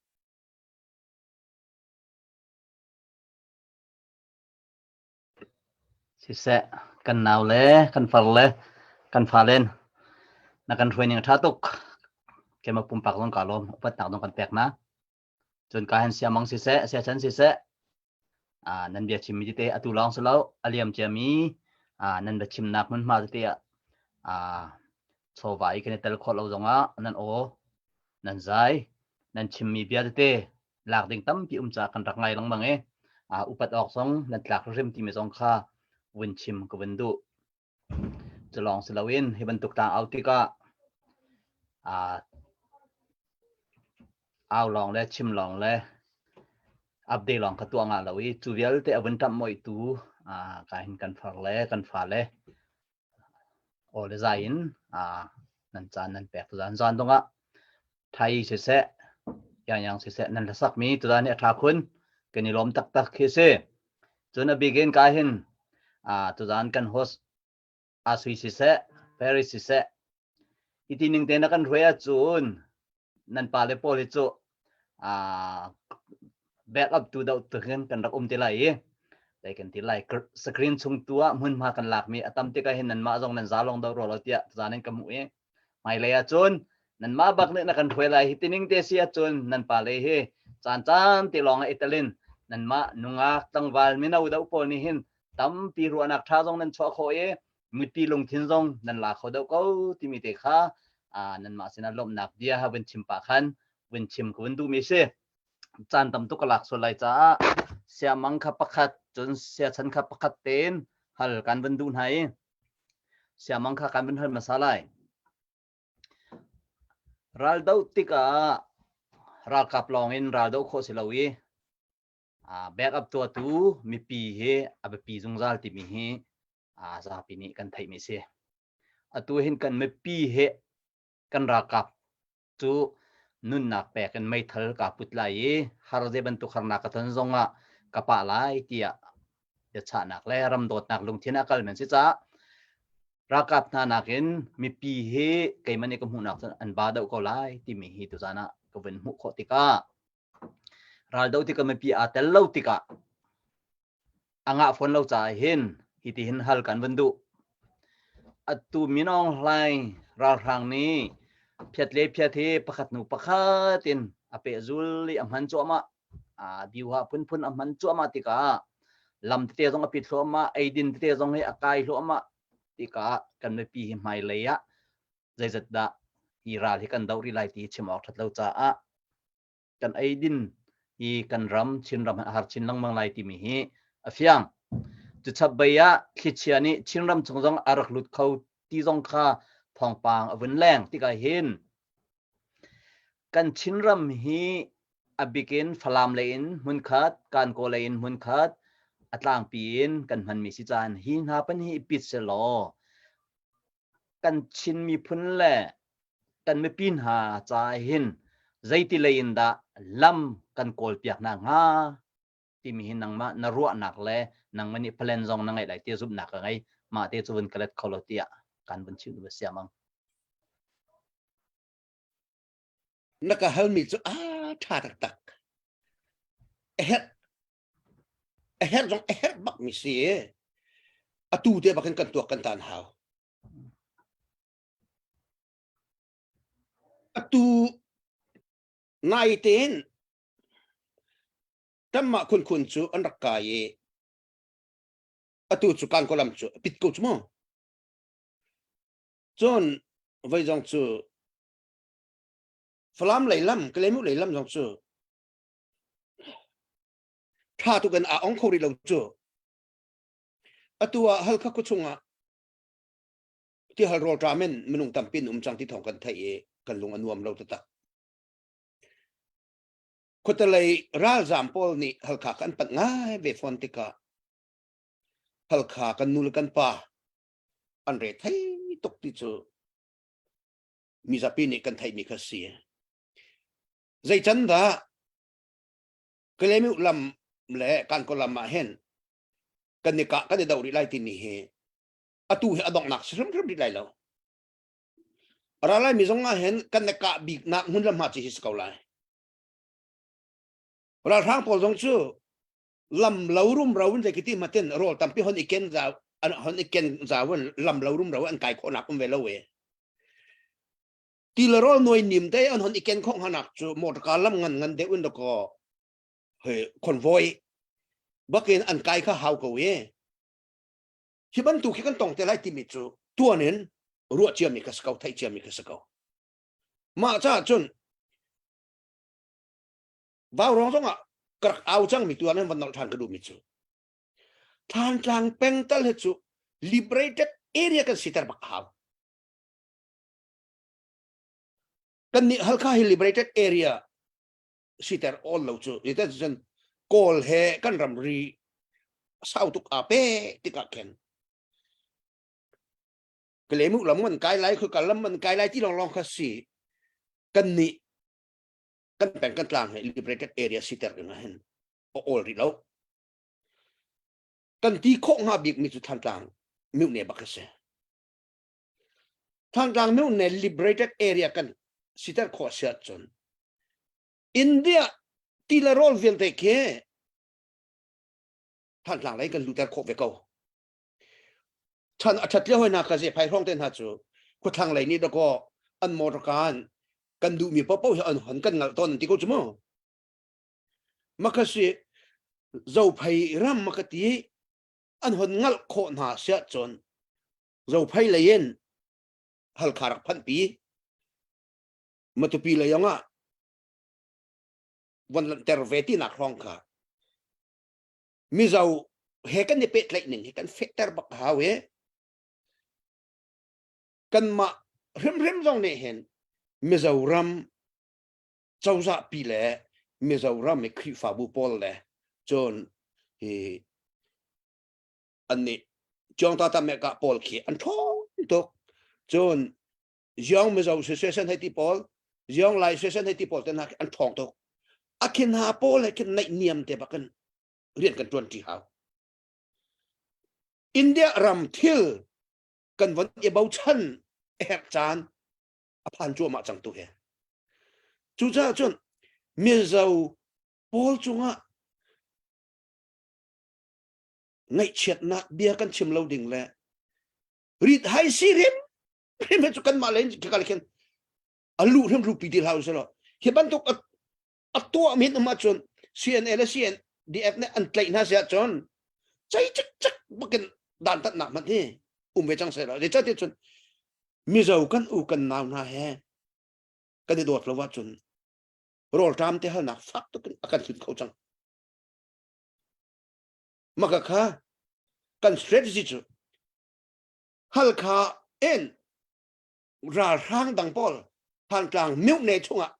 Siseh, kan nau le kan far le kan falen na kan hruai ning a ṭha tuk. Keimah pumpak zong ka lawm, upatnak zong kan pek na. Cun ka hen siamang siseh, siachan siseh, nan bia chimmi tete atu lawng si lo a liam ciami nan bia chimnak hmunhma tete ah chawva i kan i tel khawh lo zongah nan aw nan zai nan chimmi bia tete lak ding tampi um caah kan rak ngai lengmang i upat awk zong nan tlak hrim timi zong kha vun chim ka vun duh. Cu lawng si loin hi bantuk tlang au tikah au lawng le chim lawng le update lawng kha tuah ngah lo i cu vialte a vun ṭamh moihtu ka hin kan far le kan fa le aw le zai in nan caan nan pek tuzan zan dongah thai siseh yang yang siseh nan hlasak mi tuzan hi a ṭha khun kan i lawm taktak khi si cun a bik in ka hin tuzan kan host Asui siseh Paris siseh iti ning te na kan hruai ahcun. Nan pa le pawl hi cu back up tu deuh tukin kan rak um te lai i dai kan ti lai screen chung tu ah hmunhma kan lakmi a tam tikah hin nanmah zong nan za long do ro lo tiah zan in ka hmuh i hmailei ah cun nanmah bak nih na kan hruai lai hi tining te si ahcun nan pa le hi caan caan te lawng ah i telin nanmah nungak tlangval mino deuh pawl nih hin tampi ruahnak ṭha zong nan chuah khawh i mipi lungthin zong nan la kho deuh ko timi te kha nanmah sinah lawmhnak bia ha vun chim pah khan vun chim ka vun duhmi si. Caan tam tuk ka lak sual lai caah siamang kha pakhat cun siachan kha pakhat tein hal kan vun duh hna i siamang kha kan vun hal hmasa lai. Raldoh tikah ralkap lawng in raldoh khawh si lo i backup tuahtu mipi hi a biapi zungzal timi hi zapi nih kan theihmi si. Atu hin kan mipi he kan ralkap cu nunnak pek in meithal kaa put lai i har zei bantuk harnak ka ton zong ah ka pah lai tiah biachahnak le ram dawtnak lungthin a kal men si caah ralkap hna nakin mipi hi keimah nih ka hmuhnak cun an ba deuh ko lai timi hi tuzan ah ka vun hmuh khawh tikah raldo tikah mipi aa tel lo tikah A ngah fawn lo caah hin hitihin hal kan vun duh. Atu Min Aung Hlaing ralhrang nih phiat le phiat hi pakhat hnu pakhat in a pehzul i a hman cuahmah. A biuha phunphun a hman cuahmah tikah lam tete zong a pit thluahmah, eidin tete zong hi a kai thluahmah tikah kan mipi hi hmailei ah zeizat dah hi ral hi kan doh rih lai ti chim awk ṭhat lo caah kan eidin hi kan ram Chinram a har chin lengmang lai timi hi a fiang. Cuchap bei ah thlichia nih Chinram chung zong a rak lut kho ti zong kha thawngpang a vun leng tikah hin kan Chinram hi a bikin Falam lei in hmunkhat, Kankaw lei in hmunkhat, a tlangpi in kan hmanmi si caan hi hna pan hi pit selaw kan Chin miphun le kan mipi hna caah hin zeiti lei in dah lam kan kawlpiak hna hnga timi hi nangmah na ruahnak le nangmah nih plan zong na ngeih lai ti zumhnak ka ngei mah te cu vun ka let kho lo tiah kan vun chim duh siam ang na ka halmi cu a tha taktak a herh a herh zong a herh bak mi si atu te bakin kan tuak kan tan hau Atu nai tein kanmah khunkhun cu an rak kai i atu cu kan lam cu a pit ko cu mu. Cun voi zong cu Falam lei lam, Kalemu lei lam zong cu ṭha tuk in aa ong kho rih lo cu. Atu ah Halkha khua chungah ti hal rawl ṭam in minung tampi an um cang ti thawng kan theih i kan lung a nuam lo taktak. Khuatelei ralzaam pawl nih Halkha kan panh ngai ve fawn tikah Halkha kan nu le kan pa an re thei tuk ti cu mizapi nih kan theihmi kha si. Zeican dah Kalemiu lam le Kankaw lam ah hin kan i kah kan i do rih lai timi hi atu hi a donghnak si hrimhrim rih lai lo. Ra lai mi zong ah hin kan i kah biknak hmun le hma ci hi si ko lai. Ralhrang pawl zong cu lam lo rumro in zei ti matin rawl tampi hon i ken zau an hon i ken zau in lam lo rumro an kai khawhnak um ve lo e. Ti le rawl nuai nim te an hon i ken khawh hanak cu motor car lam ngan ngan deuh in dakaw he convoy bakin an kai kha hau ko e. Hi bantuk hi kan tong te lai timi cu tuan in ruah ciami ka si ko theih ciami ka si ko. Mah caah cun vaurawng zong ah ka rak au cangmi tu ah nan van nolh ṭhan ka duhmi cu Thantlang peng tal hi cu liberated area kan siter bak a hau. Kan nih Halkha hi liberated area siter all lo cu ite cun Kawl he kan ramri sau tuk aa pe tikah khin Kalemu lam man kai lai khoi lam man kai lai ti long long kha si kan nih kan peng kan tlang he liberated area siter ding ah hin a awl rih lo kan ti khawh hnga bik mi cu Thantlang myone bak a si Thantlang myone liberated area kan siter khawh si ahcun. India ti le rawl vialte khi Thantlang lei kan luter khawh ve ko. Chan a ṭhat lio hoi hna ka ze phai hrawng te hna cu khuathlang lei nih dakaw an motor kan kan duhmi paohpaoh hi an hon kan ngalh tawn an ti ko cu mu. Makasi zophei ram makati an hon ngalh khawh hna siah cun zophei lei in Halkha rak phanhpi Matupi lei ah von lanhter ve tinak hrawng kha Mizo he kan i pehtlaih ning hi kan fehter bak hau i kanmah hrimhrim zong nih hin Mizoram cozah pi le Mizoram i Khrihfabu pawl le cun hi an nih Ciangta Meka pawl khi an ṭhawng tuk cun Ziong Mizo Association hei ti pawl Ziong Lai Association hei ti pawl te hna khi an ṭhawng tuk a khin hna pawl he khin naih niam te bakin rian kan ṭuan ṭi hau India ram thil kan von i bochan a herh caan a phan cuahmah cang tu hi cucaah cun Mizo pawl cungah ngaihchiatnak bia kan chim lo ding le rit hai si rim hrim he cu kanmah le kal khin a lu hrim rupi ti hlah usih law hi bantuk a tuah min um ahcun CNA le CNDF nih an tlaih hna si ahcun cei cik bakin dantatnak hmanh hi um ve cang seh law zeicahtiah cun Mizo kan u kan nau hna he kan i dawt lo ahcun rawlṭam te halnak fak tuk in a kan hlut kho cang maka kha kan strategy cu Halkha in ralhrang dang pawl Thantlang myone chungah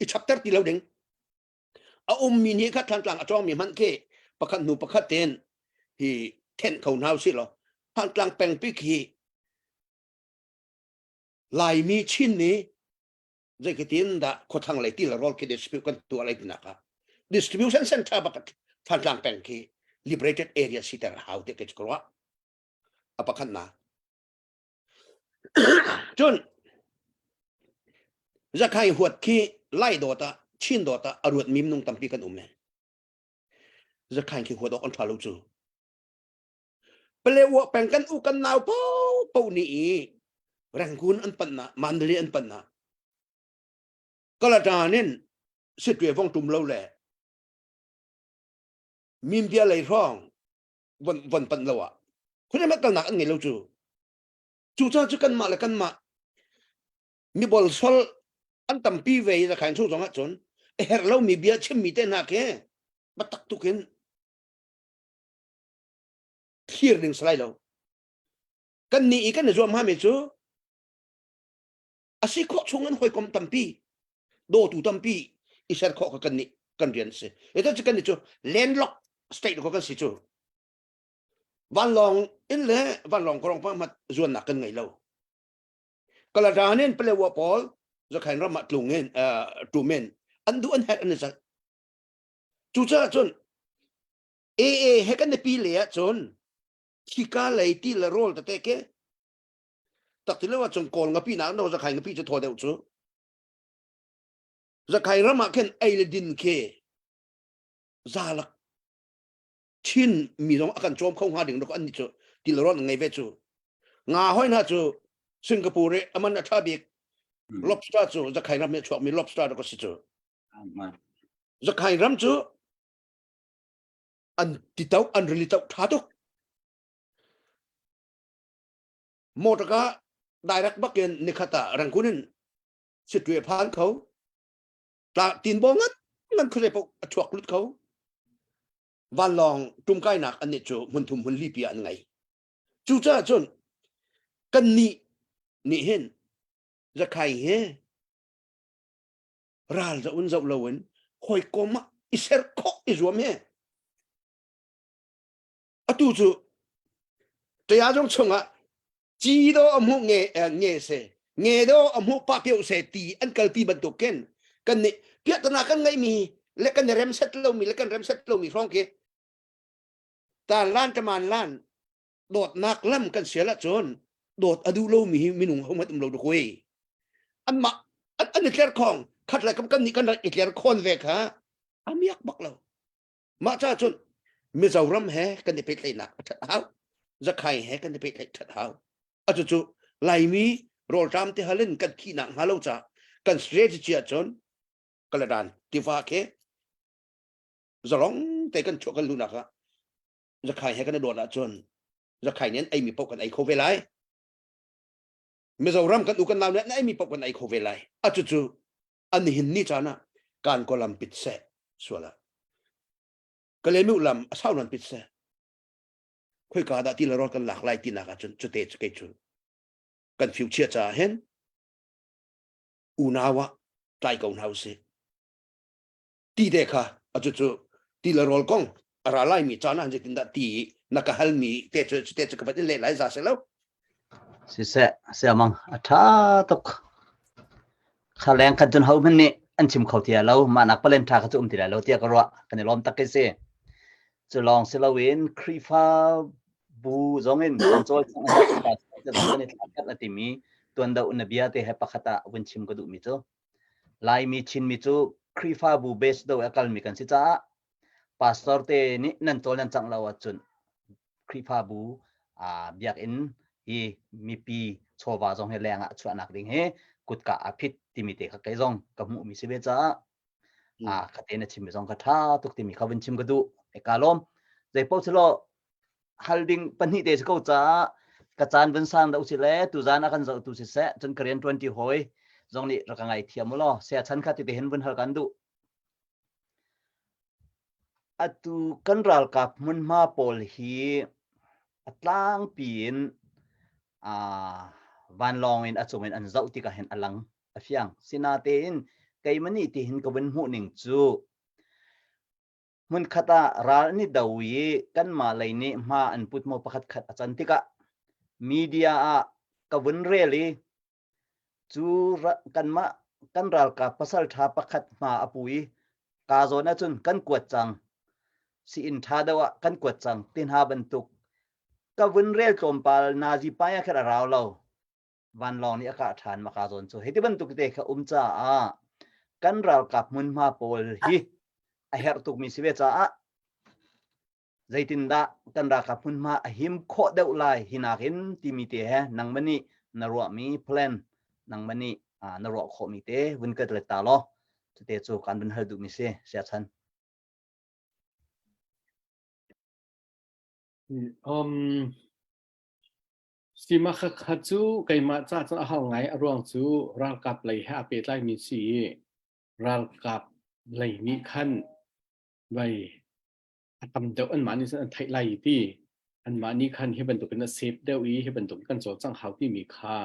i chapter ti lo ding a ummi nih kha Thantlang a cawngmi hmanh khi pakhat hnu pakhat ten hi thenh kho hna usih law Thantlang pengpi khi Laimi Chin nih zeitin dah khuathlang lei ti le rawl khi distribute kan tuah lai tinak ah distribution center bak Thantlang peng khi liberated area siter a hau ti ka ruah a pakhat na cun zakhai huat khi lai dawt ah chin dawt ah a ruat mim nung tampi kan um e zakhai khi huat awk an tha lo cu Palewa peng kan u kan nau po po ni i Rangoon an pan na Mandalay an pan na Kalatan in sitwe vong tum lo le Mimbia lei hrawng von von pan lo ah khune ma kalnak an ngei lo cu cu ca cu kanmah le kanmah mi bol sol an tampi ve i zakhain chung zong ah cun a herh lo mi bia chim mi te hna khi batak tukin thlir ding salai lo kan ni i kan i zuam hami cu a si khawh chung in hawikom tampi dawtu tampi i ser khawh kha kan nih kan rian si ito cu kan nih cu landlock state ko kan si cu vanlawng in le vanlawng korong pa mat zuannak kan ngei lo kaladan in palewa pawl zakhain ram ah tlung in tumin an duh an herh an i zalh cucaah cun AA he kan pi le ah cun khika lei ti le rawl tete ke tak ti lo ah cun kawl ngapi nak no zakhai ngapi cu thaw deuh cu zakhai ram ah khin ei le din khi zalak chin mi zong a kan cawm kho hnga ding an ni cu ti le rawl ngei ve cu nga hoi hna cu Singapore i aman a tha bik lobster cu zakhai ram he chuak mi lobster ko si cu zakhai ram cu an ti to an rili to tha tuk motor ka direct bakin nikhata Rangoon in sitwe phan kho tla tin bo ngat ngan khule po a chuak lut kho vanlawng tumkainak an nih cu hmun thum hmun li pi an ngei cu caah cun kan nih nih hin zakhai he ral za un zoh loin hawikom ah i ser khawh i zuam he atu cu taya zong chungah ci do a hmuh nge nge se nge do a hmuh pa pio se ti an kalpi bantuk ken kan nih piahtana kan ngeih mi le kan rem set lo mi le kan rem set lo mi hrawng khi ta lan ta man lan dawtnak lam kan sial ahcun dawt a duh lomi hi minung hohmanh um lo dawk an mah an i tler khong. Khat le kan nih kan rak i tler khawn ve kha a miak bak lo. Mah ca cun Mizoram he kan i pehtlaihnak a ṭhat hau. Zakhai he kan i pehtlaih ṭhat hau. Atu cu Laimi rawlṭam te halin kan thihnak hnga lo ca kan strategy ahcun Kaladan tiva khi zalong te kan chuah kan luhnak ah Zakhai he kan i dawt ahcun Zakhai nih an eimi paoh kan ei kho ve lai. Mizoram kan u kan nau nih an eimi paoh kan ei kho ve lai. Atu cu an hin ni caan ah kan kolam pit seh sual ah Kalemi lam a sau nan pit seh khoika dah ti le rawl kan lak lai tinak ahcun cute cu kei cu kan future caah hin unau ah tlai ko hna usih ti te kha atu cu ti le rawl kong a ra lai mi caan ah zeitindah ti na ka hal mi te cu te cu ka van in leh lai za se lo Siseh, siamang a ṭha tuk. Kha leng khan cun ho hmanh nih an chim kho ti lo. Mah nak palen ṭha kha cu um ti lai lo tiah ka ruah. Kan i lawm tak khi si. Cu lawng si loin Khrihfa bu zong in kan cawlcangh a herh kan i thlakhat a timi tuan do na bia te he pakhat ah vun chim ka duhmi cu Laimi Chinmi cu Khrihfabu base do a kalmi kan si caah pastor te nih nan cawl nan cangh lo ahcun Khrihfabu biakinn hi mipi chawva zong hi leng ah chuahnak ding hi kutka a phit timi te kha kei zong ka hmuhmi si ve caah a kha te na chimmi zong kha ṭha tuk timi kha vun chim ka duh. E ka lawm. Zei paoh silo hal ding pahnih te si ko caah ka caan vun sang deuh si le tuzaan a kan zohtu siseh cun ka rian ṭuanṭi hawi zong nih rak ka ngai thiam u law saya chan kha tete hin vun hal kan duh. Atu kan ralkap hmunhma pawl hi a tlangpi in vanlawng in a cung in an zoh tikah hin a lang a fiang. Sinatein keimah nih tihin ka vun hmuh ning cu hmunkhat ah ral an i do i kanmah lei nih hma an put maw pakhat khat a can tikah media ah ka vun rel i Cu kanmah kan ralkap pasalṭha pakhat hma a pu i kaa zawn ahcun kan kuat cang. Sii-inn ṭha deuh ah kan kuat cang ti hna bantuk ka vun rel tlawmpal nazi pai ah khan a rau lo. Vanlawng nih a kah ṭhan maka zawn cu. Hi ti bantuk te kha um caah kan ralkap hmunhma pawl hi a herh tukmi si ve caah zeitindah kan ralkap hmunhma a him khawh deuh lai hi nakin timi te he nangmah nih na ruahmi plan nangmah nih na ruah khawhmi te vun ka let ta law cute cu kan vun hal duhmi si siachan Um, Sima kha kha cu keimah ca cu a hal ngai a ruang cu ralkap lei he a pehtlai mi si i ralkap lei nih khan vai a tam deuh anmah nih cun an theih lai ti anmah nih khan hi bantukin a save deuh i hi bantuk kan cawlcangh hau timi kha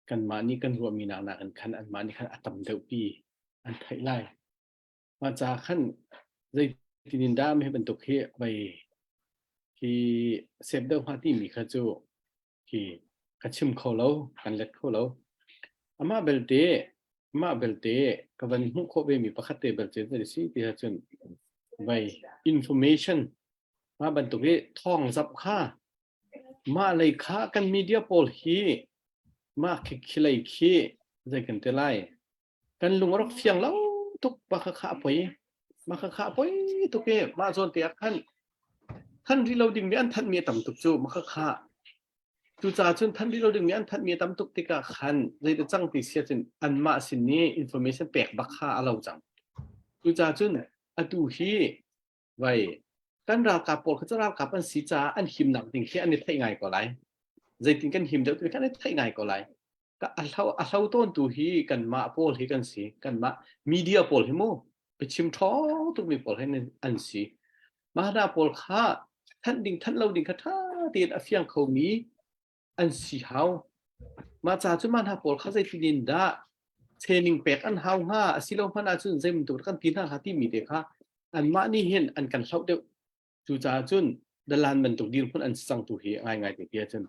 kanmah nih kan ruahmi nak nakin khan anmah nih khan a tam deuh pi an theih lai. Mah ca khan zeitin in dah hi bantuk hi vai hi save deuh hnga timi kha cu hi ka chim kho lo, kan let kho lo. Amah belte amah belte ka van hmuh khawh ve mi pakhat te belte zei si ti ahcun vai information mah bantuk hi thawng zap kha mah lei kha kan media pawl hi mah khi khi lei khi zei kan te lai kan lung a rak fiang lo tuk mah kha kha poi mah kha kha poi tuk i mah zawn te ah khan than rih lo ding mi an thanh mi a tam tuk cu mah kha kha cucaah cun than rih lo ding mi an thanh mi a tam tuk tikah khan zeidah cang ti sia cun anmah sin nih information pek bak kha a lo cang cucaah cun atu hi vai kan ralkap pawl kha cu ralkap an si caah an himnak ding khi an i theih ngai ko lai zeitin kan him deuh ti kan i theih ngai ko lai a hlo a hlo tawntu hi kanmah pawl hi kan si kanmah media pawl hi mu biachim ṭhawng tukmi pawl hi an si mah hna pawl kha thanh ding thanh lo ding kha ṭha tein a fiang khomi an si hau mah ca cu mah hna pawl kha zeitin in dah training pek an hau hnga asilo hmanh ahcun zei bantuk kan ti hna hnga timi te kha anmah nih hin an kan hloh deuh Cucaah cun dalan bantuk dirhmun an si cang tu hi ngaingai te ti ahcun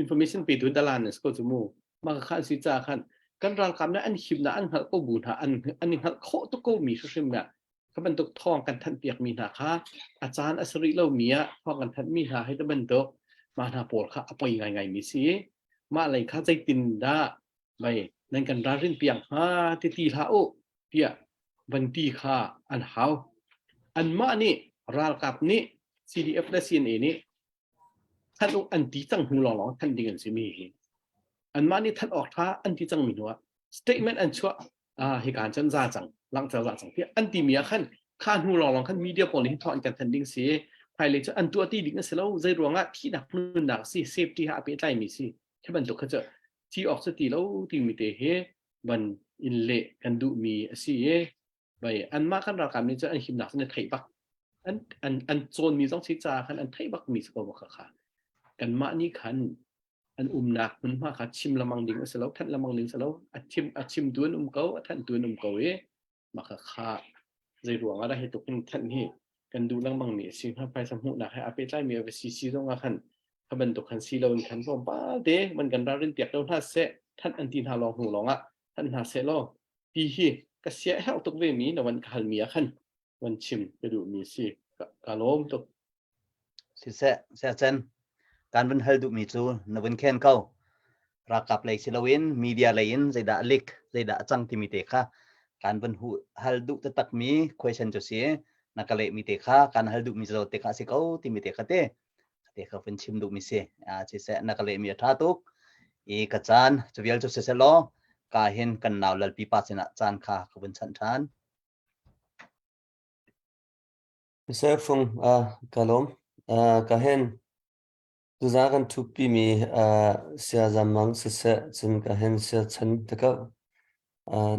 information petu dalan an si ko cu mu. Mah kha an si caah khan kan ralkap nih an himnak an hngalh ko bu hna an an i hngalh khawh tuk ko mi hrimhrim nih kha bantuk thawng kan thanh piak mi hna kha a caan a si rih lo mi ah thawng kan thanh mi hna hei te bantuk mah hna pawl kha a poi ngaingai mi si mah lei kha zeitin dah mei nan kan ralrin piak hnga ti ti hlah u. tiah van ti kha an hau. Anmah nih ralkap nih CDF le CNA nih thanh uh an ti cang hnu lawnglawng thanh ding an si mi hi. Anmah nih thanh awk tha an ti cang mi hnu ah statement an chuah ah hika cun za cang langhter za cang tiah an ti mi ah khan kha hnu lawnglawng khan media pawl nih thawng an kan thanh ding si. Hmailei cu an tuah ti ding a si lo zei ruangah thihnak nunnak si safety ha a pehtlai mi si khi bantuk kha cu thi awk cu ti lo timi te hi van in leh kan duhmi a si i bai anmah kan ralkap nih cun an himnak cu an theih bak an an an cawnmi zong si ca khan an theih bak mi si ko kha kha kanmah nih khan an umnak hmunhma kha chim lamang ding a si lo thanh lamang ding a si lo a chim a chimtu an um ko a thanhtu an um ko i mah kha kha zei ruang ah dah hi tuk in thanh hi kan duh lengmang mi a si hnga phaisa hmuhnak he aa pehtlai mi a va si si zong ah khan kha bantuk khan si lo in khan tlawmpal te man kan ralrin piak lo hna seh thanh an ti hna lawng hnu lawng ah thanh hna seh law ti hi ka sia herh tuk ve mi na van ka hal mi ah khan van chim ka duh mi si ka lawm tuk Siseh, siacen, kan vun hal duhmi cu na vun khen ko. Ralkap lei si loin media lei in zeidah a lik, zeidah a cang timi te kha kan vun hu hal duh taktakmi question cu si. Na ka lehmi te kha kan hal duhmi cu te kha a si ko timi te kha te te kha vun chim duhmi si. Ah, siseh, na ka lehmi a ṭha tuk. I ka caan cu vial cu siseh law ka hin kan nau lalpi pa sinah caan kha ka vun chanh ṭhan. Sefung ka lawm. Ka hen tuzaan kan ṭhutpimi saya Mang siseh cun ka hen saya Chan te ko.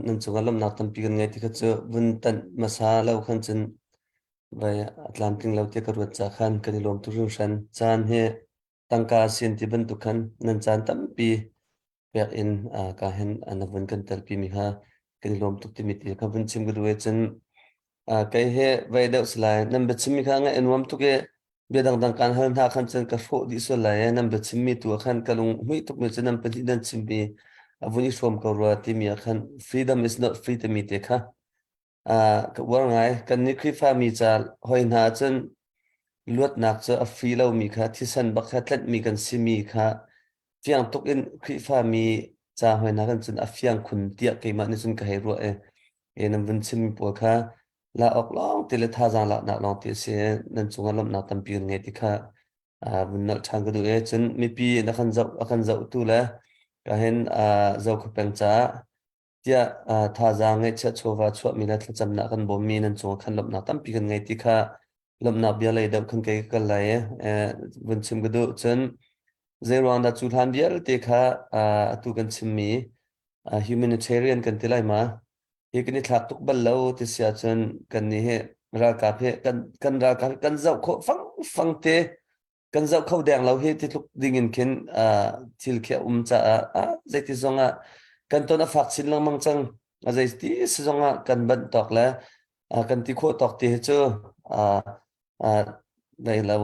Nan cungah lawmhnak tampi kan ngei ti kha cu vun tanh hmasa lo khan cun vai a tlamtling lo tiah ka ruat ca khan kan i lawm tuk hringhran. Caan hi tangka sin ti bantuk khan nan caan tampi pek in ka hen na vun kan telpi mi kha kan i lawm tuk timi ti kha vun chim ka duh i cun kei he vei deuh si lai nan biachim mi kha ngaih a nuam tuk i bia dangdang kaan hal hna khan cun ka hrawh dih sual lai i nan biachim mi tu ah khan ka lung hmuih tuk mi cu nan pahnih nan chim mi a vun i hrawm ko rua timi ah khan freedom is not free timi te kha ka uar ngai. Kannih Khrihfami ca hoi hna ahcun luatnak cu a free lomi kha thisen bak kha tlenhmi kan simi kha fiang tuk in Khrihfami ca hoi hna kan cun a fiang khun tiah keimah nih cun ka hei ruah i e nan vun chimmi pawl kha la awk lawng te le thazaang laknak lawng te a si i nan cungah lawmhnak tampi kan ngei ti kha vun nolh ṭhan ka duh i cun mipi na kan zoh a kan zohtu le ka hin Zokhua peng caah tiah thazaang ngeihchiah chawva chuahmi le thlacamnak kan bawmmi nan cungah khan lawmhnak tampi kan ngei ti kha lawmhnak bia lei deuh khan kei ka kal lai i vun chim ka duh. Cun zei ruang dah cu hlan vialte kha atu kan chimmi humanitarian kan ti lai ma hi kan i thlak tuk bal lo ti si ahcun kan nih hi ralkap hi kan kan ralkap kan zoh khawh fang fang te kan zoh kho deng lo hi ti tluk ding in khin thil khi a um caah zeiti zong ah kan ton a fak chin lengmang cang a zeiti si zong ah kan banh tawk le kan ti khawh tawk ti hi cu dai lo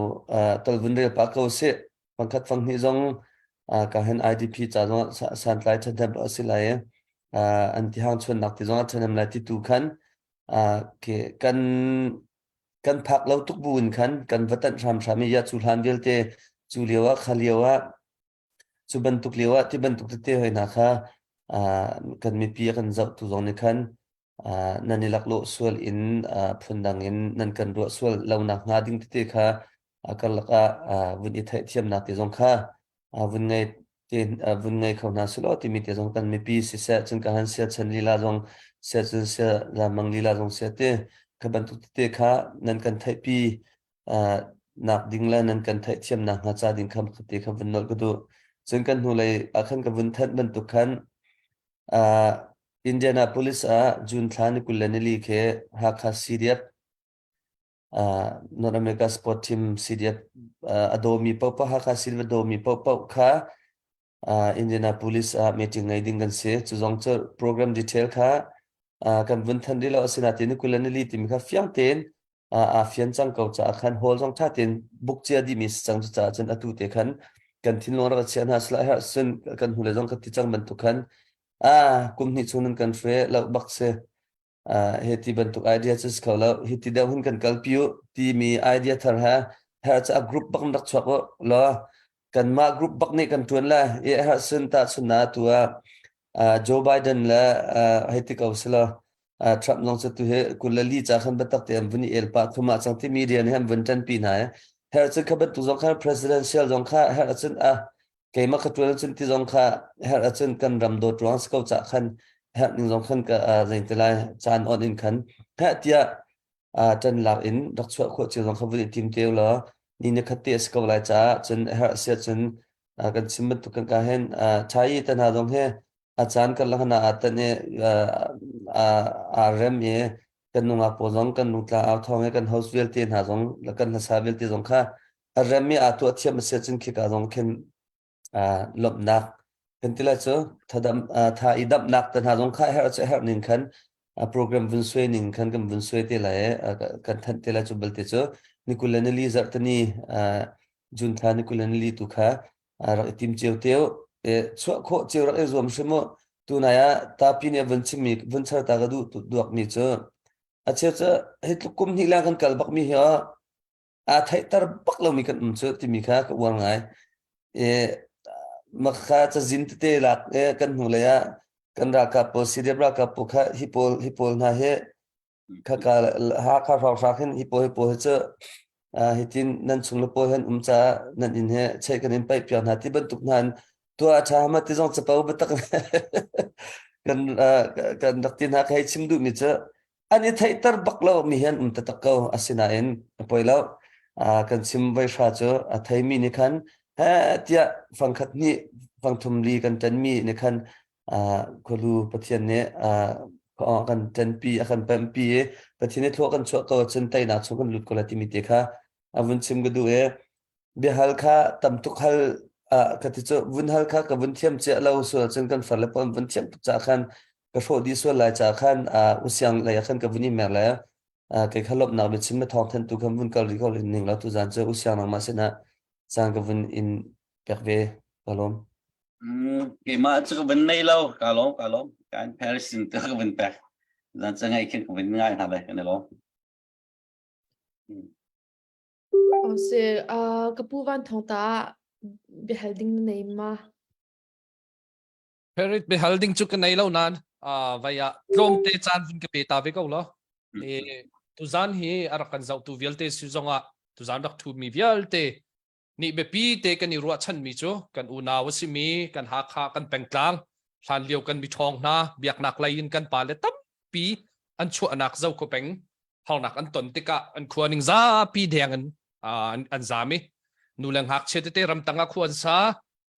tolvun rel pa ko si pangkhat fang hnih zong ka hen IDP ca zong santlai ṭhahnem a si lai an ti hang chuannak ti zong a ṭhahnem lai ti tu khan kan kan phak lo tuk bu in khan kan va tanh hramhram i ya cu hlan vialte cu lio ah kha lio ah cu bantuk lio ah ti bantuk tete hoi hna kha kan mipi a kan zohtu zong nih khan nan i laklawh sual in phundang in nan kan ruah sual lo nak hnga ding tete kha karlak ah vun i theihthiamnak te zong kha vun ngei te vun ngei kho hna selaw timi te zong kan mipi siseh cun ka han sia chan lila zong sia cun sia lamang lila zong sia te kha bantuk tete kha nan kan theihpi nak ding le nan kan theihthiam nak hnga ca ding kha te kha vun nolh ka duh cun kan hnulei ah khan ka vun thanh bantuk khan Indianapolis ah June thla ni 20 le nili khi Hakha CDF North America Sport Team CDF a dawmi paohpaoh Hakha Silver dawmi paohpaoh kha Indianapolis ah meeting ngei ding kan si. Cu zong cu program detail kha kan vun than rih lo asinain ni 20 le nili timi kha fiang tein aa fian cang ko caah khan hall zong ṭha tein book cia dihmi si cang cucaah cun atu te khan kan thinlung rak chia hna sila herh sun kan hnulei zong kan ti cang bantuk khan ah kum hnih chung nan kan hre lo bak si he ti bantuk idea cu si kho lo hi ti deuh hun kan kalpi u timi idea thar ha her cu a group bak rak chuak u law kanmah group bak nih kan tuan la i her sun ta chun na tu ah Joe Biden le hei ti ko si lo. Trump zong cu tu hi 24 ca khan biatak te an vun i el pah thum ah cang ti media nih an vun ṭanpi hna i her cun kha bantuk zong khan presidential zong kha her ahcun a keimah ka ṭuan ahcun ti zong kha her ahcun kan ram dawt ruang si ko cah khan herh ning zong khan ka zei te lai caan on in khan heh tiah ṭan lak in rak chuah khawh cio zong kha vun i tim te law ni ni khat te a si ko lai caah cun herh si ahcun kan chim bantuk kan ka hen thai tan hna zong he a caan karlak hna aa tan i aa rem i kan nungak pawl zong kan nutla au thawng i kan host vialte hna zong kan hlasa vialte zong kha a rem i aa tuah thiam a si ahcun khika zong khin lawmhnak kan ti lai cu thadam tha i damnak te hna zong kha herh cu herh ning khan program vun suai ning khan kan vun suai te lai kan thanh te lai cu balte cu ni 24 zarh tani June thla ni 24 tu kha rak i tim cio teo chuah khawh cio rak i zuam hrim u tunai ah tapi nih a vun chimmi vun char ta ka duh duakmi cu a cheu cu hi tluk kum hnih lang kan kal bakmi hi aa theihter bak lomi kan um cu timi kha ka uar ngai e makha cazin tete lak e kan hnu lei ah kan ralkap pawl CDF ralkap pawl kha hi pawl hi pawl hna hi Khaka Hakha hrawnghrang hin hi pawl hi pawl hi cu hitin nan chung le pawl han um caah nan inn he cheih kan in paih piak hna ti bantuk hna in tuah a ṭha ma ti zong capo biatak kan kan rak ti hna ka hei chim duhmi cu an i theihter bak lo mi hi an um taktak ko asinain a poi lo kan chim voi hra cu a theimi nih khan he tiah fangkhat hnih fangthum li kan ṭanmi nih khan khualu Pathian nih a kan ṭanpi a kan pemhpi i Pathian nih thlua kan chuah ko ahcun teinak chung kan lut ko lai timi te kha a vun chim ka duh i biahal kha tam tuk hal ka ti cu vun hal kha ka vun thiam cia lo sual cun kan far le pawn vun thiam tuk ca khan ka hrawh dih sual lai ca khan usiang lei ah khan ka vun i mer lai kei kha lawmhnak biachim na thawng thantu khan vun kal rih ko ning lo tu zan cu usiang nangmah sinah caan ka vun in pek ve ka lawm Keimah cu ka vun nei lo ka lawm ka lawm kan Paris in ka vun pek zan ca ngai khin ka vun ngai hna le kan i lawm Oh si uh, ka pu van thong ta biahal ding na nei ma Paris biahal ding cu ka nei lo nan vai ah tlawmte caan vun ka pe ta ve ko lo e tuzan hi a rak kan zohtu vialte si zongah tuzan rak thu mi vialte nih biapi te kan i ruahchanmi cu kan unau a simi kan Hakha kan pengtlang hlan lio kan miṭhawng hna biaknak lei in kan pale tampi an chuahnak Zokhua peng harnak an ton tikah an khua ning zapi deng in an, an zam i nu le ngakchia tete ramtang ah khua an sa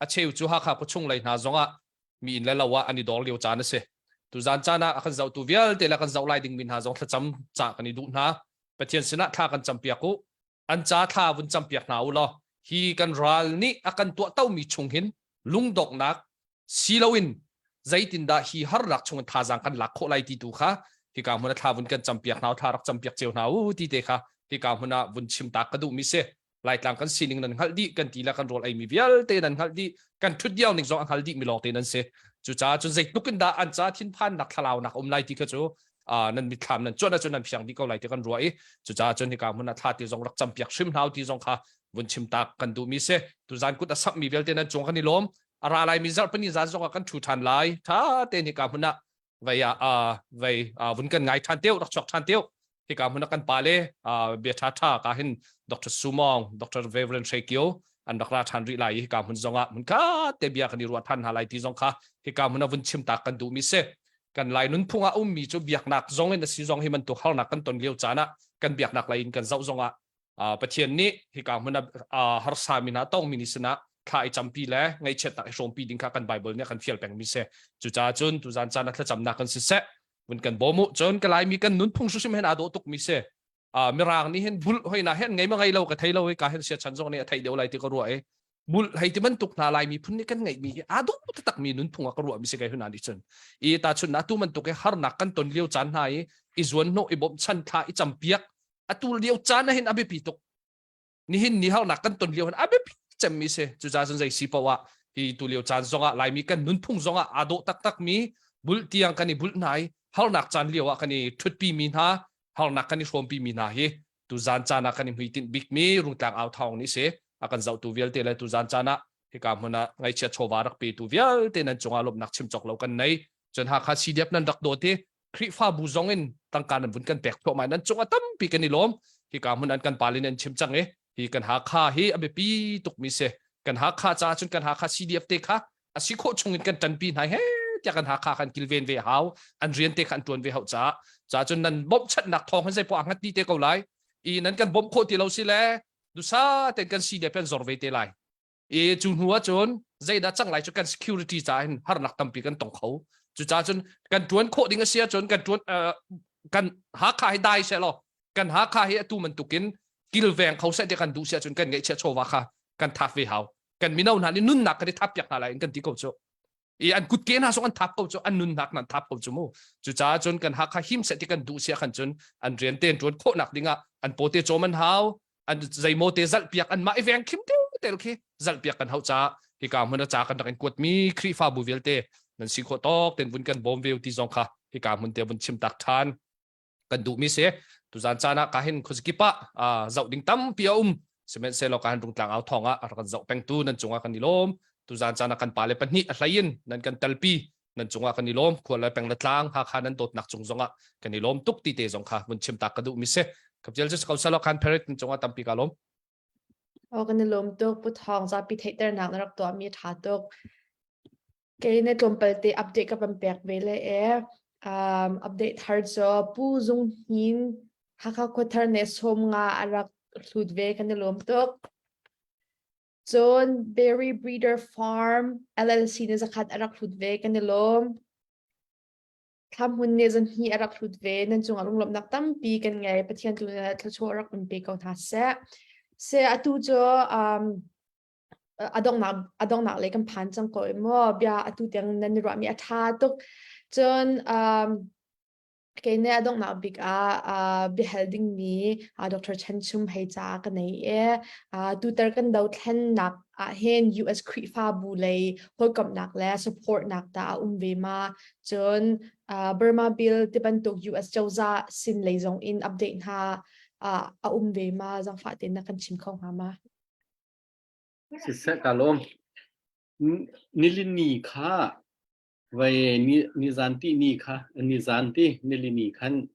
a cheu cu Hakha khuachung lei hna zongah mi inn le lo ah an i dor lio caan a si tuzan caan ah a kan zohtu vialte le kan zoh lai dingmi hna zong thlacam ca kan i duh hna Pathian sinah thla kan campiak u an ca thla vun campiak hna u law hi kan ral nih a kan tuahtomi chung hin lungdonghnak si loin zeitindah hi harnak chung in thazaang kan lak khawh lai ti tu kha hika hmun ah thla vun kan campiak hna thla rak campiak cio hna u ti te kha hika hmun ah vun chim ta ka duhmi si Laitlang kan sining nan hngalh dih kan ti le kan rawl eimi vialte nan hngalh dih kan ṭhut diau ning zong a hngal dih mi lawng te nan si cucaah cun zeitluk in dah an ca thinphannak thlalaunak um lai ti kha cu nan mitthlam nan cuanh ahcun nan fiang dih ko lai ti kan ruah i cucaah cun hika hmun ah thla ti zong rak campiak hrim hna ti zong kha vun chim tak kan duhmi si tuzan kut a samhmi vialte nan cung kan i lawm a ra lai mi zarh pani zan zong ah kan ṭhu ṭhan lai ṭha tein hika hmun ah vei ah vei vun kan ngai ṭhan teu rak chuak ṭhan teu hika hmun ah kan pale bia ṭha ṭha ka hin Dr. Sumong Dr. Reverend Hre an rak ra ṭhan rih lai i hika hmun zong ah hmun kha te bia kan i ruah ṭhan hna lai ti zong kha hika hmun ah vun chim tak kan duhmi si kan lai nunphung ah ummi cu biaknak zong in a si zong hi bantuk harnak kan ton lio caan ah kan biaknak lei in kan zoh zong ah Pathian nih hika hmun ah harsa mi hna tongmi ni sinah thla i campi le ngaihchiatnak i hrawmpi ding kha kan Bible nih a kan fial pengmi si cucaah cun tuzan caan ah thlacamnak kan siseh vun kan bawm u cun ka laimi kan nunphung hrimhrim hen aa dawh tukmi si mirang nih hin bulh hoina hen ngei ma ngei lo ka thei lo i ka hen sia chan zong nih a theih deuh lai ti ka ruah i bulh hei ti bantuk hna laimi phun nih kan ngeihmi hi aa dawh taktak mi nunphung ah ka ruah mi si kai hun nih cun i ta chun na tu bantuk i harnak kan ton lio caan hna i i zuan hnawh i bawmhchan thla i campiak atu lio caan ah hin a biapi tuk nihin ni harnak kan ton lio hin a biapi cemmi si cucaah cun zei si paoh ah hi tu lio caan zongah laimi kan nunphung zongah aa dawh taktak mi bulh tiang kan i bulh hna i harnak caan lio ah kan i ṭhutpi mi hna harnak kan i hrawmpi mi hna hi tuzan caan ah kan i hmuitinh bikmi Rungtlang au thawng nih si a kan zohtu vialte le tuzan caan ah hika hmun ah ngaihchiat chawva rak petu vialte nan cungah lawmhnak chim cawk lo kan nei cun Hakha CDF nan rak dawt i. Khrihfabu zong in tangka nan vun kan pek thluahmah nan cung a tampi kan i lawm. Hika hmun an kan palin an chim cang i hi kan Hakha hi a biapi tukmi si. Kan Hakha caah cun kan Hakha CDF te kha a si khawh chung in kan ṭanpi hna he tiah kan Hakha kan kilven ve hau. An rian te kha an ṭuan ve hau caah caah cun nan bawmhchanhnak thawng hin zeipoah hngat ti te ko lai. I nan kan bawmh khawh ti lo si le dusa ten kan CDF an zor ve te lai. I cu hnu ahcun zeidah cang lai cu kan security caah hin harnak tampi kan tong kho. Cucaah cun kan ṭuan khawh ding a si ahcun kan ṭuan kan Hakha hi dai seh law kan Hakha hi atu bantukin kilveng kho seh ti kan duh si ahcun kan ngeihchiah chawva kha kan thap ve hau. Kan mino hna nih nunnak kan i thap piak hna lai in kan ti ko cu. I an kutke hna zong an thap ko cu an nunnak nan thap ko cu mu. Cucaah cun kan Hakha him seh ti kan duh si ahkhan cun an rian te ṭuan khawhnak dingah an pawte cawm an hau an zeimaw te zalh piak an mah i veng khim te tel khi zalh piak kan hauh caah hika hmun a ca kan rak in kuatmi Khrihfabu vialte nan si khawh tawk ten vun kan bawm ve ti zong kha hika hmun te vun chim tak ṭhan kan duhmi si tuzan caan ah ka hin khuazakip ah zoh ding tampi a um sihmanhsehlaw ka han rungtlang au thawng ah a rak kan zoh pengtu nan cungah kan i lawm tuzan caan ah kan pale pahnih a hlei in nan kan telpi nan cungah kan i lawm khua le peng le tlang Hakha nan dawtnak cung zongah kan i lawm tuk ti te zong kha vun chim tak ka duh mi si kapjel cu ko salo khan perit nan cungah tampi ka lawm Oh kan i lawm tuk pu thawng zapi theihternak na rak tuah mi a tha tuk kei ne tlawmpal te update ka van pek ve le e um, update thar cu pu Zung Hnin Hakha khuathar ne som nga a rak hlut ve kan i lawm tuk Cun Berry Breeder Farm LLC nih zakhat a rak hlut ve kan i lawm. Thlamhmun nih zanhnih a rak hlut ve. Nan cungah lunglawmhnak tampi kan ngei. Pathian tu nih thluachuah rak in pe ko hna seh. Se atu cu um, a donghnak a donghnak lei kan phan cang ko i maw bia atu tiang nan i ruahmi a ṭha tuk. Cun um, Kei nih a donghnak bik ah biahal dingmi Dr. Chan Chum hei ca ka nei i tutar kan dothlennak ah hin US Khrihfabu lei hawikomhnak le supportnak dah a um ve ma? Cun Burma Bill ti bantuk US cozah sin lei zong in update hna a um ve ma? Zangfah tein na kan chim kho hnga ma? Siseh ka lawm. Nilini kha Vai ni nizan ti ni kha nizan ti nilini khan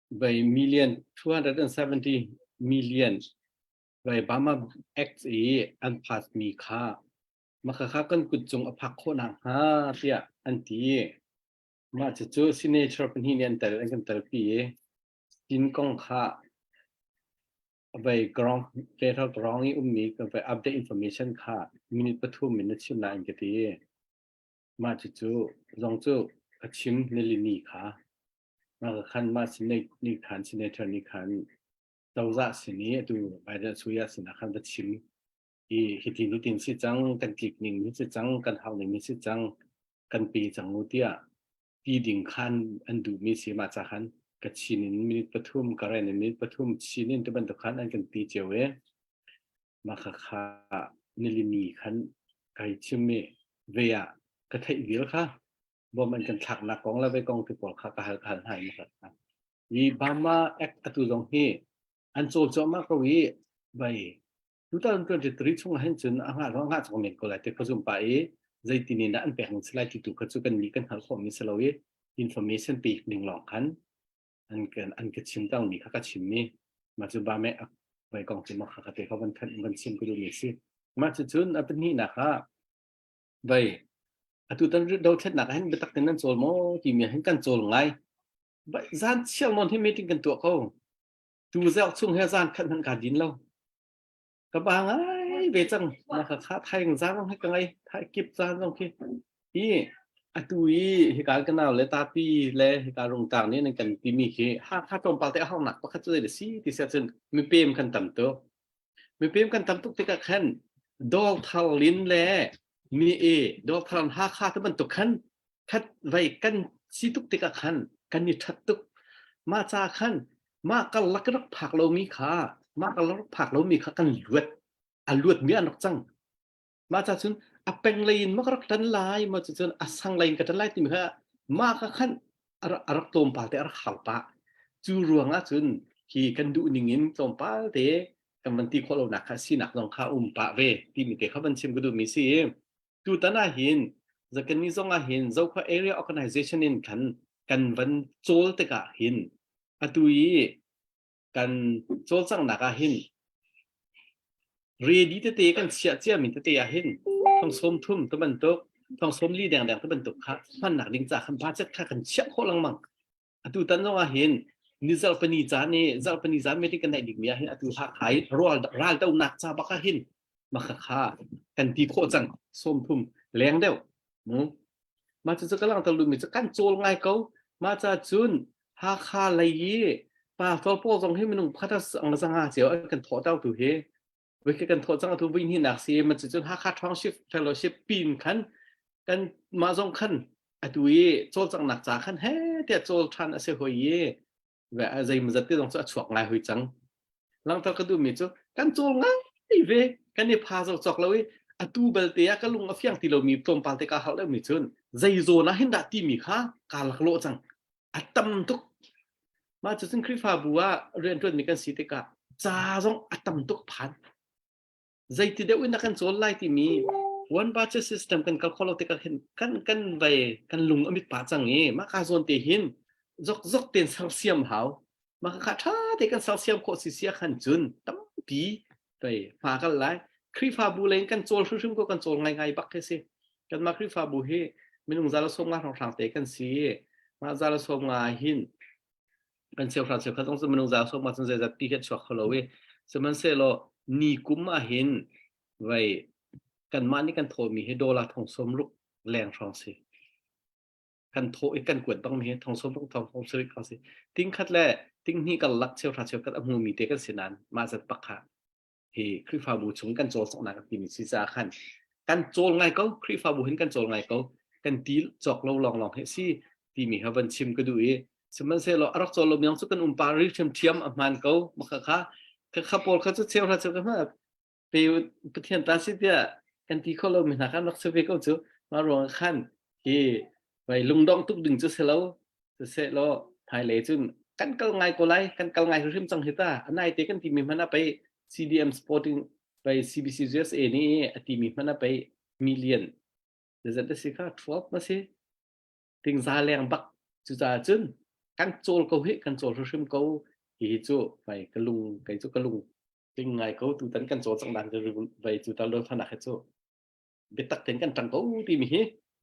vai million 270 million vai Burma Act i an pass mi kha maka kha kan kut cung a phak khawh nak hnga tiah an ti. Mah cucu senator pahnih nih an tel an kan telpi i tin kong kha vai ground later ground i ummi vai update information kha minute pathum in na chim lai an ka ti. Mah cucu zong cu a chim nilini kha mah ka khan mah nih khan senator nih khan cozah sin i atu Biden suya sinah khan va chim i hitin hitin si cang kan tlik ning hi si cang kan hau ning hi si cang kan pe cang u tiah ti ding khan an duhmi si mah ca khan Kachin in minute pathum Karen in minute pathum Chin in ti bantuk khan an kan ti cio i mah khakha nilini khan kai chim i ve ah ka theih vial kha bom an kan thlaknak kong le ve kong ti pawl kha ka hal ka hal hna i ma kha i Burma Act atu zong hi an cawl cuahmah ko i vai 2023 chung ah hin cun a ngah lo ngah chong men ko lai te kha zum pa i zeitin in dah an pek ning si lai ti tu kha cu kan nih kan hngalh khawh mi si lo i information pek ning lawng khan an kan an ka chim tang mi kha ka chim mi mah cu ba me vai kong cu ma kha ka te kha van than van chim ka duh mi si mah cu cun a pahnih nak ah vai atu tan dothlennak ah hin biatak ten nan cawl maw timi hin kan cawl ngai zan chiang non hi meeting kan tuah ko tu zel chung he zan khat hmanh ka din lo ka ba ngai ve cang na kha kha thaing zan zong hi ka ngai thai kip zan zong khi hi atu i hika ka nau le tapi le hika rungtang nih nan kan timi khi ha kha tlawmpal te a harnak pakhat cu zei si ti sia cun mipem kan tam tuk mipem kan tam tuk tikah khan dol thar lin le mi e dol thar ha kha te bantuk khan khat vai kan si tuk tikah khan kan i that tuk mah ca khan mah karlak rak phak lomi kha mah karlak rak phak lomi kha kan luat a luat mi an rak cang mah ca cun a peng lei in ma ka rak tan lai ma cu cun a sang lei in ka tan lai timi kha mah ka khan a rak tlawmpal te a rak har pah cu ruang ah cun hi kan duh ning in tlawmpal te kan van ti khawh lonak kha sinak zong kha um pah ve timi te kha van chim ka duh mi si tutan ah hin zakani zong ah hin Zokhua Area Organization in khan. kan van cawl tikah hin atu i kan cawlcanghnak ah hin ready tete kan chiah ciami tete ah hin thong sawm thum te bantuk thong sawm li dengdeng te bantuk kha hmannak ding ca khan budget kha kan chiah khawh lengmang. Atu tan zong ah hin ni zarhpini caan i zarhpini zan meeting kan neih dingmi ah hin atu Hakha i ral ral donak ca bak ah hin maka kha kan ti khawh cang sawm thum leng deuh mu. Mah cucu ka langhter duhmi cu kan cawl ngai ko. Mah ca cun Hakha lei i pastor pawl zong hi minung pakhat ah zanga cio an kan thawhter tu hi voi kan thawh cang atu vui hnih nak si. Mah cucun Hakha Township Fellowship pin khan kan mah zong khan atu i cawlcanghnak ca khan he tiah cawl ṭhan a si hoi i zeimawzat te zong cu a chuak ngai hoi cang. Langhter ka duhmi cu kan cawl ngai ve, kan i pha zo cawk lo i atu belte ah ka lung a fiang ti lomi tlawmpal te kaa harh deuhmi cun zei zawn ah hin dah timi kha kaa laklawh cang. A tam tuk. Mah cucun Khrihfabu ah rianṭuanmi kan si tikah ca zong a tam tuk phan. Zeiti deuh in a kan cawl lai timi one budget system kan kal kho lo tikah hin kan kan vai kan lung a mit pah cang i mah ka zawn te hin zok zok ten sersiam hau. Mah kha tha te kan sersiam khawh si sia khan cun tampi pei hma kal lai. Khrihfabu lei in kan cawl hrimhrim ko, kan cawl ngai ngai bak khi si. Kanmah Khrihfabu hi minung za le sawm nga hrawnghrang te kan si. Mah za le sawm nga hin kan cheuhra cheukhat zong cu minung za sawm nga cun zeizat pi khi chuak kho lo i sihmanhsehlaw ni kum ah hin vai kanmah nih kan thawhmi hi dollar thong sawm ruk leng hrawng si. Kan thawh i kan kuat bangmi hi thong sawm ruk thong sawm sarih hrawng si. Ting khat le ting hnih karlak cheuhra cheukhat a hmumi te kan si nain mah zat bak kha hi Khrihfabu chung kan cawlcanghnak kan timi si caah khan kan cawl ngai ko. Khrihfabu hin kan cawl ngai ko, kan ti cawk lo lawnglawng hi si timi ha van chim ka duh i sihmanhsehlaw a rak cawl lo mi cu kan um pa ri ṭhiamṭhiam a hmaan ko. Maka kha kha pawl kha cu cheu hra cheu ka hma pe Pathian ta si tiah kan ti kho lo mi hna khan rak si ve ko cu. Mah ruang khan hi vai lungdong tuk ding cu si lo. Siseh law hmailei cun kan kal ngai ko lai, kan kal ngai hrimhrim cang hi ta. A nai te kan timi hmanh ah pei CDM Sporting pei CBC USA nih a timi hmanh ah pei million zeizat a si kha 12 ma si tingza leng bak. Cucaah cun kan cawl ko hi, kan cawl hrimhrim ko. Hihi cu vai ka lung kei cu ka lung tling ngai ko. Tutan kan cawl cang dan vai cu tal dol thanak hi cu biatak tein kan ṭang ko timi hi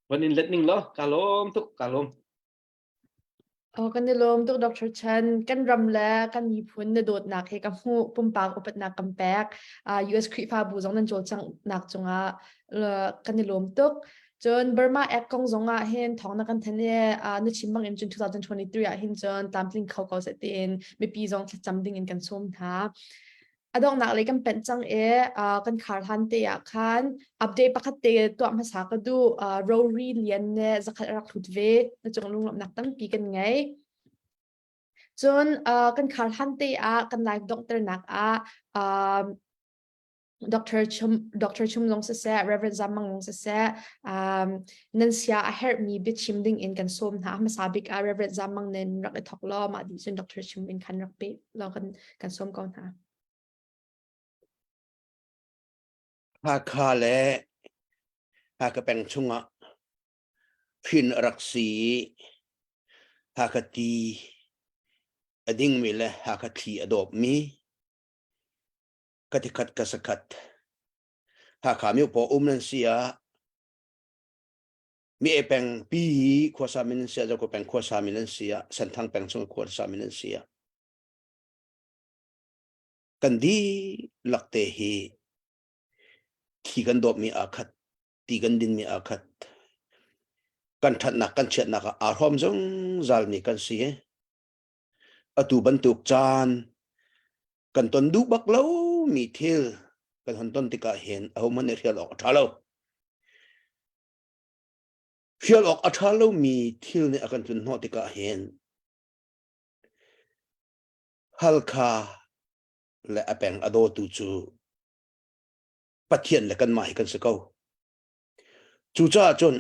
van in let ning law ka lawm tuk, ka lawm. Oh, kan i lawm tuk Dr. Chen. Kan ram le kan miphun na dawtnak he ka hmuh, pumpak upatnak kan pek. Uh, US Khrihfabu zong nan cawlcanghnak cungah uh, kan i lawm tuk. Cun Burma Act kong zong ah hin thawng na kan thanh i uh, na chim bang in cun 2023 ah hin cun tlamtling kho ko seh tiin mipi zong thlacam ding in kan sawm hna. A donghnak lei kan panh cang i uh, kan khar hlan te ah khan update pakhat te tuah hmasa ka duh. Uh, Rori Lian ne zakhat rak hlut ve na cung lunglawmhnak tampi kan ngei. Cun uh, kan khar hlan te ah kan live donghternak ah uh, Dr. Chum Dr. Chum zong siseh, Reverend Zamang zong siseh, um, nan sia a herhmi biachim ding in kan sawm hna. Hmasa bik ah Reverend Zamang nin rak i thok law, mah dih cun Dr. Chum in khan rak pe law kan kan sawm ko hna. Hakha le Hakha peng chungah hrin rak si i Hakha ti a dingmi le Hakha thli a dawpmi ka tikhat ka sakhat Hakha mi paw um nan si ah mi e peng pi khuasa min nan si ah Zoko peng khuasa min nan si ah Senthang peng chung khuasa min nan si ah kan dihlak te hi thi kan dawpmi aa khat, ti kan dinmi aa khat, kan ṭhatnak kan chiatnak ah aa hrawm zungzalmi kan si. Atu bantuk caan kan ton duh bak lomi thil kan hon ton tikah hin ahohmanh nih hrial awk a ṭha lo. Hrial awk a ṭha lomi thil nih a kan tlun hnawh tikah hin Halkha le a peng a dawtu cu Pathian le kanmah hi kan si ko. Cucaah cun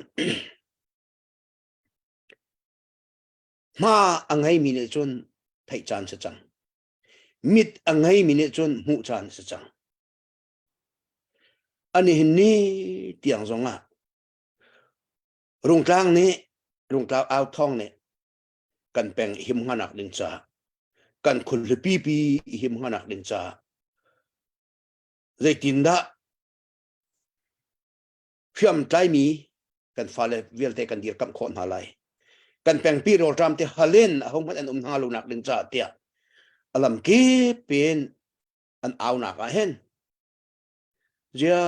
hma a ngeimi nih cun theih caan si cang. Mit a ngeimi nih cun hmuh caan si cang. Ani hin ni tiang zongah Rungtlang nih Rungtlang au thawng nih. Kan peng him hnganak ding ca kan khualipi pi him hnganak ding ca zeitindah hriamtlaimi kan fale vialte kan dirkamh khawh hna lai. Kan pengpi rawlṭam te halin ahohmanh an um hna lo nak ding caah tiah a lam kip in an aunak ah hin zia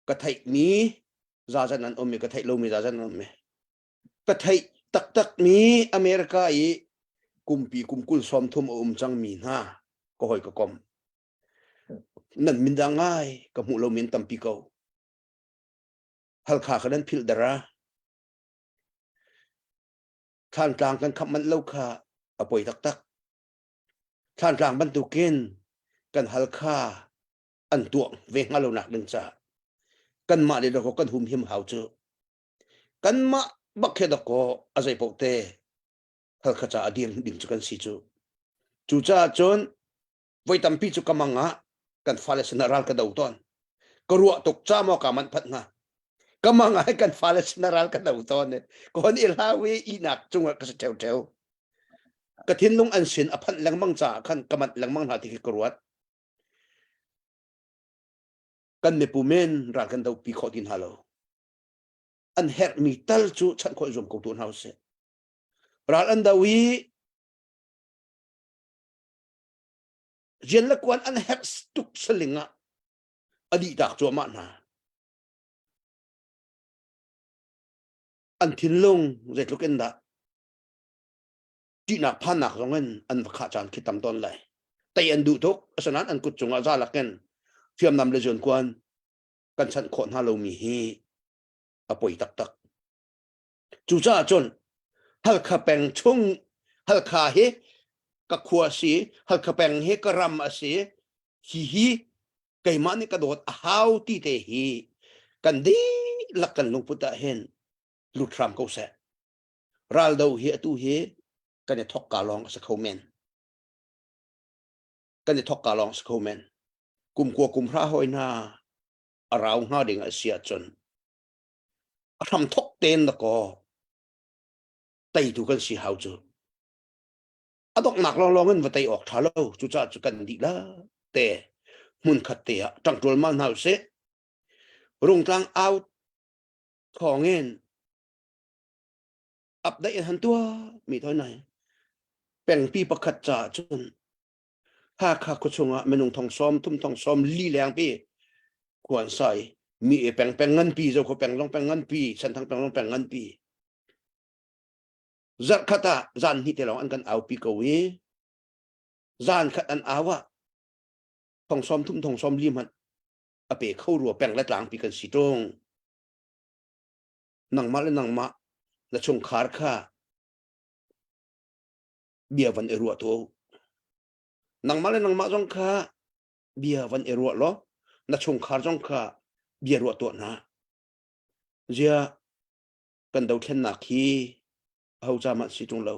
ka theihmi zazan an um i ka theih lomi zazan an um i ka theih taktakmi America i kumpi kum kul sawm thum a um cangmi hna ka hoi ka kom Nan min dah ngai ka hmuh lo min tampi ko. Halkha kha nan philh dara. Thlantlang kan khamh manh lo kha a poi taktak. Thlantlang bantukin kan Halkha an tuah ve hnga lo nak ding ca kanmah le dakaw kan humhim hau cu. Kanmah bak he dakaw a zei paoh te Halkha ca a dir ding cu kan si cu. Cucaah cun voi tampi cu ka mang ah kan fale sinah ral ka do tawn ka ruah tuk ca maw ka manh phat hnga ka mang ah kan fale sinah ral ka do tawn ka hon i hlau i ihnak cungah ka si ṭheu ṭheu ka thinlung an sin a phanh lengmang caah khan ka manh lengmang hna ti khi ka ruat kan mipu men ral kan do pi khawh ti hna lo an herhmi tal cu chanh khawh zuam ko tu hna usih ral an do i Rian le kuan an herh tuk saling ah a dih tak cuahmah hna. An thinlung zeitluk in dah ṭihnak phannak zong in an va khah caan khi tam tawn lai. Tei an duh tuk, asinain an kut cungah za lakin hriamnam le zuankuan kan chanh khawh hna lomi hi a poi taktak. Cucaah cun Halkha peng chung Halkha hi ka khua a si, Halkha peng hi ka ram a si, hihi keimah nih ka dawt a hau ti te hi kan dihlak kan lungput ah hin lut hram ko seh. Raldo hi atu hi kan i thok ka lawng a si kho men. Kan i thok ka lawng a si kho men. Kum kua kum hra hoi hna a rau hnga ding a si ahcun a hramthok tein dakaw teitu kan si hau cu a donghnak lawnglawng in va tei awk ṭha lo cucaah cu kan dihlak te hmunkhat te ah ṭangṭual mal hna usih rungtlang au thawngin update in han tuah mi thoi nai pengpi pakhat caah cun Hakha khuachung ah minung thong sawm thum thong sawm li leng pi khuan sai mi e peng peng ngan pi zo kho peng long peng ngan pi senthang peng long peng ngan pi zarh khat ah zan hnih te lawng an kan au pi ko i zan khat an au ah thong sawm thum thong sawm li hmanh a pe kho rua peng le tlang pi kan si tung nangmah le nangmah na chungkhar kha bia van i ruah tu nangmah le nangmah zong kha bia van i ruah law na chungkhar zong kha bia ruah tuah hna zia kan dothlennak hi aho ca mah si tung lo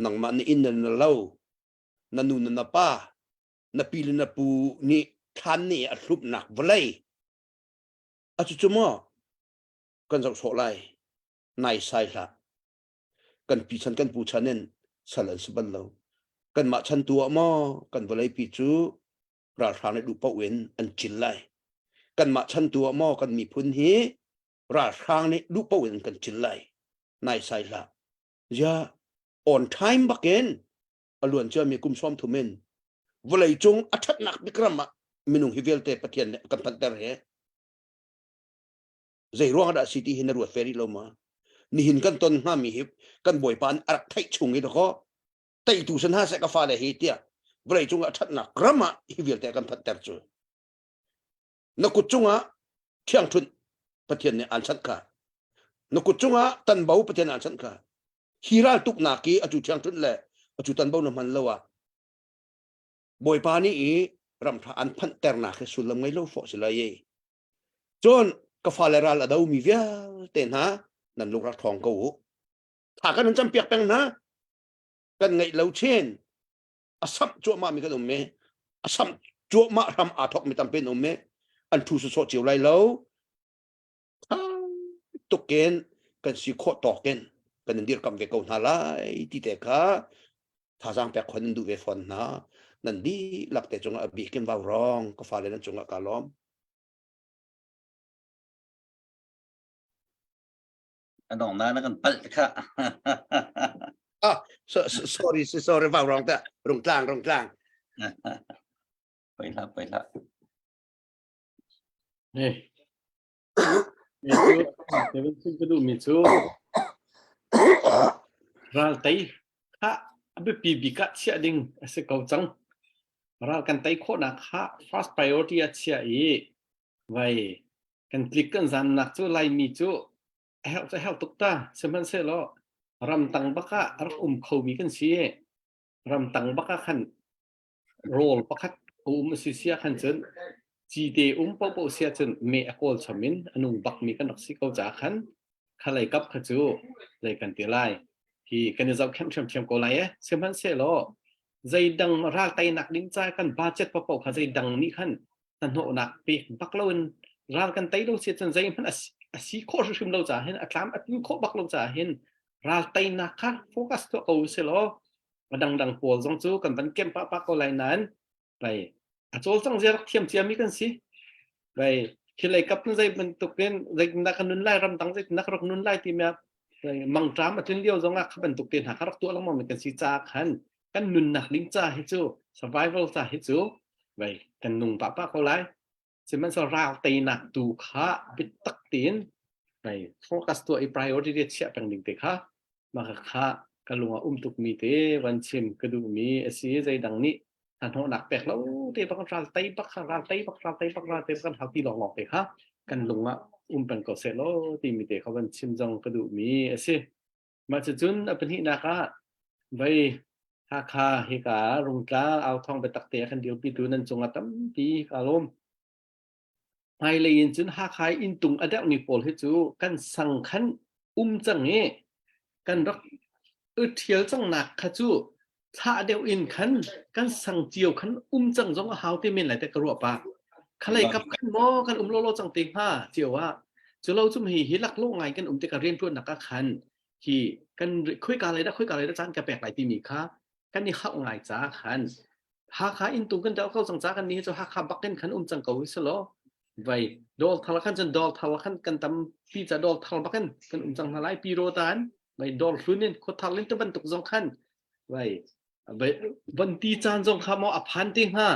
nangmah na inn na lo na nu na na pa na pi le na pu nih thlan nih a hlupnak vawlei a cu cu maw kan zoh sawh lai nai sai hlah Kan pi chan kan pu chan in sal an si bal lo. Kanmah chan tu ah maw kan vawleipi cu ralhrang nih duh paoh in an cil lai. Kanmah chan tu ah maw kan miphun hi ralhrang nih duh paoh in kan cil lai. Nai sai hlah. Zia on time bakin a luan ciami kum sawm thum in vawlei cung a ṭhatnak bik ram ah minung hi vialte Pathian nih a kan phanhter hi Zei ruang dah si ti hi na ruat ve rih lo ma? Nihin kan ton hngami hi kan bawipa an rak theih chung i dakaw teitu san ha seh ka fale hi tiah vawlei cungah ṭhatnak ram ah hi vialte kan phanhter cu. Na kut cungah thiangṭhunh Pathian nih aan chanh kha. Na kut cungah tanbo Pathian aan chanh kha. Hi ral tuknak i atu thiangṭhunh le atu tanbo na hman lo ah Bawipa nih i ramṭha an phanhternak hi sullam ngei lo fawh si lai i Cun ka fale ral a domi vialte hna nan lung rak ṭhawng ko u. Thla kan hun campiak peng hna. Kan ngeih lo chin. A samh cuahmah mi kan um i a samh cuahmah hram aa thawk mi tampi an um i an ṭhu sawsawh cio lai lo. Ṭha tukin kan si khawh tawk in. Kan in dirkamh ve ko hna lai ti te kha thazaang pek khon in duh ve fawn hna. Nan dihlak te cungah a bik in vaurawng ka fale nan cungah ka lawm. A dong na na kan palh kha. Ah, so, so, sorry, sorry, vaurawng ta. Rungtlang, rungtlang. Poi hlah, poi hlah. Hey. Kevin chim ka duhmi cu ral tei kha a biapi bik ah chiah ding a si ko cang. Ral kan tei khawhnak kha first priority ah chiah i vai kan tlik kan zannak cu Laimi cu a herh cu a herh tuk ta. Sihmanhsehlaw ramtang bak ah a rak um khomi kan si i ramtang bak ah khan rawl pakhat a um a si sia khan cun cite um paohpaoh sia cun meh a kawl chom in a nung bakmi kan rak si ko caah khan khalei kap kha cu zei kan ti lai hi kan i zohkhenh ṭhiamṭhiam ko lai e sihmanhsehlaw zeidang ral teinak ding ca kan budget paohpaoh kha zeidang nih khan hnahnawhnak pek bak loin ral kan tei lo si cun zeihmanh a si khawh hrimhrim lo caah hin a tlam a tlin khawh bak lo caah hin ral teinak kha focus tuah ko usilaw a dangdang pawl zong cu kan van kemh pah pah ko lai nain vai a cawlcang zia rak thiam ciami kan si vai khilei kap zei bantuk in zeitindah kan nun lai ramdang zeitindah ka rak nun lai timi mangṭam a tlun lio zong ah kha bantuk te hna kha rak tuah lengmang mi kan si ca khan kan nunnak ding ca hi cu survival ca hi cu vai kan nung pah pah ko lai sihmanhsehlaw ral teinak tu kha biatak tein vai focus tuah i priority chiah peng ding te kha mah kha ka lung ah um tukmi te van chim ka duhmi a si zeidang nih hnahnawhnak pek lo te bak ral tei bak kha ral tei bak ral tei bak ral tei bak kan hau ti lawng lawng te kha kan lung ah um peng ko seh law timi te kha van chim zong ka duhmi a si mah cucun a pahnihnak ah vei Hakha hika Rungtlang authawng biatak te a kan dirpitu nan cungah tampi ka lawm. Hmailei in cun Hakha i inntung a deuhmi pawl hi cu kan sang khan um cang i kan rak i ṭhial cangnak kha cu thlah deuh in khan kan sang cio khan um cang zong a hau te men lai te ka ruah pah. Khalei kap khan maw kan um lawlaw cang te hnga cio ah. Cu lo cum hi hi laklawh ngai kan um tikah rianṭuannak ah khan hi kan khoika lei dah khoika lei dah caan ka pek lai timi kha kan i hauh ngai caah khan Hakha inn tu kan dal ko cang ca kan ni cu Hakha bak in khan um cang ko hi selaw vai dol thal khan cun dol thal khan kan tam pi ca dol thal bak in kan um cang hna lai pi ro tan vai dol hlun in khuathar lin te bantuk zong khan vai vai van ti caan zong kha maw a phan te hnga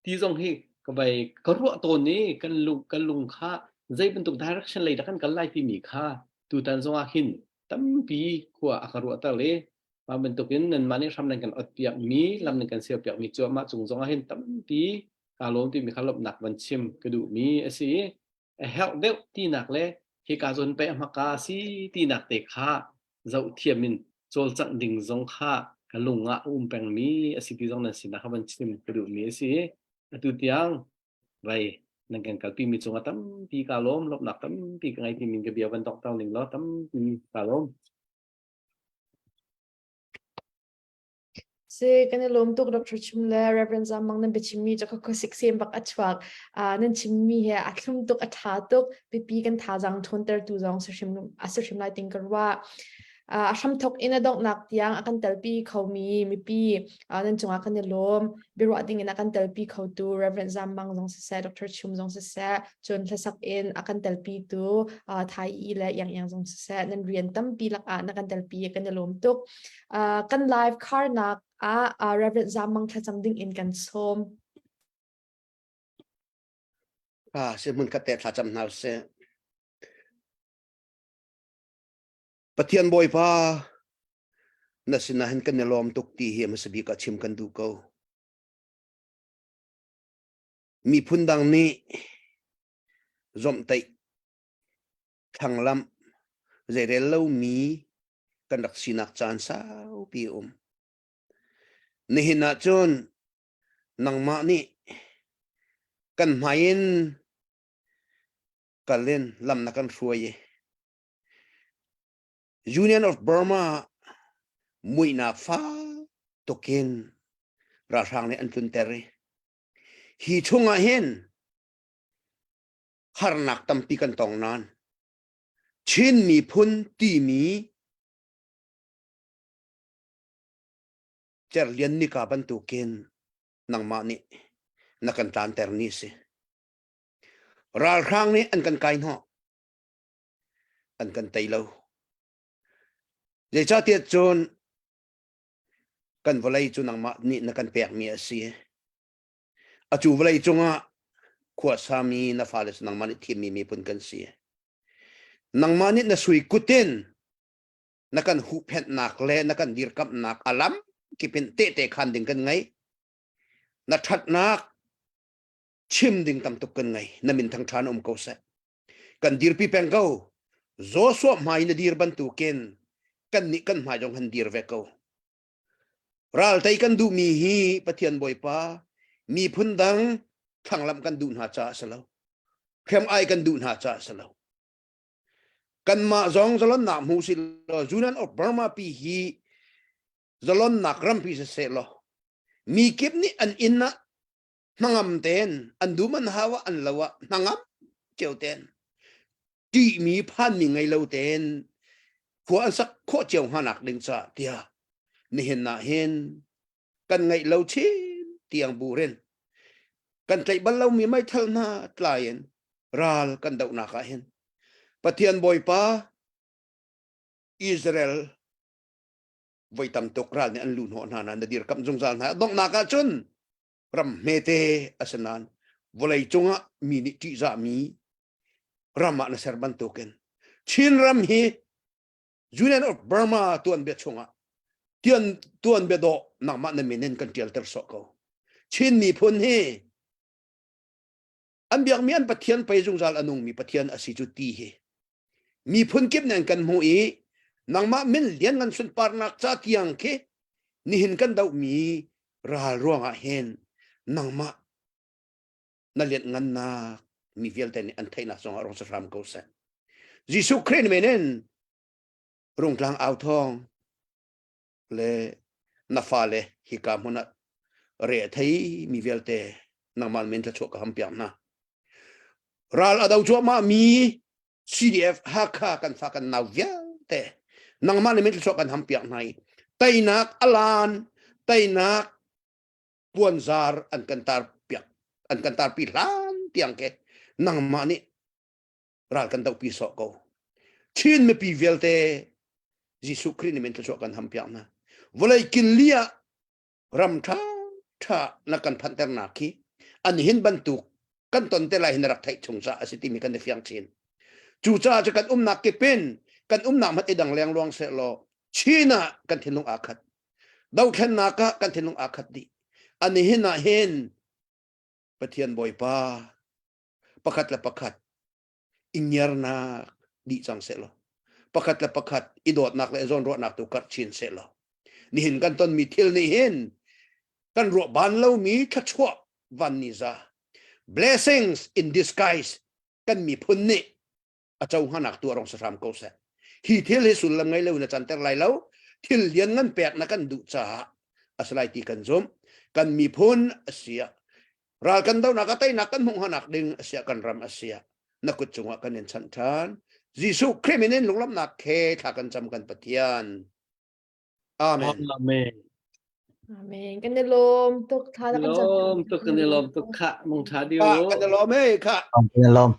ti zong hi ka vai ka ruah tawn i kan lung kan lung kha zei bantuk direction lei dah kan kal lai timi kha tutan zong ah hin tampi khua a ka ruahter le mah bantukin nanmah nih hram nan kan ot piakmi lam nan kan sial piakmi cu amah cung zong ah hin tampi kaa lawm timi kha lawmhnak van chim ka duhmi a si i a herh deuh tinak le hika zawn pei a hmaka si tinak te kha zoh thiam in cawlcangh ding zong kha ka lung ah a um pengmi a si ti zong nan sinah kha van chim ka duhmi a si i atu tiang vai nan kan kalpi mi cungah tampi kaa lawm lawmhnak tampi ka ngei timi ka bia van donghter ning law tampi kaa lawm. Si kan i lawm tuk Dr. Chum le Reverend Zam Mang nan biachimmi cu ka sik sem bak a chuak. Uh, nan chimmi he a thlum tuk a tha tuk pipi kan thazaang ṭhawntertu zong si hrim a si hrim lai ting ka ruah. A hramthok in a donghnak tiang a kan telpi khomi mipi nan cungah kan i lawm. Biaruah ding in a kan telpi khotu Reverend Zam Mang zong siseh, Dr. Chum zong siseh, cun hlasak in a kan telpi tu Thai I le Yang Yang zong siseh, nan rian tampi lakah na kan telpi kan i lawm tuk. Kan live kharnak ah Reverend Zam Mang thlacam ding in kan sawm. Ah, si hmun khat te thlacam hna usih. Pathian Bawipa, na sinah hin kan i lawm tuk ti hi hmasa bik ah chim kan duh ko. Miphun dang nih zomhtaih, thlanglamh, zeirel lomi kan rak sinak caan saupi a um. Nihin ah cun nangmah nih kan hmai in kal in lam na kan hruai i Union of Burma muihnak fak tukin ralhrang nih an tlunter i hi chungah hin harnak tampi kan tong nain Chin miphun timi. Cerlian nika bantukin nangmah nih na kan tlanter ni si. Ralhrang nih an kan kai hnawh. An kan tei lo. Zeicahtiah cun kan vawlei cu nangmah nih na kan pekmi a si. Atu vawlei cungah khuasami na fale cu nangmah nih thimmi miphun kan si. Nangmah nih na sui kutin na kan huhphenhnak le na kan dirkamhnak a lam kipin tehte khan ding kan ngei. Na ṭhatnak chim ding tam tuk kan ngei. Na min thangṭha na um ko seh. Kan dirpi peng ko. Joshua hmai na dir bantukin kan nih kan hmai zong han dir ve ko. Raltei kan duhmi hi Pathian Bawipa miphun dang thlanglamh kan duh hna caah a si lo. Hrem ai kan duh hna caah a si lo. Kanmah zong zalonnak hmu si law Union of Burma pi hi zalonnak rampi si seh law mi kip nih an inn ah hnangam tein an dum an hau ah an lo ah hnangam cio tein ṭihmi phanmi ngei lo tein khua an sak khawh cio hnga nak ding ca tiah nihin ah hin kan ngaih lo chin tiang burin kan tlaih bal lomi meithal hna tlai in ral kan dohnak ah hin Pathian Bawipa Israel voi tam tuk ral nih an lu hnawh hna na na dirkamh zungzal hna donghnak ah cun ram hmete a si nain vawlei cungah mi nih ṭihzahmi ram ah na ser bantukin Chin ram hi Union of Burma tuanbia chungah tian tuanbia dawh nangmah na min in kan ṭialter sawh ko. Chin miphun hi an biakmi an Pathian pei zungzal a nungmi Pathian a si cu ti hi miphun kip nih an kan hmuh i nangmah min lian ngan sunparnak ca tiang khi nihin kan dohmi ral ruangah hin nangmah na lianh ngannak mi vialte nih an theihnak zongah rong si hram ko seh. Jesuh Khrih min in rungtlang au thawng le na fale hika hmun ah re a thei mi vialte nangmah min thluachuah ka ham piak hna. Ral a do cuahmah mi CDF Hakha kan fa kan nau vialte nangmah nih min thluachuah kan ham piak hna i teinak alan teinak puanzar an kan tar piak an kan tar pi hlan tiang ke nangmah nih ral kan dohpi sawh ko Chin mipi vialte Jesuh Khrih nih min thluachuah kan ham piak hna vawlei killi ah ram tha tha na kan phanter nak khi an hin bantuk kan ton te lai hin rak theih chung ca a si timi kan i fiang chin cu caah cu kan umnak kipin kan umnak hmat i dang leng luang seh law Chin ah kan thinlung aa khat dothlennak ah kan thinlung aa khat dih an hin ah hin Pathian Bawipa pakhat le pakhat i ngiarnak dih cang seh law pakhat le pakhat i dawtnak le zawnruahnak tu karh chin seh law nihin kan tonmi thil nih hin kan ruah ban lomi thluachuah van ni za blessings in disguise kan miphun nih a co hnganak tu rong sahram ko seh hi thil hi sullam ngei lo na canter lai lo thil lian ngan pek na kan duh caah asalai ti kan zum kan miphun asia ral kan donak a teinak kan hmuh hnganak ding asia kan ram asia na kut cungah kan in chanh ṭhan Jesuh Khrih min in lunglawmhnak he thla kan cam kan Pathian Amen. Amen. Amen. Kan i lawm tuk. Thla na kan cam. Lawm tuk kan i lawm tuk kha mong tha dio. Kan i lawm e kha. Kan i lawm.